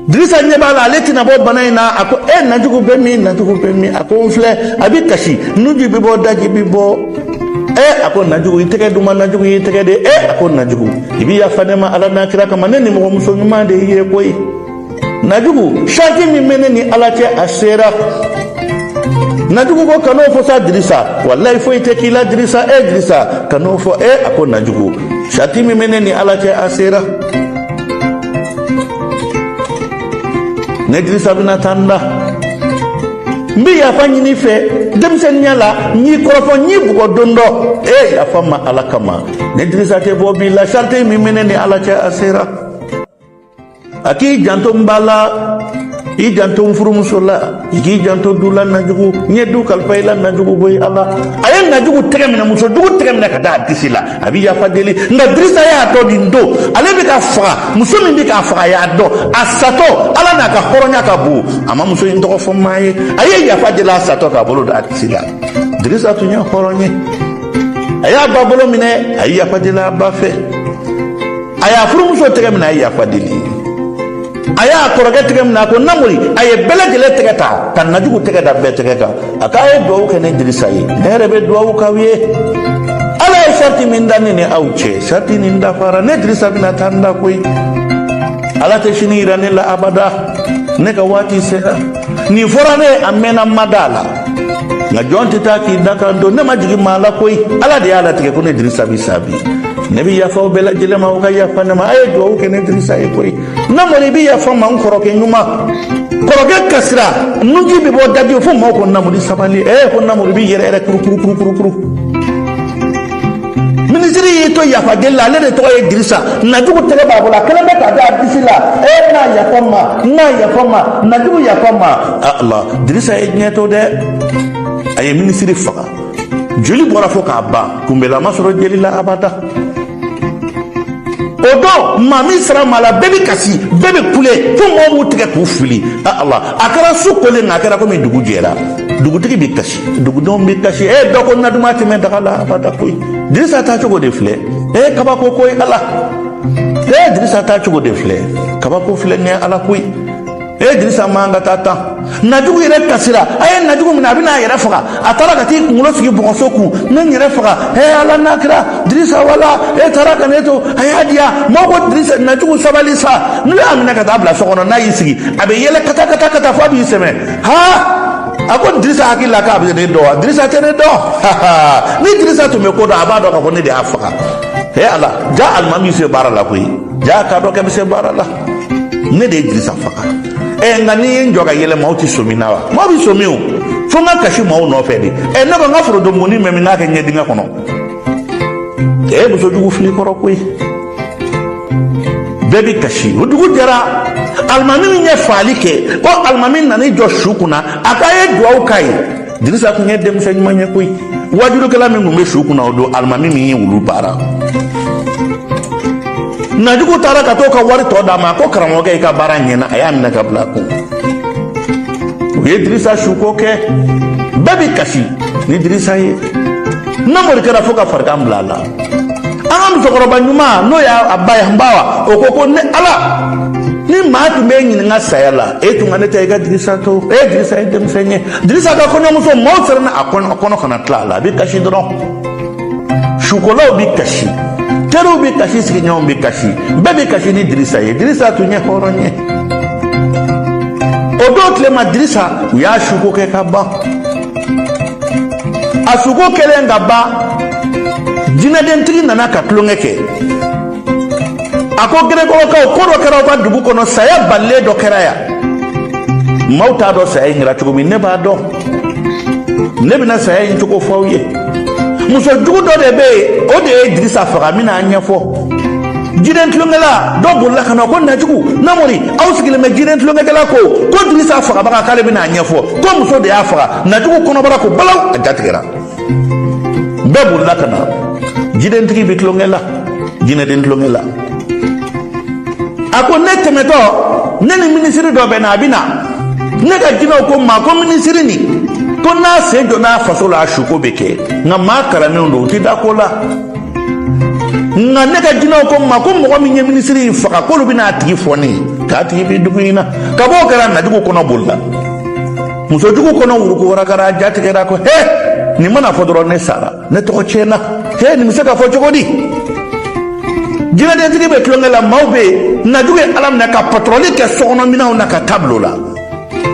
Dirisa ɲɛ b'a la, ale tɛna bɔ bana in na. A ko e Najugu bɛ min? Najugu bɛ min? A ko n filɛ. A bɛ kasi, nunji bɛ bɔ, daji bɛ bɔ. E, a ko Najugu, i tɛgɛ duma. Najugu y'i tɛgɛ de. E, a ko Najugu, i bɛ yafa ne ma Ala n'a kira kama. Ne ni mɔgɔmuso ɲuman de y'i ye koyi. Najugu, sarati min bɛ ne ni Ala cɛ, a sera. Najugu ko kan'o fɔ sa Dirisa, walayi foyi tɛ k'i la Dirisa. E Dirisa, kan'o fɔ. E, a ko Najugu, sarati min bɛ ne ni Ala cɛ, a sera. Ne Dirisa bɛna taa n da, n bɛ yafa ɲini i fɛ. Denmisɛnninya la, n y'i kɔrɔfɔ, n y'i bugɔ don dɔ. E, yafa n ma Ala kama. Ne Dirisa tɛ bɔ bi la. Sarati min bɛ ne ni Ala cɛ, a sera. A k'i janto n ba la, i janto n furumuso la, i k'i janto du la. Najugu, n ye du kalifa i la. Najugu boyi Ala. A ye Najugu tɛgɛ minɛ, muso jugu tɛgɛ minɛ ka da a disi la, a bɛ yafa deli. Nka Dirisa y'a dɔn nin don ale bɛ ka faga. Muso min bɛ k'a faga, a y'a dɔn a satɔ. Ala n'a ka hɔrɔnya ka bon, a ma muso in tɔgɔ fɔ maa ye. A ye yafa deli a satɔ k'a bolo da a disi la. Dirisa tun ye hɔrɔn ye. A y'a ba bolo minɛ, a ye yafa deli a ba fɛ. A y'a furumuso tɛgɛ minɛ, a ye yafa deli. A y'a kɔrɔkɛ tɛgɛ minɛ, a ko Namori. A ye bɛɛ lajɛlen tɛgɛ ta ka Najugu tɛgɛ da bɛɛ tɛgɛ kan. A k'a ye duwawu kɛ ne Dirisa ye, ne yɛrɛ bɛ duwawu k'aw ye. Ala ye sarati min da ne ni aw cɛ, sarati nin dafara. Ne Dirisa bɛna taa n da koyi. Ala tɛ sini yira ne la abada, ne ka waati sera. Nin fɔra ne ye, a mɛnna, n ma da a la. Nka jɔn tɛ taa k'i da kan don. Ne ma jigin maa la koyi. Ala de y'a latigɛ ko ne Dirisa bɛ sa bi. Ne bɛ yafa aw bɛɛ lajɛlen ma, aw ka yafa ne ma. A ye duwawu kɛ ne Dirisa ye koyi. Namori, i bɛ yafa n ma, n kɔrɔkɛ ɲuman. Kɔrɔkɛ kasira, nunji bɛ bɔ, daji fo maaw ko Namori sabali. Ee, ko Namori bɛ yɛrɛ yɛrɛ kuru kuru kuru kuru kuru. Minisiri y'i to yafa deli la, ale de tɔgɔ ye Dirisa. Najugu tɛgɛ b'a bolo, a kɛlen bɛ k'a da a disi la. E n'a yafa n ma, n'a yafa n ma, Najugu yafa n ma. Ala, Dirisa ye diɲɛ to dɛ. A ye minisiri faga, joli bɔra fo k'a ban, kunbɛla ma sɔrɔ jeli la abada. O don maa min sara maa la, bɛɛ bɛ kasi, bɛɛ bɛ kule, fo mɔgɔw b'u tigɛ k'u fili. Ala, a kɛra su kolen, nka a kɛra komi dugu jɛra. Dugutigi bɛ kasi, dugudenw bɛ kasi. E dɔ ko na duman tɛmɛ daga la abada koyi. Dirisa taacogo de filɛ. E kabako koyi Ala. E Dirisa taacogo de filɛ, kabako filɛ nin ye Ala koyi. E Dirisa man ka taa tan. Najugu yɛrɛ kasira. A ye Najugu minɛ, a bɛna a yɛrɛ faga. A taara ka t'i kunkolo sigi bɔgɔso kun, ne n yɛrɛ faga. He Ala n'a kira, Dirisa wala e taara ka ne to. A y'a diya mɔgɔ ko Dirisa, Najugu sabali sa. N'u y'a minɛ ka taa bila so kɔnɔ, n'a y'i sigi, a bɛ yɛlɛ kata kata kata fo a b'i sɛmɛ. Ha, a ko Dirisa hakili la k'a bɛ ne dɔn wa? Dirisa tɛ ne dɔn. Ni Dirisa tun bɛ ko dɔn, a b'a dɔn k'a fɔ ne de y'a faga. He Ala, ja alimami se baara la koyi, ja k'a dɔn k'a bɛ se baara la. Ne de ye Dirisa faga. Ɛ, nka n'i ye n jɔ ka yɛlɛ, maaw tɛ sɔmi na wa? Maaw bɛ sɔmi o, fo n ka kasi maaw nɔfɛ de. Ɛ, ne ko n ka forontomugunin bɛ min, n k'a kɛ ɲɛdingɛ kɔnɔ. Ɛ, muso jugu fili kɔrɔ koyi. Bɛɛ bɛ kasi. O dugu jɛra, alimami min ye faali kɛ, ko alimami nana i jɔ su kunna, a k'a ye duwawu k'a ye. Dirisa tun ye denmisɛn ɲuman ye koyi. Wajulukɛla min tun bɛ su kunna o don, alimami min ye wulu baara, Najugu taara ka t'o ka wari tɔ d'a ma. Ko karamɔgɔkɛ, i ka baara ɲɛna. A y'a minɛ ka bila a kun. U ye Dirisa suko kɛ, bɛɛ bɛ kasi ni Dirisa ye. Namori kɛra fo ka farigan bila a la. An ka musokɔrɔba ɲuman, n'o y'a ba ye, n ba wa, o ko ko ne Ala. Ni maa tun b'e ɲininka saya la, e tun ka ne ta i ka Dirisa to. E Dirisa ye denmisɛn ye. Dirisa ka kɔɲɔmuso, maaw siranna a kɔnɔ kana tila a la, a bɛ kasi dɔrɔn. Sukolaw bɛ kasi, teriw bɛ kasi, sigiɲɔgɔnw bɛ kasi, bɛɛ bɛ kasi ni Dirisa ye. Dirisa tun ye hɔrɔn ye. O don tilema, Dirisa, u y'a suko kɛ ka ban. A suko kɛlen ka ban, jinɛdentigi nana ka tulonkɛ kɛ. A ko Gerekɔrɔkaw, ko dɔ kɛra aw ka dugu kɔnɔ, saya balilen dɔ kɛra yan. Maaw t'a dɔn saya in kɛra cogo min, ne b'a dɔn. Ne bɛna saya in cogo fɔ aw ye. Muso jugu dɔ de bɛ yen, o de ye Dirisa faga. N bɛna a ɲɛfɔ. Jinɛ tulonkɛla dɔ bolila ka na ko Najugu, Namori, aw sigilen bɛ. Jinɛ tulonkɛkɛla ko ko Dirisa fagabaga, k'ale bɛna a ɲɛfɔ, ko muso de y'a faga. Najugu kɔnɔbara ko balawu, a jatigɛra. Bɛɛ bolila ka na. Jinɛtigi bɛ tulonkɛ la, jinɛden tulonkɛ la. A ko ne tɛmɛtɔ, ne ni minisiri dɔ bɛ na, a bɛ na. Ne ka jinɛw ko n ma ko minisiri nin, ko n'a sen donna a faso la, a suko bɛ kɛ. Nka maa kalannenw don, u tɛ da ko la. Nka ne ka jinɛw ko n ma ko mɔgɔ min ye minisiri in faga, k'olu bɛna a tigi fɔ ne ye, k'a tigi bɛ dugu in na. Ka bɔ o kɛra, Najugu kɔnɔ bolila, musojugu kɔnɔ wuruku warakara, a jatigɛra ko he, nin mana fɔ dɔrɔn, ne sara, ne tɔgɔ tiɲɛna. He, nin bɛ se ka fɔ cogo di? Jinɛdentigi bɛ tulonkɛ la, maaw bɛ yen. Najugu ye ala minɛ ka patɔrɔli kɛ sokɔnɔminɛnw na ka tabilo la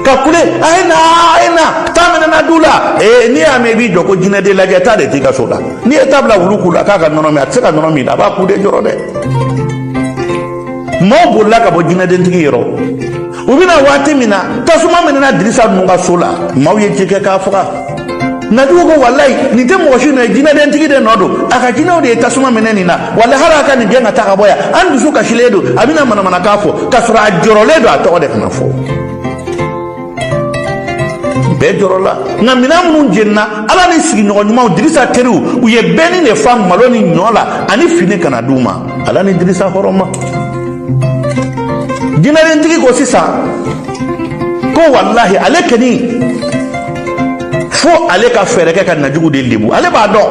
ka kule: a ye na, a ye na, taa minɛna du la. Ee, n'i y'a mɛn i b'i jɔ ko jinɛden lajɛ, taa de t'i ka so la. N'i ye taa bila wulu ku la k'a ka nɔnɔ min, a tɛ se ka nɔnɔ min, a b'a ku de jɔrɔ dɛ. Maaw bolila ka bɔ jinɛdentigi yɔrɔ. U bɛna waati min na, tasuma minɛna Dirisa ninnu ka so la. Maaw ye ji kɛ k'a faga. Najugu ko walayi, nin tɛ mɔgɔ si nɔ ye, jinɛdentigi de nɔ don. A ka jinɛw de ye tasuma minɛ nin na. Walayi, hali a ka nin gɛn ka taa ka bɔ yan, an dusu kasilen don. A bɛna manamanakan fɔ k'a sɔrɔ a jɔrɔlen don, a tɔgɔ de kana fɔ. Bɛɛ jɔrɔla. Nka minɛn minnu jenina, ala ni sigiɲɔgɔn ɲumanw, Dirisa teriw, u ye bɛnni de fa malo ni ɲɔ la ani fini ka na d'u ma. Ala ni Dirisa hɔrɔn ma. Jinɛdentigi ko sisan ko walahi, ale kɔni, fo ale ka fɛɛrɛ kɛ ka Najugu de lebu, ale b'a dɔn.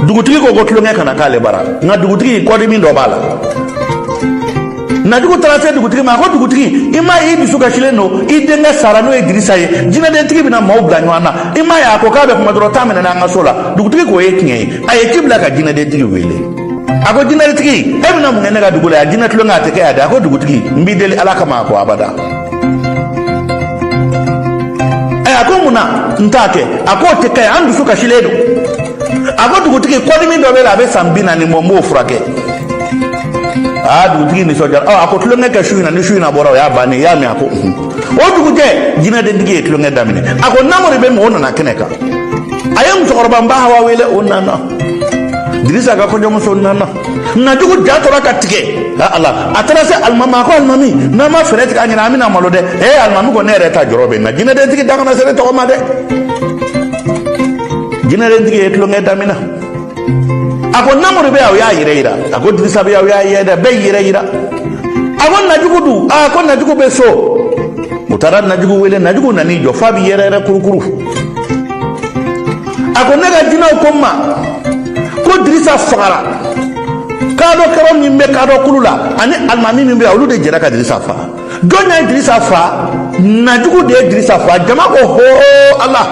Dugutigi ko ko tulonkɛ kana k'ale bara. Nka dugutigi, kɔdimi dɔ b'a la. Najugu taara se dugutigi ma, a ko dugutigi, i m'a ye i dusu kasilen don, i denkɛ sara, n'o ye Dirisa ye. Jinɛdentigi bɛna maaw bila ɲɔgɔn na. I m'a ye a ko k'a bɛ kuma dɔrɔn, taa minɛ an ka so la. Dugutigi k'o ye tiɲɛ ye. A ye ci bila ka jinɛdentigi wele. A ko jinɛtigi, e bɛna mun kɛ ne ka dugu la yan? Jinɛ tulonkɛ, a tɛ kɛ yan dɛ. A ko dugutigi, n b'i deli ala kama. A ko abada. Ɛ, a ko mun na n t'a kɛ? A ko o tɛ kɛ yan, an dusu kasilen don. A ko dugutigi, kɔdimi dɔ bɛ la, a bɛ san 40 bɔ, n b'o furakɛ. Aa, dugutigi nisɔndiyara. Ɔ, a ko tulonkɛ kɛ su in na. Ni su in na bɔra, o y'a bannen. I y'a mɛn? A ko unhun. O dugujɛ, jinɛdentigi ye tulonkɛ daminɛ. A ko Namori bɛ min? O nana kɛnɛ kan. A ye musokɔrɔba Nba Hawa wele, o nana. Dirisa ka kɔɲɔmuso nana. Najugu ja tora ka tigɛ. Ala, a taara se alimami. A ko alimami, n'an ma fɛɛrɛ tigɛ a ɲɛna, an bɛna malo dɛ. Ee, alimami ko ne yɛrɛ ta jɔrɔ bɛ n na, jinɛdentigi da kana se ne tɔgɔ ma dɛ. Jinɛdentigi ye tulonkɛ daminɛ. A ko Namori bɛ yan, o y'a yɛrɛ yira. A ko Dirisa bɛ yan, o y'a yɛrɛ yira. Bɛɛ y'i yɛrɛ yira. A ko Najugu dun? A ko Najugu bɛ so. U taara Najugu wele. Najugu nan'i jɔ f'a bɛ yɛrɛ yɛrɛ kurukuru. A ko ne ka jinɛw ko n ma ko Dirisa fagara. Kadɔ kɛrɔ min bɛ kadɔ kulu la ani alimami min bɛ yan, olu de jɛra ka Dirisa faga. Jɔn ye Dirisa fa? Najugu de ye Dirisa fa. Jama ko hoo ala.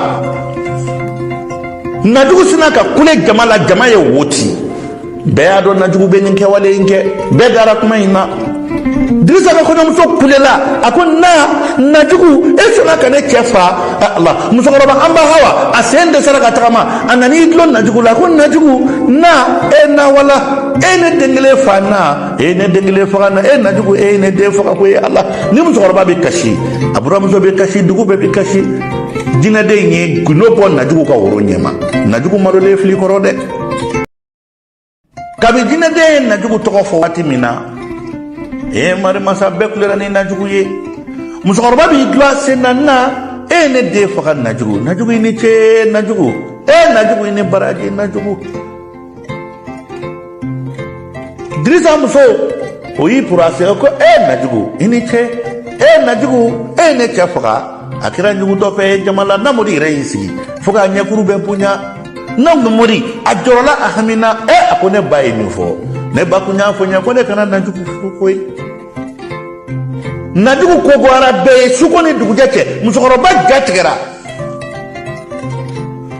Najugu sina ka kule jama la, jama ye wo ci. Bɛɛ y'a dɔn Najugu bɛ nin kɛwale in kɛ. Bɛɛ dara kuma in na. Dirisa ka kɔɲɔmuso kulela. A ko na Najugu, e sɔnna ka ne cɛ fa. Ala, musokɔrɔba an ba Hawa, a sen dɛsɛra ka tagama. A nana i dulon Najugu la. A ko Najugu, na e na wala e ne den kelen fa, na e ne den kelen faga, na e Najugu, e ne den faga. Ko e ala, ni musokɔrɔba bɛ kasi, a buramuso bɛ kasi, dugu bɛɛ bɛ kasi. Jinɛden ye gundo bɔ Najugu ka woro ɲɛma. Najugu malolen fili kɔrɔ dɛ. Kabi jinɛden ye Najugu tɔgɔ fɔ waati min na, ee marimasa, bɛɛ kulera ni Najugu ye. Musokɔrɔba b'i dulon a sen na: na e ye ne den faga Najugu, Najugu i ni ce, Najugu, e Najugu i ni baraji, Najugu. Dirisa muso, o y'i puru a sen ko e Najugu i ni ce, e Najugu, e ye ne cɛ faga. A kɛra ɲugutɔ fɛ ye jama la. Namori yɛrɛ y'i sigi fo k'a ɲɛkuru bɛɛ bonya. Namori, a jɔrɔla, a hamina. E, a ko ne ba ye nin fɔ. Ne ba kun y'a fɔ n ye ko ne kana Najugu furu koyi. Najugu ko goyara bɛɛ ye suko ni dugujɛ cɛ. Musokɔrɔba ja tigɛra,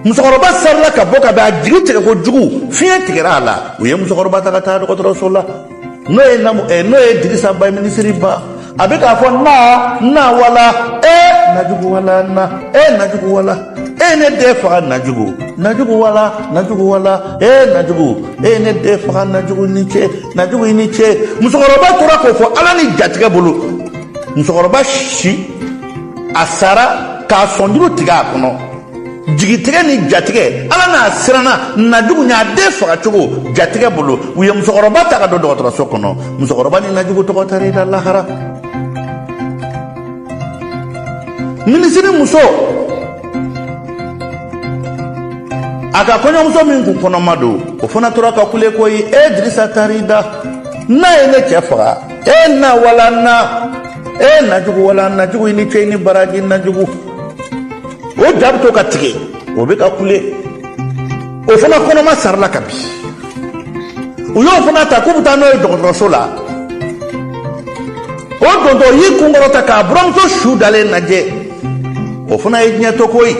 musokɔrɔba sarila ka bɔ ka bɛn, a jigi tigɛ kojugu, fiɲɛ tigɛra a la. U ye musokɔrɔba ta ka taa dɔgɔtɔrɔso la, n'o ye namu ɛ n'o ye Dirisa ba, minisiri ba. A bɛ k'a fɔ na na wala e Najugu wala na e Najugu wala e ne den faga Najugu, Najugu wala Najugu wala e Najugu e ne den faga Najugu ni ce, Najugu i ni ce. Musokɔrɔba tora k'o fɔ Ala ni jatigɛ bolo. Musokɔrɔba si a sara k'a sɔnjuru tigɛ a kɔnɔ, jigitigɛ ni jatigɛ. Ala n'a siranna Najugu ɲɛ, a den faga cogo jatigɛ bolo. U ye musokɔrɔba ta ka don dɔgɔtɔrɔso kɔnɔ. Musokɔrɔba ni Najugu tɔgɔ taara i da lahara. Minisiri muso, a ka kɔɲɔmuso min kun kɔnɔma don, o fana tora ka kule koyi. E Dirisa taara i da, n'a ye ne cɛ faga. E na wala na e Najugu wala Najugu i ni ce, i ni baraji Najugu. O ja bɛ to ka tigɛ, o bɛ ka kule. O fana kɔnɔma sarala ka bin. U y'o fana ta k'u bɛ taa n'o ye dɔgɔtɔrɔso la. O dontɔ y'i kun kɔrɔta k'a buramuso su dalen lajɛ, o fana ye diɲɛ to koyi,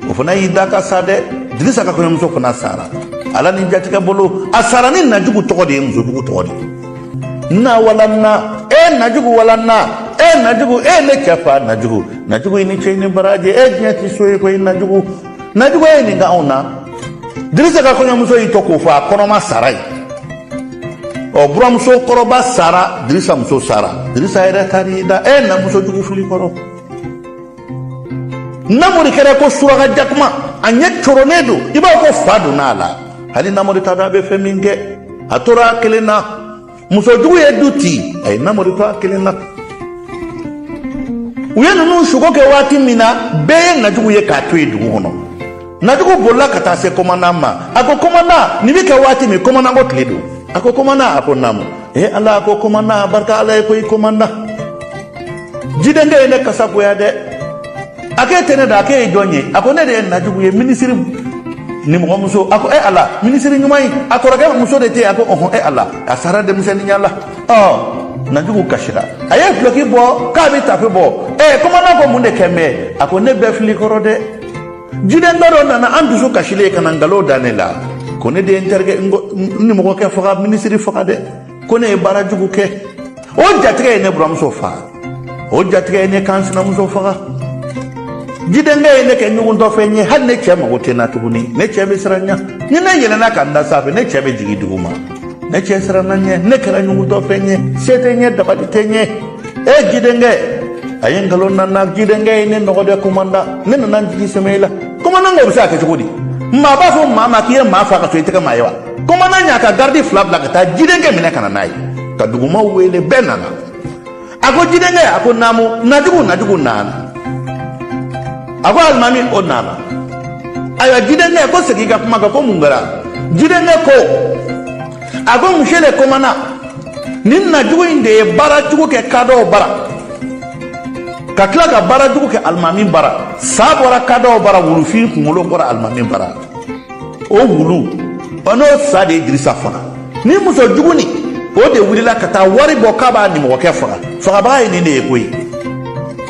o fana y'i da ka sa dɛ. Dirisa ka kɔɲɔmuso fana sara Ala ni jatigɛ bolo. A sara ni Najugu tɔgɔ de ye, musojugu tɔgɔ de ye. Na wala na e Najugu wala na e Najugu e ne cɛ fa Najugu, Najugu i ni ce, i ni baraji. E diɲɛ ti so ye koyi Najugu, Najugu e ye nin kɛ anw na. Dirisa ka kɔɲɔmuso y'i to k'o fɔ, a kɔnɔma sara yen. Ɔ, buramuso kɔrɔba sara, Dirisa muso sara, Dirisa yɛrɛ taar'i da. E na muso jugu fili kɔrɔ. Namori kɛra ko suraka jakuma, a ɲɛ coronnen don, i b'a fɔ ko fa donna a la. Hali Namori t'a dɔn a bɛ fɛn min kɛ. A tora a kelen na. Musojugu ye du ci, a ye Namori to a kelen na. U ye ninnu suko kɛ waati min na, bɛɛ ye Najugu ye k'a to yen dugu kɔnɔ. Najugu bolila ka taa se kɔmandan ma. A ko kɔmandan, nin bɛ kɛ waati min? Kɔmandan ko tile don. A ko kɔmandan, a ko naamu. E Ala, a ko kɔmandan, barika Ala ye koyi. Kɔmandan, jidenkɛ ye ne kasa goya dɛ. A k'e tɛ ne da, a k'e ye jɔn ye? A ko ne de ye Najugu ye, minisiri nimɔgɔmuso. A ko e Ala, minisiri ɲuman in, a kɔrɔkɛ muso de tɛ yen? A ko ɔhɔn. E Ala, a sara denmisɛnninya la. Ɔ, Najugu kasira, a ye duloki bɔ k'a bɛ tafe bɔ. Ɛ, kɔmandan ko mun de kɛ mɛ? A ko ne bɛɛ fili kɔrɔ dɛ. Jiden dɔ nana an dusu kasilen ka na nkalon da ne la ko ne de ye n terikɛ n nimɔgɔkɛ faga, minisiri faga dɛ, ko ne ye baara jugu kɛ. O jatigɛ ye ne buramuso faga, o jatigɛ ye ne kan sinamuso faga. Jidenkɛ ye ne kɛ ɲuguntɔfɛn ye. Hali ne cɛ mago tɛ n na tuguni. Ne cɛ bɛ siran ɲɛ. Ni ne yɛlɛnna ka n da sanfɛ, ne cɛ bɛ jigin dugu ma. Ne cɛ siranna ɲɛ, ne kɛra ɲuguntɔfɛn ye, se tɛ ɲɛ, dabali tɛ ɲɛ. E jidenkɛ, a ye nkalon nana. Jidenkɛ ye ne nɔgɔ dɛ. Komanda, ne nana n jigi sɛmɛ i la. Komandan ko o bɛ se ka kɛ cogo di? Maa b'a fɔ maa ma k'i ye maa fa ka to i tɛgɛ maa ye wa? Komandan y'a ka garidi fila bila ka taa jidenkɛ minɛ ka na n'a ye, ka dugumaw wele. Bɛɛ nana. A ko jidenkɛ, a ko naamu. Najugu, Najugu nana. A ko alimami, o nana. Ayiwa jidenkɛ ko segin i ka kuma kan, ko mun kɛra? Jidenkɛ ko, a ko monsieur le commandant, nin Najugu in de ye baara jugu kɛ kadɔw bara, ka tila ka baara jugu kɛ alimami bara. Sa bɔra kadɔw bara, wulufin kunkolo bɔra alimami bara. O wulu o n'o sa de ye Dirisa faga. Ni muso jugu nin, o de wulila ka taa wari bɔ k'a b'a nimɔgɔkɛ faga. Fagabaga ye nin de ye koyi.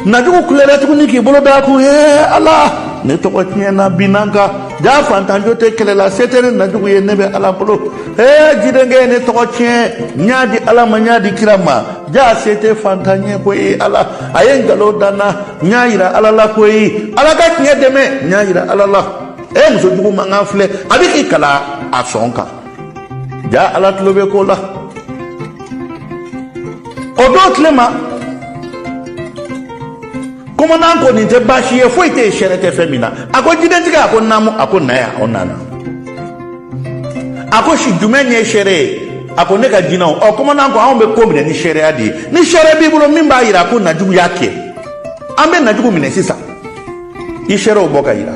Najugu kulera tuguni k'i bolo d'a kun. Ee Ala, ne tɔgɔ tiɲɛna bi n'an kan. Jaa fantanjo tɛ kɛlɛ la, se tɛ ne Najugu ye, ne bɛ Ala bolo. Ee jidenkɛ ye ne tɔgɔ tiɲɛ, n y'a di Ala ma, n y'a di kira ma. Jaa se tɛ fantan ye koyi. Ala, a ye nkalon da n na, n y'a yira Ala la koyi. Ala ka tiɲɛ dɛmɛ, n y'a yira Ala la. E muso jugu mankan filɛ, a bɛ k'i kala a sɔn kan. Jaa Ala tulo bɛ ko la. O don tile ma, komandan ko nin tɛ baasi ye, foyi tɛ yen, sɛrɛ tɛ fɛn min na. A ko jidentigi, a ko naamu. A ko na yan. O nana. A ko si jumɛn ye sɛrɛ ye? A ko ne ka jinɛw. Ɔ, komandan ko anw bɛ ko minɛ ni sɛrɛya de ye. Ni sɛrɛ b'i bolo min b'a yira ko Najugu y'a kɛ, an bɛ Najugu minɛ sisan. I sɛrɛw bɔ ka yira.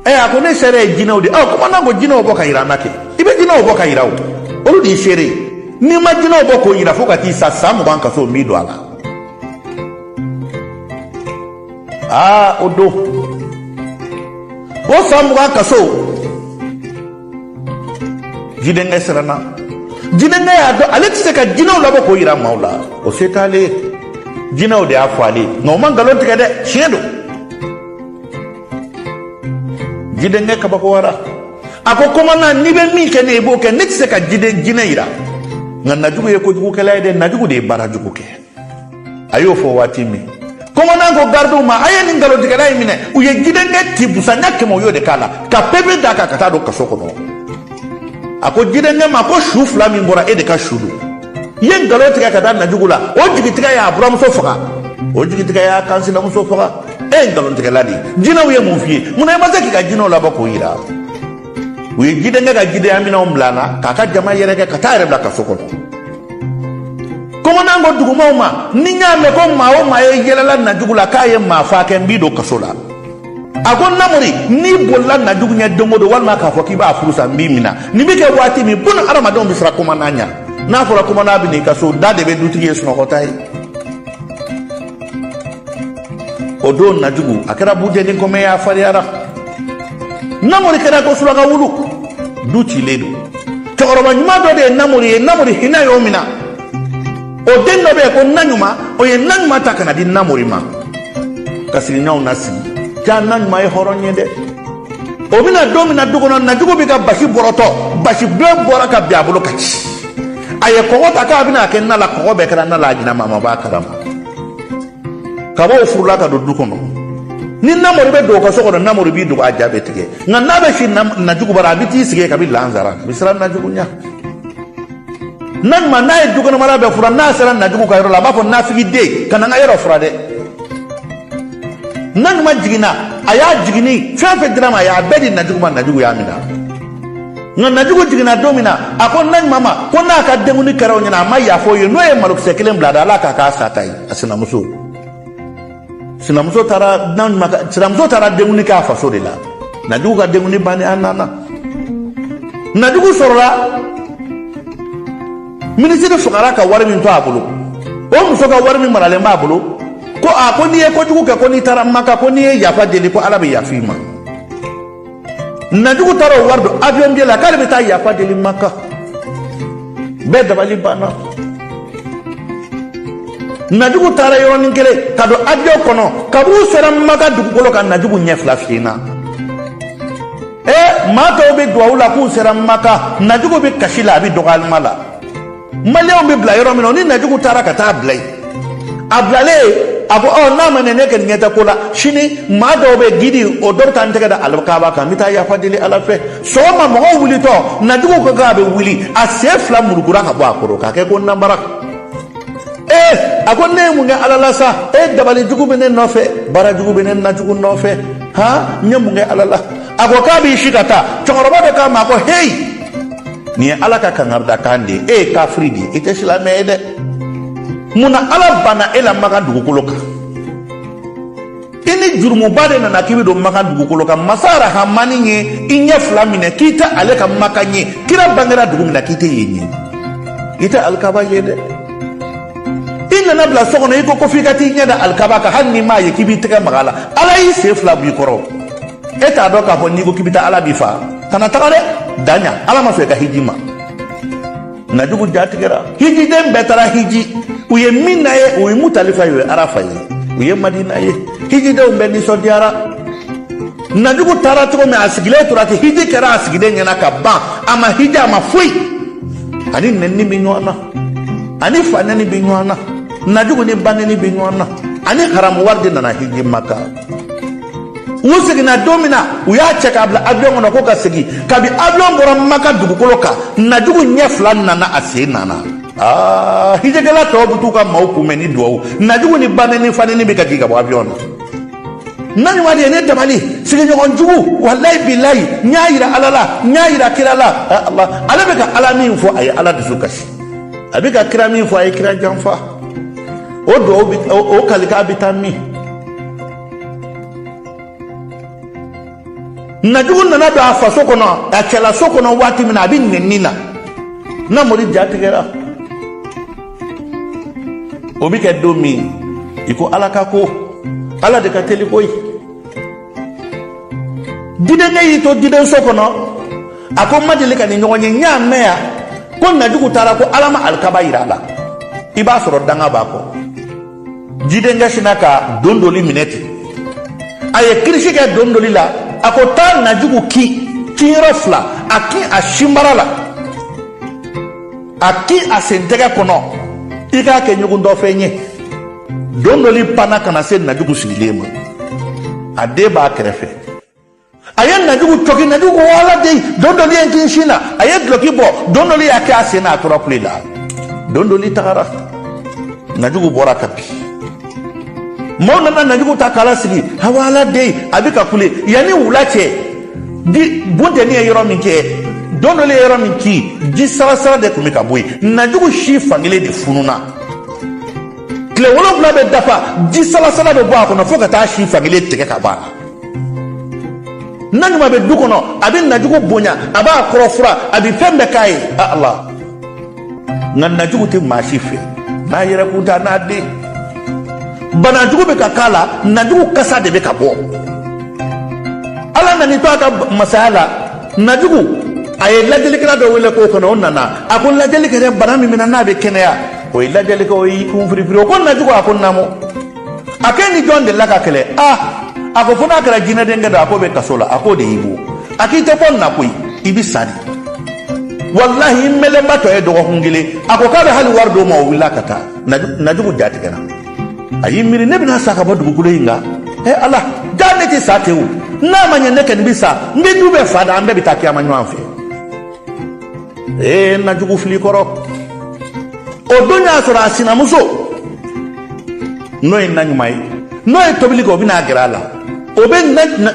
Ɛ, a ko ne sɛrɛ ye jinɛw de. Ɔ, komandan ko jinɛw bɔ ka yira an na kɛ. I bɛ jinɛw bɔ ka yira, o olu de y'i seere ye. N'i ma jinɛw bɔ k'o yira, fo ka t'i sa, san 20 kaso n b'i don a la. Aa, o don, o san 20 kaso. Jidenkɛ siranna. Jidenkɛ y'a dɔn ale tɛ se ka jinɛw labɔ k'o yira maaw la, o se t'ale ye. Jinɛw de y'a fɔ ale ye, nka o ma nkalon tigɛ dɛ, tiɲɛ don. Jidenkɛ kabakoyara, a ko kɔmandan, n'i bɛ min kɛ ne ye, i b'o kɛ, ne tɛ se ka jiden jinɛ yira. Nka Najugu ye kojugukɛla ye dɛ, Najugu de ye baara jugu kɛ. A y'o fɔ waati min, kɔmandan ko garidiw ma, a ye nin nkalontigɛla in minɛ. U ye jidenkɛ ci busan ɲɛ 100, u y'o de k'a la ka pepe d'a kan ka taa don kaso kɔnɔ. A ko jidenkɛ ma ko su fila min bɔra, e de ka su don. I ye nkalon tigɛ ka da Najugu la, o jigitigɛ y'a buramuso faga, o jigitigɛ y'a kansinamuso faga. E ye nkalontigɛla de ye. Jinɛw ye mun f'i ye? Munna i ma se k'i ka jinɛw labɔ k'o yira? U ye jidenkɛ ka jidenya minɛnw bila a la k'a ka jama yɛrɛkɛ ka taa yɛrɛ bila kaso kɔnɔ. Kɔmandan ko dugumaw ma, ni n y'a mɛn ko maa o maa ye yɛlɛla Najugu la k'a ye maa faa kɛ, n b'i don kaso la. A ko Namori, n'i bolila Najugu ɲɛ don o don, walima k'a fɔ k'i b'a furu sa, n b'i minɛ. Nin bɛ kɛ waati min, buna hadamadenw bɛ siran kɔmandan ɲɛ. N'a fɔra kɔmandan bɛ n'i ka so, da de bɛ dutigi ye sunɔgɔta ye. O don Najugu a kɛra bujɛni kɔmɛ ye, a fariyara. Namori kɛra ko suraka wulu, du cilen don. Cɛkɔrɔba ɲuman dɔ de ye Namori ye, Namori hinɛ y'o minɛ. O den dɔ bɛ yen ko Naɲuman, o ye Naɲuman ta ka na di Namori ma ka sigiɲɔgɔnw nasigi. Ja, Naɲuman ye hɔrɔn ye dɛ. O bɛna don min na du kɔnɔ, Najugu bɛ ka basi bɔrɔtɔ, basi bilen bɔra ka bin a bolo ka ci. A ye kɔgɔ ta k'a bɛna kɛ na la, kɔgɔ bɛɛ kɛra na la, a ɲinɛ maa ma b'a kalama. Kabaw furula ka don du kɔnɔ. Ni Namori bɛ don o ka so kɔnɔ, Namori b'i dogo, a ja bɛ tigɛ. Nka n'a bɛ si Najugu bara, a bɛ t'i sigi kabi lansara, a bɛ siran Najugu ɲɛ. Naɲuman n'a ye dukɔnɔmara bɛɛ furan, n'a sera Najugu ka yɔrɔ la, a b'a fɔ nafigi den, ka na n ka yɔrɔ furan dɛ. Naɲuman jiginna, a y'a jiginni fɛn fɛn dira ma, a y'a bɛɛ di Najugu ma. Najugu y'a minɛ. Nka Najugu jiginna don min na, a ko Naɲuman ma ko n'a ka denkundi kɛra o ɲɛna, a ma yafa o ye, n'o ye malokisɛ kelen bila da, Ala k'a k'a sata ye. A sinamuso taara, Naɲuman ka sinamuso taara denkundi kɛ a faso de la. Najugu ka denkundi bannen, a nana. Najugu sɔrɔla minisiri fagara ka wari min to a bolo, o muso ka wari min maralen b'a bolo, ko a ko n'i ye kojugu kɛ, ko n'i taara Maka, ko n'i ye yafa deli, ko Ala bɛ yafa i ma. Najugu taara o wari don avion billet la k'ale bɛ taa yafa deli Maka. Bɛɛ dabali banna. Najugu taara yɔrɔnin kelen ka don avion kɔnɔ, kab'u sera Maka dugukolo kan, Najugu ɲɛ fila fiyenna. Ee, maa tɔw bɛ duwawu la k'u sera Maka, Najugu bɛ kasi la, a bɛ dɔgɔyalima la. Maliyɛnw bɛ bila yɔrɔ min na, ni Najugu taara ka taa bila yen, a bilalen, a ko ɔ n'a ma ɲɛ, ne kɔni ɲɛ tɛ ko la. Sini maa dɔw bɛ gidi, o dɔ bɛ taa n tɛgɛ da alikaba kan, n bɛ taa yafa deli Ala fɛ. Sɔgɔma mɔgɔw wulitɔ, Najugu ko k'a bɛ wuli, a sen fila murukura ka bɔ a kɔrɔ k'a kɛ ko nanbara. Ee, a ko ne ye mun kɛ Ala la sa? E dabali jugu bɛ ne nɔfɛ, baara jugu bɛ ne Najugu nɔfɛ. Han, n ye mun kɛ Ala la? A ko k'a b'i si ka taa. Cɛkɔrɔba dɔ k'a ma ko heyi, nin ye Ala ka kangaridakan de ye, e ye kafiri de ye, i tɛ silamɛ ye dɛ. Munna Ala banna e la Makan dugukolo kan? I ni jurumuba de nana k'i bɛ don Makan dugukolo kan. Masa Rahamani ye i ɲɛ fila minɛ k'i tɛ ale ka Makan ye. Kira bangera dugu min na, k'i tɛ yen ye, i tɛ alikaba ye dɛ. I nana bila so kɔnɔ, i ko ko f'i ka t'i ɲɛ da alikaba kan, hali n'i m'a ye k'i b'i tɛgɛ maga a la. Ala y'i sen fila b'i kɔrɔ. E t'a dɔn k'a fɔ n'i ko k'i bɛ taa, Ala b'i fa. Kana taga dɛ, daɲa Ala ma sɔn i ka hiji ma. Najugu jatigɛra. Hijiden bɛɛ taara hiji, u ye min na ye, u ye Mutalifa ye, u ye Arafa ye, u ye Madina ye. Hijidenw bɛɛ nisɔndiyara. Najugu taara cogo min, a sigilen tora ten. Hiji kɛra a sigilen ɲɛna ka ban, a ma hiji, a ma foyi. Ani nɛnini bɛ ɲɔgɔn na, ani fa nɛni bɛ ɲɔgɔn na, Najugu ni ba nɛni bɛ ɲɔgɔn na, ani haramu wari de nana hiji Maka. U seginna don min na, u y'a cɛ k'a bila avion kɔnɔ ko ka segin. Kabi avion bɔra Maka dugukolo kan, Najugu ɲɛ fila nana, a sen nana. Aa, hijikɛla tɔw bɛ t'u ka maaw kunbɛn ni duwawu, Najugu ni ba nɛni, fa nɛni bɛ ka jigin ka bɔ avion na. Naɲuman de ye ne dabali, sigiɲɔgɔn jugu, walayi bilayi, n y'a yira Ala la, n y'a yira kira la. Allah, ale bɛ ka Ala min fɔ, a ye Ala dusu kasi. A bɛ ka kira min fɔ, a ye kira janfa. O duwawu bɛ, o kalikan bɛ taa min? Najugu nana don a faso kɔnɔ, a cɛlaso kɔnɔ waati min na, a bɛ nɛni na, Namori ja tigɛra. O bɛ kɛ don min, i ko Ala ka ko, Ala de ka teli koyi. Didenkɛ y'i to didenso kɔnɔ. A ko n ma deli ka nin ɲɔgɔn ye. N y'a mɛn yan ko Najugu taara ko Ala ma alikaba yira a la. I b'a sɔrɔ danga b'a kɔ. Jidenkɛ sinna ka dondoli minɛ ten, a ye kirisi kɛ dondoli la. A ko taa Najugu kin kinyɔrɔ fila, a kin a sinbara la, a kin a sentɛgɛ kɔnɔ, i k'a kɛ ɲugutɔfɛn ye. Dondoli panna ka na se Najugu sigilen ma, a den b'a kɛrɛfɛ. A ye Najugu cɔki. Najugu ko ala den, dondoli ye n kin sin na. A ye dulɔki bɔ, dondoli y'a kɛ a sen na, a tora kule la. Dondoli tagara, Najugu bɔra ka bin. Maaw nana Najugu ta k'a lasigi. Awa ala den, a bɛ ka kule. Yanni wula cɛ di, buntɛni ye yɔrɔ min kɛ, dondoli ye yɔrɔ min kin, ji salasala de tun bɛ ka bɔ yen. Najugu si fankelen de fununa. Tile 7 bɛ dafa, ji salasala bɛ bɔ a kɔnɔ fo ka taa si fankelen tigɛ ka bɔ a la. Naɲuman bɛ du kɔnɔ, a bɛ Najugu bonya, a b'a kɔrɔ fura, a bɛ fɛn bɛɛ k'a ye. Ala, nka Najugu tɛ maa si fɛ n'a yɛrɛ kun t'a n'a den. Banajugu bɛ ka k'a la, Najugu kasa de bɛ ka bɔ. Ala nan'i to a ka masaya la, Najugu a ye lajɛlikɛla dɔ wele k'o kɔnɔ. O nana, a ko lajɛli kɛ dɛ, bana min bɛ na n'a bɛ kɛnɛya. O ye lajɛli kɛ, o y'i kun firifiri. O ko Najugu, a ko naamu. A k'e ni jɔn delila ka kɛlɛ? A a ko fo n'a kɛra jinɛdenkɛ dɔ, a k'o bɛ kaso la, a k'o de y'i bon. A k'i tɛ bɔ nin na koyi, i bɛ sa de, walahi. I mɛlɛnba tɔ ye dɔgɔkun kelen. A ko k'a bɛ hali wari d'o ma. O wulila ka taa. Najugu ja tigɛra. A y'i miiri, ne bɛna sa ka bɔ dugukolo in kan. Ɛ Ala, ja ne tɛ sa ten o. N'a ma ɲɛ ne kɔni bɛ sa, n bɛ du bɛɛ fa da, an bɛɛ bɛ taa kiyama ɲɔgɔn fɛ. Ee, Najugu fili kɔrɔ. O don y'a sɔrɔ a sinamuso, n'o ye Naɲuman ye, n'o ye tobili kɛ, o bɛna gɛrɛ a la. O bɛ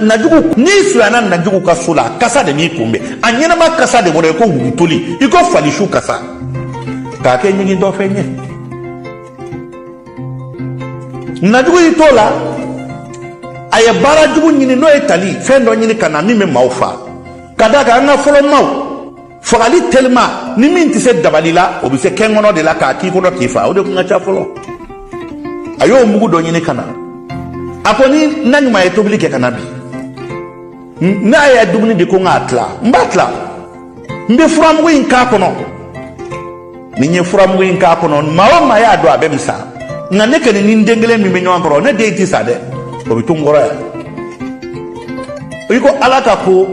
Najugu, n'i surunyana Najugu ka so la, a kasa de b'i kunbɛn. A ɲɛnama kasa de bɔra i ko wulutoli, i ko falisu kasa, k'a kɛ ɲigintɔfɛn ye. Najugu y'i t'o la, a ye baara jugu ɲini, n'o ye tali fɛn dɔ ɲini ka na min bɛ maaw fa. Ka d'a kan an ka fɔlɔ maaw fagali telima, ni min tɛ se dabali la, o bɛ se kɛnkɔnɔ de la k'a k'i kɔnɔ k'i fa. O de tun ka ca fɔlɔ. A y'o mugu dɔ ɲini ka na. A ko ni Naɲuman ye tobili kɛ ka na bi, n'a ye dumuni di ko n k'a tila, n b'a tila, n bɛ furamugu in k'a kɔnɔ. Ni n ye furamugu in k'a kɔnɔ, maa o maa y'a dɔn, a bɛɛ bɛ sa. Nka ne kɔni ni n den kelen min bɛ ɲɔgɔn kɔrɔ, ne den tɛ sa dɛ, o bɛ to n kɔrɔ yan. I ko Ala ka ko,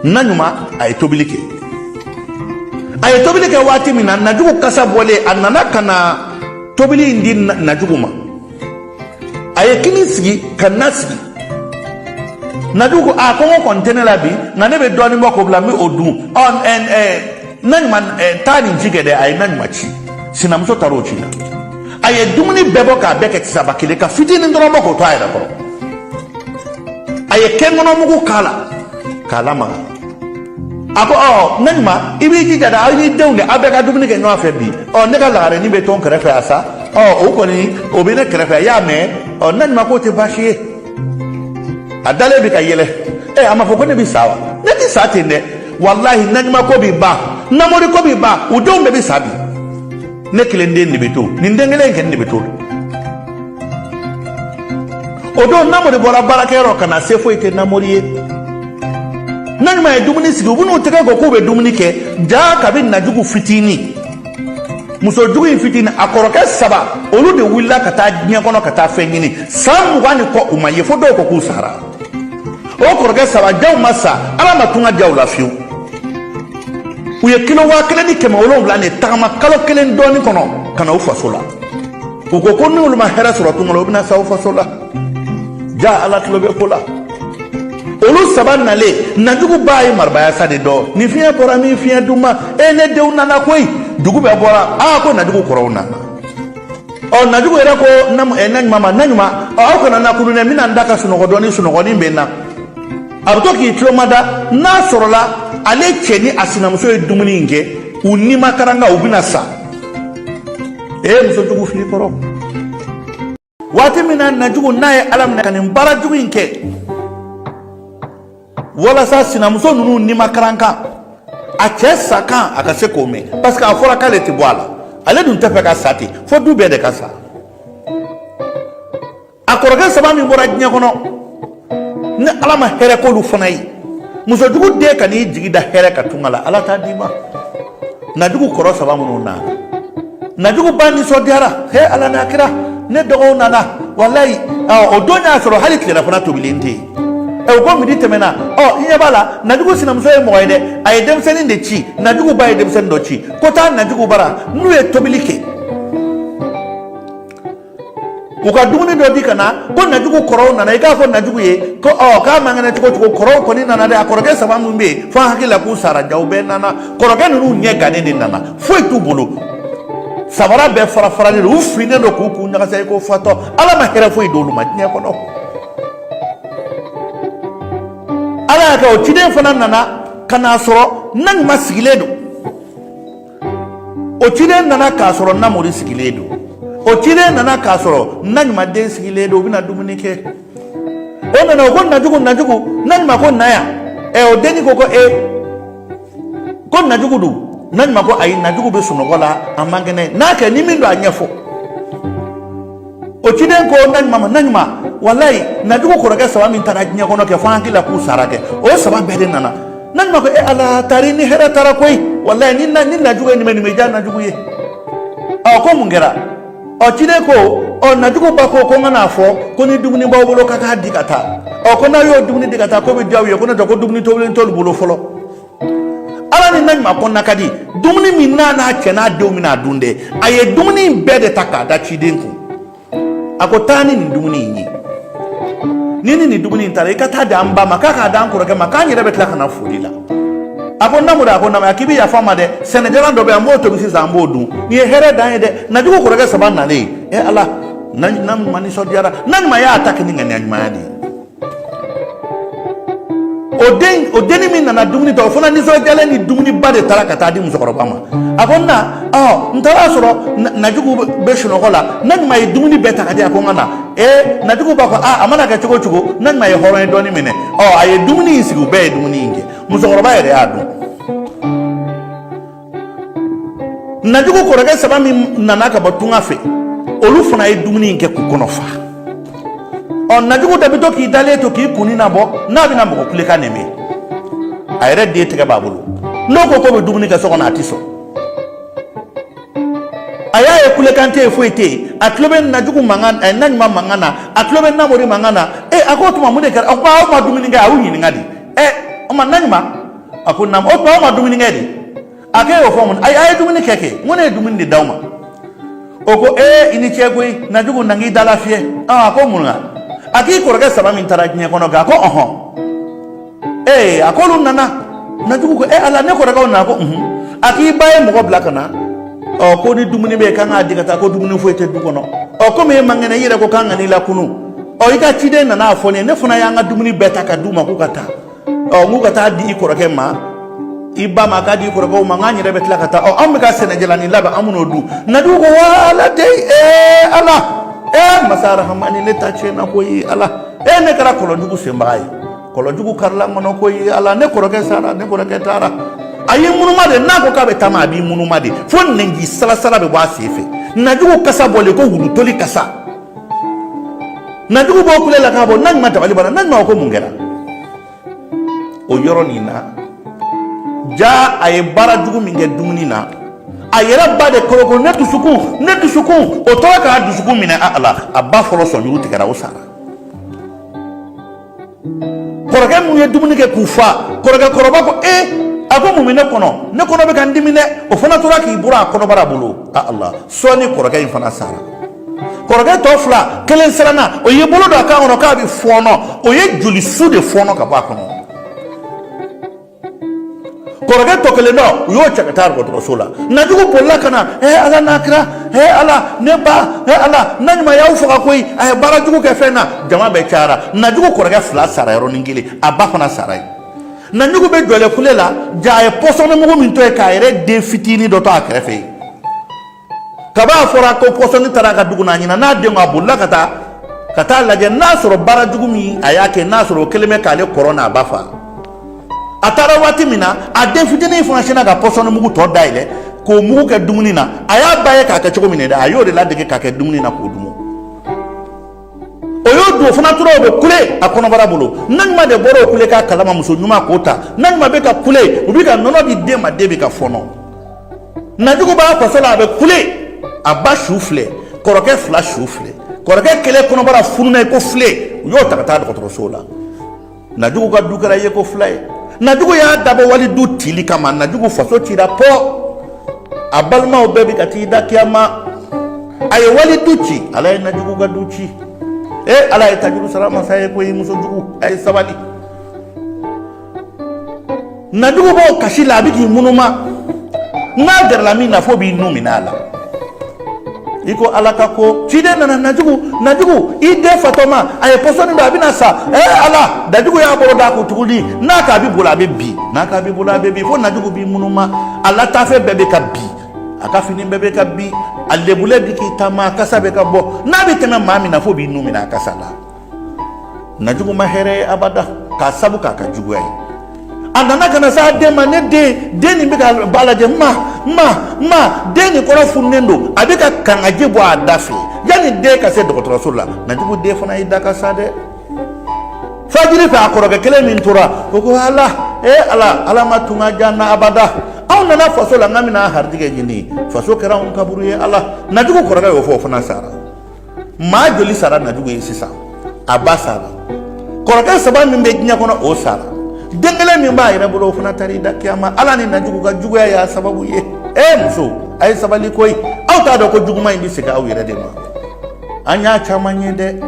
Naɲuman a ye tobili kɛ. A ye tobili kɛ waati min na, Najugu kasa bɔlen, a nana ka na tobili in di Najugu ma. A ye kini sigi ka na sigi. Najugu ko a kɔngɔ kɔni tɛ ne la bi, nka ne bɛ dɔɔnin bɔ k'o bila, n bɛ o dun. Ɔ ɛ ɛ Naɲuman, ɛ taa nin ci kɛ dɛ. A ye Naɲuman ci, sinamuso taara o ci la. A ye dumuni bɛɛ bɔ k'a bɛɛ kɛ tisaba kelen, ka fitinin dɔrɔn bɔ k'o to a yɛrɛ kɔrɔ. A ye kɛnkɔnɔmugu k'a la k'a lamaga. A ko ɔ Naɲuman, i b'i jija dɛ, aw n'i denw de, aw bɛɛ ka dumuni kɛ ɲɔgɔn fɛ bi. Ɔ ne ka lagarenin bɛ to n kɛrɛfɛ yan sa. Ɔ o kɔni o bɛ ne kɛrɛfɛ, i y'a mɛn? Ɔ Naɲuman k'o tɛ baasi ye. A dalen bɛ ka yɛlɛ. Ɛ, a ma fɔ ko ne bɛ sa wa? Ne tɛ sa ten dɛ, walahi. Naɲuman ko bɛ ban, Namori ko bɛ ban, u denw bɛɛ bɛ sa bi, ne kelen den de bɛ to, nin den kelen in kɛni de bɛ to. O don Namori bɔra baarakɛyɔrɔ ka na, se foyi tɛ Namori ye. Naɲuman ye dumuni sigi, u bɛn'u tɛgɛ ko k'u bɛ dumuni kɛ. Jaa, kabi Najugu fitinin, muso jugu in fitinin, a kɔrɔkɛ saba, olu de wulila ka taa diɲɛ kɔnɔ ka taa fɛn ɲini. San 20 ni kɔ, u ma ye, fo dɔw ko k'u sara. O kɔrɔkɛ saba jaw ma sa, Ala ma tunga jaw la fiyewu. U ye kilo 1700 de tagama kalo kelen dɔɔnin kɔnɔ ka na u faso la. U ko ko n'olu ma hɛrɛ sɔrɔ tunga la, u bɛna sa u faso la. Ja, Ala tulo bɛ ko la. Olu saba nalen, Najugu ba ye marabaya sa de dɔn. Ni fiɲɛ bɔra min, fiɲɛ duman e, ne denw nana koyi. Dugu bɛɛ bɔra. Aa, ko Najugu kɔrɔw nana. Ɔ Najugu yɛrɛ ko Naɲuman ma: Naɲuman, ɔ aw kana na kunu dɛ, n bɛna n da ka sunɔgɔ dɔɔni, sunɔgɔnin bɛ n na. A bɛ to k'i tulo mada, n'a sɔrɔla ale cɛ ni a sinamuso ye dumuni in kɛ, u ni ma karanga, u bɛna sa. Ee, muso jugu fili kɔrɔ. Waati min na Najugu n'a ye Ala minɛ ka nin baara jugu in kɛ walasa sinamuso ninnu ni ma karankan, a cɛ sa kan a ka se k'o mɛn, parce que a fɔra k'ale tɛ bɔ a la, ale dun tɛ fɛ ka sa ten, fo du bɛɛ de ka sa. A kɔrɔkɛ saba min bɔra diɲɛ kɔnɔ, ni Ala ma hɛrɛ k'olu fana ye, Musojugu den kan'i jigi da hɛrɛ kan tunga la, Ala t'a d'i ma. Najugu kɔrɔ saba minnu nana, Najugu ba nisɔndiyara. He Ala n'a kira, ne dɔgɔw nana, walayi. O don y'a sɔrɔ hali tilelafana tobilen tɛ yen. O ko midi tɛmɛna. Ɔ, i ɲɛ b'a la, Najugu sinamuso ye mɔgɔ ye dɛ, a ye denmisɛnnin de ci. Najugu ba ye denmisɛnnin dɔ ci ko taa Najugu bara, n'u ye tobili kɛ, u ka dumuni dɔ di ka na, ko Najugu kɔrɔw nana. I k'a fɔ Najugu ye ko ɔ, k'a man kɛnɛ cogo cogo, kɔrɔw kɔni nana dɛ. A kɔrɔkɛ saba min bɛ yen, fo an hakili la k'u sara, ja u bɛɛ nana. Kɔrɔkɛ ninnu ɲɛ gannen de nana, foyi t'u bolo, sabara bɛɛ fara faralen don, u finnen don k'u kun ɲagasa i ko fatɔ. Ala ma hɛrɛ foyi d'olu ma diɲɛ kɔnɔ. Ala y'a kɛ, o ciden fana nana ka n'a sɔrɔ Naɲuman sigilen don. O ciden nana k'a sɔrɔ Namori sigilen don. O ciden nana k'a sɔrɔ Naɲuman den sigilen don, u bɛna dumuni kɛ. O nana, o ko Najugu, Najugu. Naɲuman ko na yan. Ɛ, o denni ko ko e ko Najugu dun? Naɲuman ko ayi, Najugu bɛ sunɔgɔ la, a man kɛnɛ. N'a kɛ ni min don, a ɲɛfɔ. O ciden ko Naɲuman ma, Naɲuman, walayi, Najugu kɔrɔkɛ saba min taara diɲɛ kɔnɔ kɛ, fo an hakili la k'u sara kɛ, o saba bɛɛ de nana. Naɲuman ko e Ala, tari ni hɛrɛ taara koyi, walayi, ni Najugu ye nin mɛn, nin bɛ diya Najugu ye. Ɔ, ko mun kɛra? Ɔ, ciden ko ɔ, Najugu ba ko ko n ka n'a fɔ ko ni dumuni b'aw bolo, k'a k'a di ka taa. Ɔ, ko n'a y'o dumuni di ka taa, k'o bɛ diya u ye. Ko ne tɛ ko dumuni tobilen t'olu bolo fɔlɔ. Ala ni Naɲuman kɔnɔna ka di. Dumuni min n'a n'a cɛ n'a denw bɛna dun dɛ, a ye dumuni in bɛɛ de ta k'a da ciden kun. A ko taa ni nin dumuni in ye, ni nin dumuni in taara, i ka taa di an ba ma, k'a k'a d'an kɔrɔkɛ ma, k'an yɛrɛ bɛ tila ka na foli la. A ko Namori, a ko Namori, a k'i bɛ yafa n ma dɛ, sɛnɛjalan dɔ bɛ yan, an b'o tobi sisan, an b'o dun. Nin ye hɛrɛ dan ye dɛ. Najugu kɔrɔkɛ saba nalen, e Ala, Naɲuman nisɔndiyara. Naɲuman y'a ta kɛ ni ŋaniya ɲumanya de ye. O den, o denni min nana dumuni ta, o fana nisɔndiyalen ni dumuniba de taara ka taa di musokɔrɔba ma. A ko n na, ɔ, n taara sɔrɔ Najugu bɛ sunɔgɔ la, Naɲuman ye dumuni bɛɛ ta ka di. A ko n ka na. Ee, Najugu b'a fɔ a, a mana kɛ cogo o cogo, Naɲuman ye hɔrɔn ye, dɔɔni minɛ. Ɔ, a ye dumuni in sigi, u bɛɛ ye dumuni in kɛ, musokɔrɔba yɛrɛ y'a dun. Najugu kɔrɔkɛ saba min nana ka bɔ tunga fɛ, olu fana ye dumuni in kɛ k'u kɔnɔ fa. Ɔ, Najugu da bɛ to k'i dalen to k'i kunni nabɔ, n'a bɛna mɔgɔ kulekan de mɛn, a yɛrɛ den tɛgɛ b'a bolo, n'o ko k'o bɛ dumuni kɛ so kɔnɔ, a tɛ sɔn. A y'a ye kulekan tɛ yen, foyi tɛ yen, a tulo bɛ Najugu mankan, ɛ, Naɲuman mankan na, a tulo bɛ Namori mankan na. E, a ko o tuma mun de kɛra? O tuma aw ma dumuni kɛ? A y'u ɲininka de. Ɛ, o ma Naɲuman, a ko naamu. O tuma aw ma dumuni kɛ de? A k'e y'o fɔ mun? Ayi, a ye dumuni kɛ kɛ, n ko ne ye dumuni de d'aw ma. O ko ee, i ni ce koyi Najugu, na k'i dala fiyɛ. A ko mun na? A k'i kɔrɔkɛ saba min taara diɲɛ kɔnɔ kɛ, a ko ɔhɔn. Ee, a k'olu nana. Najugu ko e Ala, ne kɔrɔkɛw nana? Ko unhun. A k'i ba ye mɔgɔ bila ka na, ɔ, ko ni dumuni bɛ yen, k'an k'a di ka taa, ko dumuni foyi tɛ du kɔnɔ. Ɔ, komi e man kɛnɛ, i yɛrɛ ko k'an kan'i lakunu. Ɔ, i ka ciden nana a fɔ ne ye, ne fana y'an ka dumuni bɛɛ ta ka d'u ma k'u ka taa. Ɔ, n k'u ka taa di i kɔrɔkɛ ma, i ba ma, k'a di i kɔrɔkɛw ma, n k'an yɛrɛ bɛ tila ka taa. Ɔ, anw bɛ ka sɛnɛjalani labɛn, an bɛn'o dun. Najugu ko wala de, ee Ala, ee masa rahamani, ne ta tiɲɛna koyi. Ala, ee, ne kɛra kɔlɔnjugu senbaga ye, kɔlɔnjugu karila n kɔnɔ koyi. Ala, ne kɔrɔkɛ sara, ne kɔrɔkɛ taara. A y'i munuma de, n'a ko k'a bɛ taama, a b'i munuma de fo nɛnji salasala bɛ bɔ a sen fɛ. Najugu kasa bɔlen ko wulutoli kasa. Najugu b'o kule la k'a bɔ. Naɲuman dabali banna. Naɲuman ko mun kɛra o yɔrɔ nin na? Ja, a ye baara jugu min kɛ dumuni na, a yɛrɛ ba de kɔrɔ ko ne dusukun, ne dusukun. O tora k'a dusukun minɛ. A ala, a ba fɔlɔ sɔnjuru tigɛra, o sara. Kɔrɔkɛ minnu ye dumuni kɛ k'u fa, kɔrɔkɛ kɔrɔba ko e, a ko mun bɛ ne kɔnɔ? Ne kɔnɔ bɛ ka n dimi dɛ. O fana tora k'i bura a kɔnɔbara bolo. A ala, sɔɔni kɔrɔkɛ in fana sara. Kɔrɔkɛ tɔ fila, kelen siranna, o y'i bolo don a kan kɔnɔ k'a bɛ fɔɔnɔ, o ye joli su de fɔɔnɔ ka bɔ a kɔnɔ. Kɔrɔkɛ tɔ kelen dɔ, u y'o cɛ ka taa dɔgɔtɔrɔso la. Najugu bolila ka na. He Ala n'a kira, he Ala, ne ba, he Ala, Naɲuman y'aw faga koyi, a ye baara jugu kɛ fɛn na. Jama bɛɛ cayara. Najugu kɔrɔkɛ fila sara yɔrɔnin kelen, a ba fana sara yen. Najugu bɛ jɔlen kule la, ja a ye pɔsɔni mugu min to yen, k'a yɛrɛ den fitinin dɔ to a kɛrɛfɛ yen. Kaba a fɔra ko pɔsɔni taara a ka dugu n'a ɲina n'a den kɔ, a bolila ka taa lajɛ n'a sɔrɔ baara jugu min a y'a kɛ, n'a sɔrɔ o kelen bɛ k'ale kɔrɔ n'a ba fa. A taara waati min na, a den fitinin fana sinna ka pɔsɔni mugu tɔ dayɛlɛ k'o mugu kɛ dumuni na. A y'a ba ye k'a kɛ cogo min na dɛ, a y'o de ladege k'a kɛ dumuni na k'o dun. O y'o don, o fana tora o bɛ kule a kɔnɔbara bolo. Naɲuman de bɔra o kule k'a kalama, muso ɲuman k'o ta. Naɲuman bɛ ka kule, u bɛ ka nɔnɔ di den ma, den bɛ ka fɔnɔ. Najugu b'a faso la, a bɛ kule, a ba su filɛ, kɔrɔkɛ fila su filɛ, kɔrɔkɛ kelen kɔnɔbara fununa i ko filen, u y'o ta ka taa dɔgɔtɔrɔso la. Najugu ka du kɛra yeko fila ye. Najugu y'a dabɔ wali du cili kama. Najugu faso cira pɔ, a balimaw bɛɛ bɛ ka t'i da kiyama. A ye wali du ci, Ala ye Najugu ka du ci. E Ala ye tajuru sara masa ye koyi. Muso jugu, a ye sabali. Najugu b'o kasi la, a bɛ k'i munuma, n'a gɛrɛla min na f'o b'i nun minɛ a la i ko Ala ka ko. Ciden nana: Najugu, Najugu, i den fatɔma, a ye pɔsɔni don, a bɛna sa. Ee Ala! Najugu y'a bolo d'a kun tuguni, n'a k'a bɛ boli, a bɛ bin, n'a k'a bɛ boli, a bɛ bin, fo Najugu b'i munuma. A lataafe bɛɛ bɛ ka bin, a ka fini bɛɛ bɛ ka bin, a lebulen bɛ k'i taama, a kasa bɛ ka bɔ. N'a bɛ tɛmɛ maa min na, f'o b'i nun minɛ a kasa la. Najugu ma hɛrɛ ye abada, k'a sabu k'a ka juguya ye. A nana ka na se a den ma: ne den, den nin bɛ ka ba lajɛ, ma, ma, ma. Den nin kɔnɔ fununen don, a bɛ ka kangaji bɔ a da fɛ. Yanni den ka se dɔgɔtɔrɔso la, Najugu den fana y'i da ka sa dɛ. Fajiri fɛ, a kɔrɔkɛ kelen min tora, o ko: Ala, e Ala, Ala ma tunga diya na abada. Anw nana faso la, n ka bɛna harijigɛ ɲini, faso kɛra anw kaburu ye. Ala! Najugu kɔrɔkɛ y'o fɔ, o fana sara. Maa joli sara Najugu ye sisan? A ba sara, kɔrɔkɛ saba min bɛ diɲɛ kɔnɔ, o sara, den kelen min b'a yɛrɛ bolo, o fana taara i da kiyama. Ala ni Najugu ka juguya y'a sababu ye. E muso, a ye sabali koyi. Aw t'a dɔn ko juguman in bɛ segin aw yɛrɛ de ma. An y'a caman ye dɛ.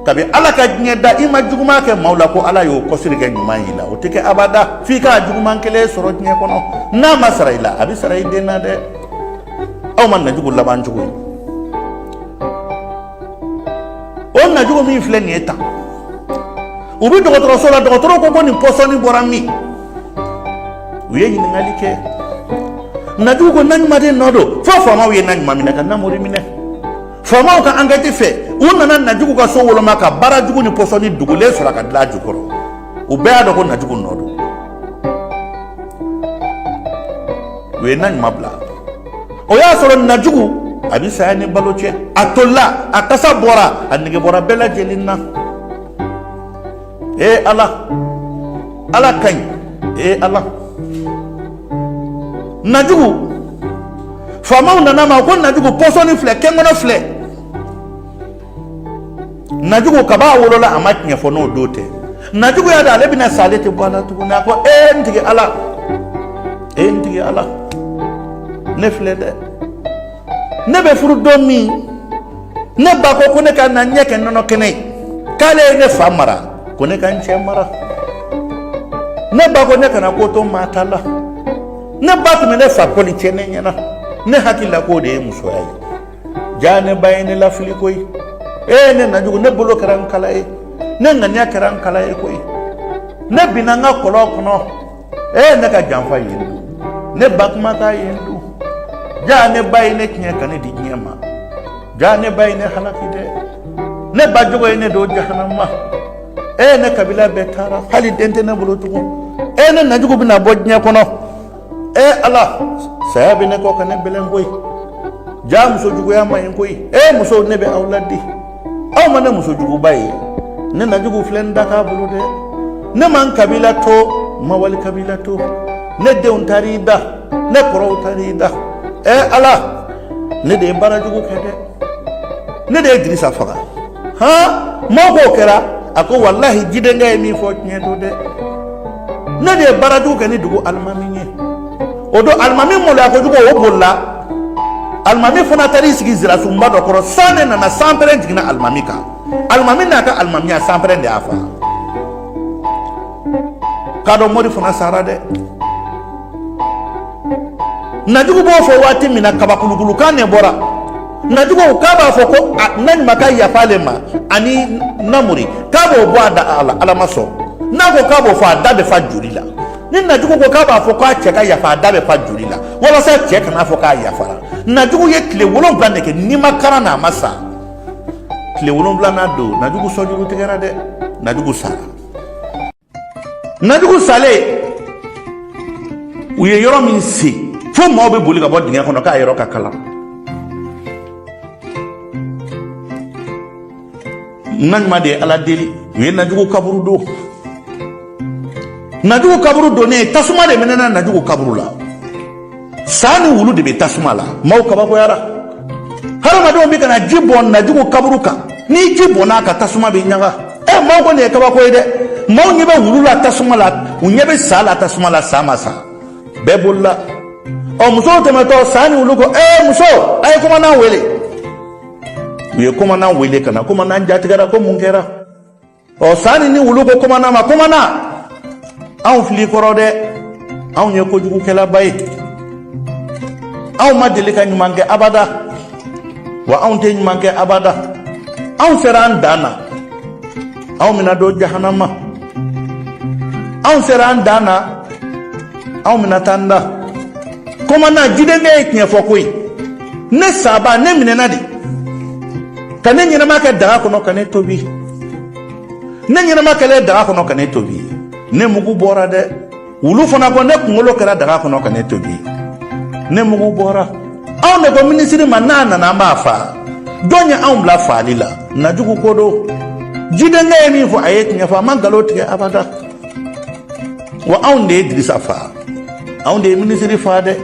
Kabi Ala ka diɲɛ da, i ma juguman kɛ maaw la ko Ala y'o kɔsiri kɛ ɲuman y'i la, o tɛ kɛ abada. F'i ka juguman kelen sɔrɔ diɲɛ kɔnɔ, n'a ma sara i la, a bɛ sara i den na dɛ. Aw ma Najugu laban cogo ye. O Najugu min filɛ nin ye tan, u bɛ dɔgɔtɔrɔso la, dɔgɔtɔrɔw ko ko nin pɔsɔni bɔra min? U ye ɲininkali kɛ. Najugu ko Naɲuman de nɔ don. Fo faamaw ye Naɲuman minɛ ka Namori minɛ. Faamaw ka enquête fɛ, u nana Najugu ka so woloma ka baara jugu ni pɔsɔni dogolen sɔrɔ a ka dilan jukɔrɔ. U bɛɛ y'a dɔn ko Najugu nɔ don. U ye Naɲuman bila. O y'a sɔrɔ Najugu a bɛ saya ni balo cɛ. A tolila, a kasa bɔra, a nege bɔra bɛɛ lajɛlen na. Ee Ala, Ala ka ɲi. Ee Ala! Najugu, faamaw nana ma ko Najugu pɔsɔni filɛ, kɛnkɔnɔ filɛ. Najugu kaba a wolola, a ma tiɲɛ fɔ n'o don tɛ. Najugu y'a dɔn ale bɛna sa, ale tɛ bɔ a la tuguni. A ko: ee n tigi Ala, ee n tigi Ala, ne filɛ dɛ. Ne bɛ furu don min, ne ba ko ko ne ka na ɲɛ kɛ nɔnɔ kɛnɛ ye, k'ale ye ne fa mara, ko ne ka n cɛ mara. Ne ba ko ne kana ko to maa ta la. Ne ba tun bɛ ne fa kɔli cɛ ne ɲɛna. Ne hakili la k'o de ye musoya ye. Jaa ne ba ye ne lafili koyi. Ee ne Najugu, ne bolo kɛra n kala ye, ne ŋaniya kɛra n kala ye koyi. Ne binna n ka kɔlɔn kɔnɔ. Ee ne ka janfa ye n dun, ne ba kumakan ye n dun. Jaa ne ba ye ne tiɲɛ ka ne di diɲɛ ma. Jaa ne ba ye ne halaki dɛ. Ne ba jogo ye ne don jahanama. Ee ne kabila bɛɛ taara, hali den tɛ ne bolo tugun. Ee ne Najugu bɛna bɔ diɲɛ kɔnɔ. Ee Ala, saya bɛ ne kɔ ka ne bɛlɛn koyi. Jaa muso juguya ma ɲi koyi. Ee muso, ne bɛ aw ladi, aw ma ne muso juguba ye. Ne Najugu filɛ n da k'a bolo dɛ. Ne ma n kabila to, n ma wali kabila to. Ne denw taar'i da, ne kɔrɔw taar'i da. Ee Ala, ne de ye baara jugu kɛ dɛ. Ne de ye Dirisa faga. Han, maaw k'o kɛra. A ko walahi, jidenkɛ ye min fɔ tiɲɛ don dɛ. Ne de ye baara jugu kɛ ni dugu alimami ye. O don alimami maloya kojugu, o bolila. Alimami fana taara i sigi zirasunba dɔ kɔrɔ. San de nana, sanpɛrɛn jiginna alimami kan. Alimami n'a ka alimamiya, sanpɛrɛn de y'a faga. K'a dɔn mori fana sara dɛ. Najugu b'o fɔ waati min na, kabakulukulukan de bɔra. Najugu k'a b'a fɔ ko Naɲuman ka yafa ale ma ani Namori, k'a b'o bɔ a da. Ala, Ala ma sɔn. N'a ko k'a b'o fɔ, a da bɛ fa joli la. Ni Najugu ko k'a b'a fɔ k'a cɛ ka yafa, a da bɛ fa joli la, walasa cɛ kan'a fɔ k'a yafara. Najugu ye tile 7 de kɛ n'i ma karan na, a ma sa. Tile 7nan don, Najugu sɔjuru tigɛra dɛ. Najugu sara. Najugu salen, u ye yɔrɔ min sen, fo maaw bɛ boli ka bɔ dingɛ kɔnɔ k'a yɔrɔ ka kalan. Naɲuman de ye Ala deli, u ye Najugu kaburu don. Najugu kaburu donnen, tasuma de mɛnɛna Najugu kaburu la. Sa ni wulu de bɛ tasuma la. Maaw kabakoyara. Hadamadenw bɛ ka na ji bɔn Najugu kaburu kan. Ni ji bɔnna a kan, tasuma bɛ ɲaga. Ɛ, maaw ko nin ye kabako ye dɛ. Maaw ɲɛ bɛ wulu la tasuma la, u ɲɛ bɛ sa la tasuma la, sa ma sa. Bɛɛ bolila. Ɔ, musow tɛmɛtɔ, sa ni wulu ko: "Ee muso, a ye commandant wele." U ye commandant wele ka na. Commandant jatigɛra ko mun kɛra? Ɔ, sa ni wulu ko commandant ma: "Commandant, anw fili kɔrɔ dɛ, anw ye kojugukɛlaba ye, anw ma deli ka ɲuman kɛ abada, wa anw tɛ ɲuman kɛ abada. Anw sera an dan na, anw bɛna don jahanama. Anw sera an dan na, anw bɛna taa an da." "Commandant, jidenkɛ ye tiɲɛ fɔ koyi. Ne saba, ne minɛna de ka ne ɲɛnama kɛ daga kɔnɔ ka ne tobi. Ne ɲɛnama kɛlen daga kɔnɔ ka ne tobi, ne mugu bɔra dɛ. Wulu fana ko ne kunkolo kɛra daga kɔnɔ ka ne tobi, ne mugu bɔra. Anw de ko minisiri ma n'a nana, an b'a fa. Jɔn ye anw bila faali la? Najugu ko don. Jidenkɛ ye min fɔ, a ye tiɲɛ fɔ, a ma nkalon tigɛ abada. Wa anw de ye Dirisa fa, anw de ye minisiri fa dɛ.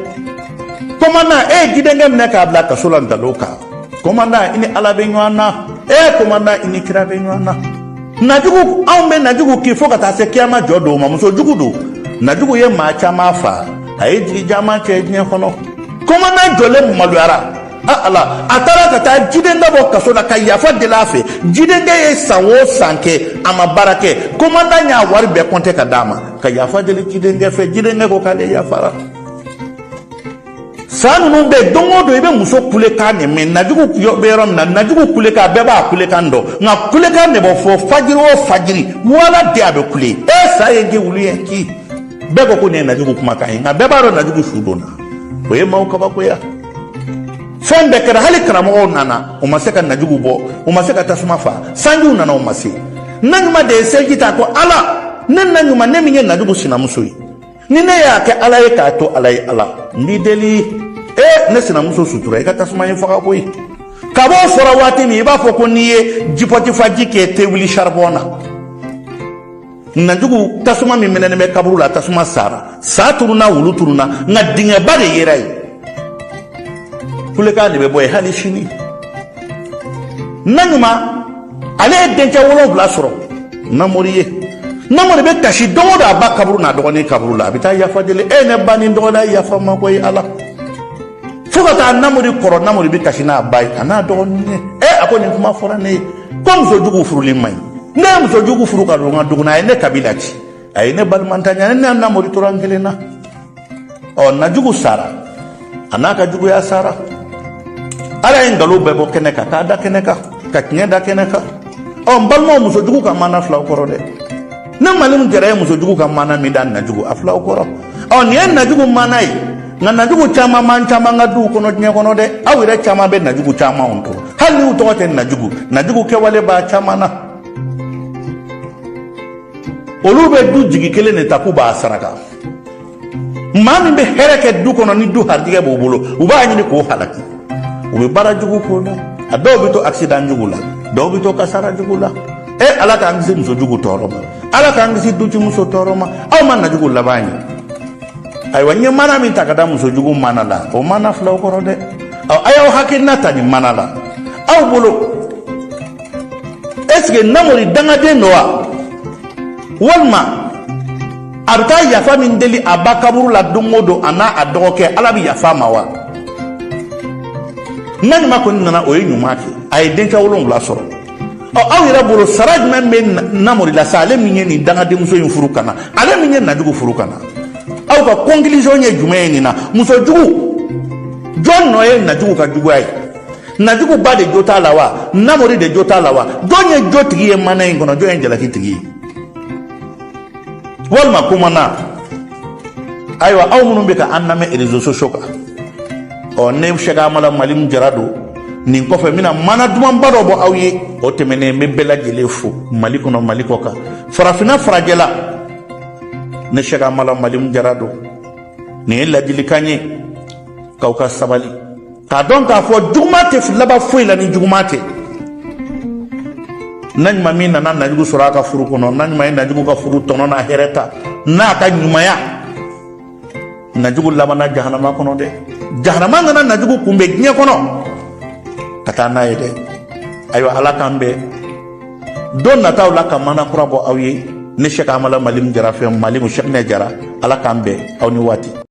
Commandant, e ye jidenkɛ minɛ k'a bila kaso la nkalon kan. Commandant, i ni Ala bɛ ɲɔgɔn na. E commandant, i ni kira bɛ ɲɔgɔn na. Najugu, anw bɛ Najugu kin fo ka taa se kiyama jɔ don ma. Muso jugu don. Najugu ye maa caman fa, a ye jigi caman cɛ diɲɛ kɔnɔ." Commandant jɔlen maloyara. A Ala, a taara ka taa jidenkɛ bɔ kaso la ka yafa deli a fɛ. Jidenkɛ ye san o san kɛ, a ma baara kɛ, commandant y'a wari bɛɛ kɔnte ka d'a ma ka yafa deli jidenkɛ fɛ. Jidenkɛ ko k'ale yafara. San ninnu bɛɛ, don o don i bɛ muso kulekan de mɛn. Najugu bɛ yɔrɔ min na, Najugu kulekan, bɛɛ b'a kulekan dɔn, nka kulekan de bɛ fɔ fajiri o fajiri, wala de a bɛ kule: "E sa ye n kin, wulu ye n kin." Bɛɛ ko ko nin ye Najugu kumakan ye, nka bɛɛ b'a dɔn Najugu su donna. O ye maaw kabakoya. Fɛn bɛɛ kɛra, hali karamɔgɔw nana, u ma se ka Najugu bɔ, u ma se ka tasuma fa. Sanjiw nana, u ma se. Naɲuman de ye seliji ta ko: "Ala, ne Naɲuman, ne min ye Najugu sinamuso ye, ni ne y'a kɛ Ala ye k'a to Ala ye, Ala n b'i deli, e ne sinamuso sutura, i ka tasuma in faga koyi." Kab'o fɔra waati min, i b'a fɔ ko n'i ye jipɔtifa ji kɛ te wuli charbon na. Najugu tasuma min mɛnɛnen bɛ kaburu la, tasuma sara, sa turuna, wulu turuna, nka dingɛba de yera yen. Kulekan de bɛ bɔ yen hali sini. Naɲuman, ale ye dencɛ 7 sɔrɔ Namori ye. Namori bɛ kasi don o don a ba kaburu n'a dɔgɔnin kaburu la, a bɛ taa yafa deli: "E ne ba ni dɔgɔnin, yafa ma koyi Ala." Fo ka taa Namori kɔrɔ, Namori bɛ kasi n'a ba ye, a n'a dɔgɔnin ye. E, a ko nin kuma fɔra ne ye ko muso jugu furuli man ɲi. Ne ye muso jugu furu ka don n ka dugu, a ye ne kabila ci, a ye ne balimantanya, ne Namori tora n kelen na. Ɔ, Najugu sara, a n'a ka juguya sara. Ala ye nkalon bɛɛ bɔ kɛnɛ kan k'a da kɛnɛ kan, ka tiɲɛ da kɛnɛ kan. Ɔ, n balimaw, musojugu ka mana filaw kɔrɔ dɛ. Ne Malimu Jara ye musojugu ka mana min da Najugu, a filaw kɔrɔ. Ɔ, nin ye Najugu mana ye, nka Najugu caman man caman ka duw kɔnɔ diɲɛ kɔnɔ dɛ. Aw yɛrɛ caman bɛ Najugu camanw dɔn, hali n'u tɔgɔ tɛ Najugu, Najugu kɛwale b'a caman na. Olu bɛ du jigi kelen de ta k'u b'a saraka. Maa min bɛ hɛrɛ kɛ du kɔnɔ, ni du harijɛgɛ b'u bolo, u b'a ɲini k'o halaki. U bɛ baara jugu k'o la. A dɔw bɛ to accident jugu la, dɔw bɛ to kasara jugu la. E Ala k'an kisi muso jugu tɔɔrɔ ma, Ala k'an kisi dutimuso tɔɔrɔ ma. Aw ma Najugu laban ye. Ayiwa, n ye mana min ta ka da muso jugu mana la, o mana filaw kɔrɔ dɛ. Ɔ, a y'aw hakilina ta nin mana la. Aw bolo, est ce que Namori dangaden don wa, walima a bɛ taa yafa min deli a ba kaburu la don o don, a n'a a dɔgɔkɛ, Ala bɛ yafa ma wa? Naɲuman kɔni nana, o ye ɲuman kɛ, a ye dencɛ 7 sɔrɔ. Ɔ, aw yɛrɛ bolo, sara jumɛn bɛ Namori la sa, ale min ye nin dangadenmuso in furu ka na, ale min ye Najugu furu ka na? Aw ka conclusion ye jumɛn ye nin na? Muso jugu, jɔn nɔ ye Najugu ka juguya ye? Najugu ba de jo t'a la wa, Namori de jo t'a la wa? Jɔn ye jotigi ye mana in kɔnɔ? Jɔn ye jalaki tigi ye, walima kumana? Ayiwa, aw minnu bɛ ka an lamɛn réseaux sociaux kan, ɔ, ne Sɛki Amala Malimu Jara don. Nin kɔfɛ, n bɛna mana dumanba dɔ bɔ aw ye. O tɛmɛnen, n bɛ bɛɛ lajɛlen fo Mali kɔnɔ, Mali kɔ kan, farafinna, farajɛla. Ne Sɛki Amala Malimu Jara don. Nin ye ladilikan ye k'aw ka sabali, k'a dɔn k'a fɔ juguman tɛ laban foyi la ni juguman tɛ. Naɲuman min nana Najugu sɔrɔ a ka furu kɔnɔ, Naɲuman ye Najugu ka furu tɔnɔ n'a hɛrɛ ta n'a ka ɲumanya. Najugu labanna jahanama kɔnɔ dɛ. Jahanama nana Najugu kunbɛn diɲɛ kɔnɔ ka taa n'a ye dɛ. Ayiwa, Ala k'an bɛn don nataw la ka mana kura bɔ aw ye. Ne Sɛki Amala Malimu Jara fɛ, Malimu Sɛkinɛ Jara. Ala k'an bɛn, aw ni waati.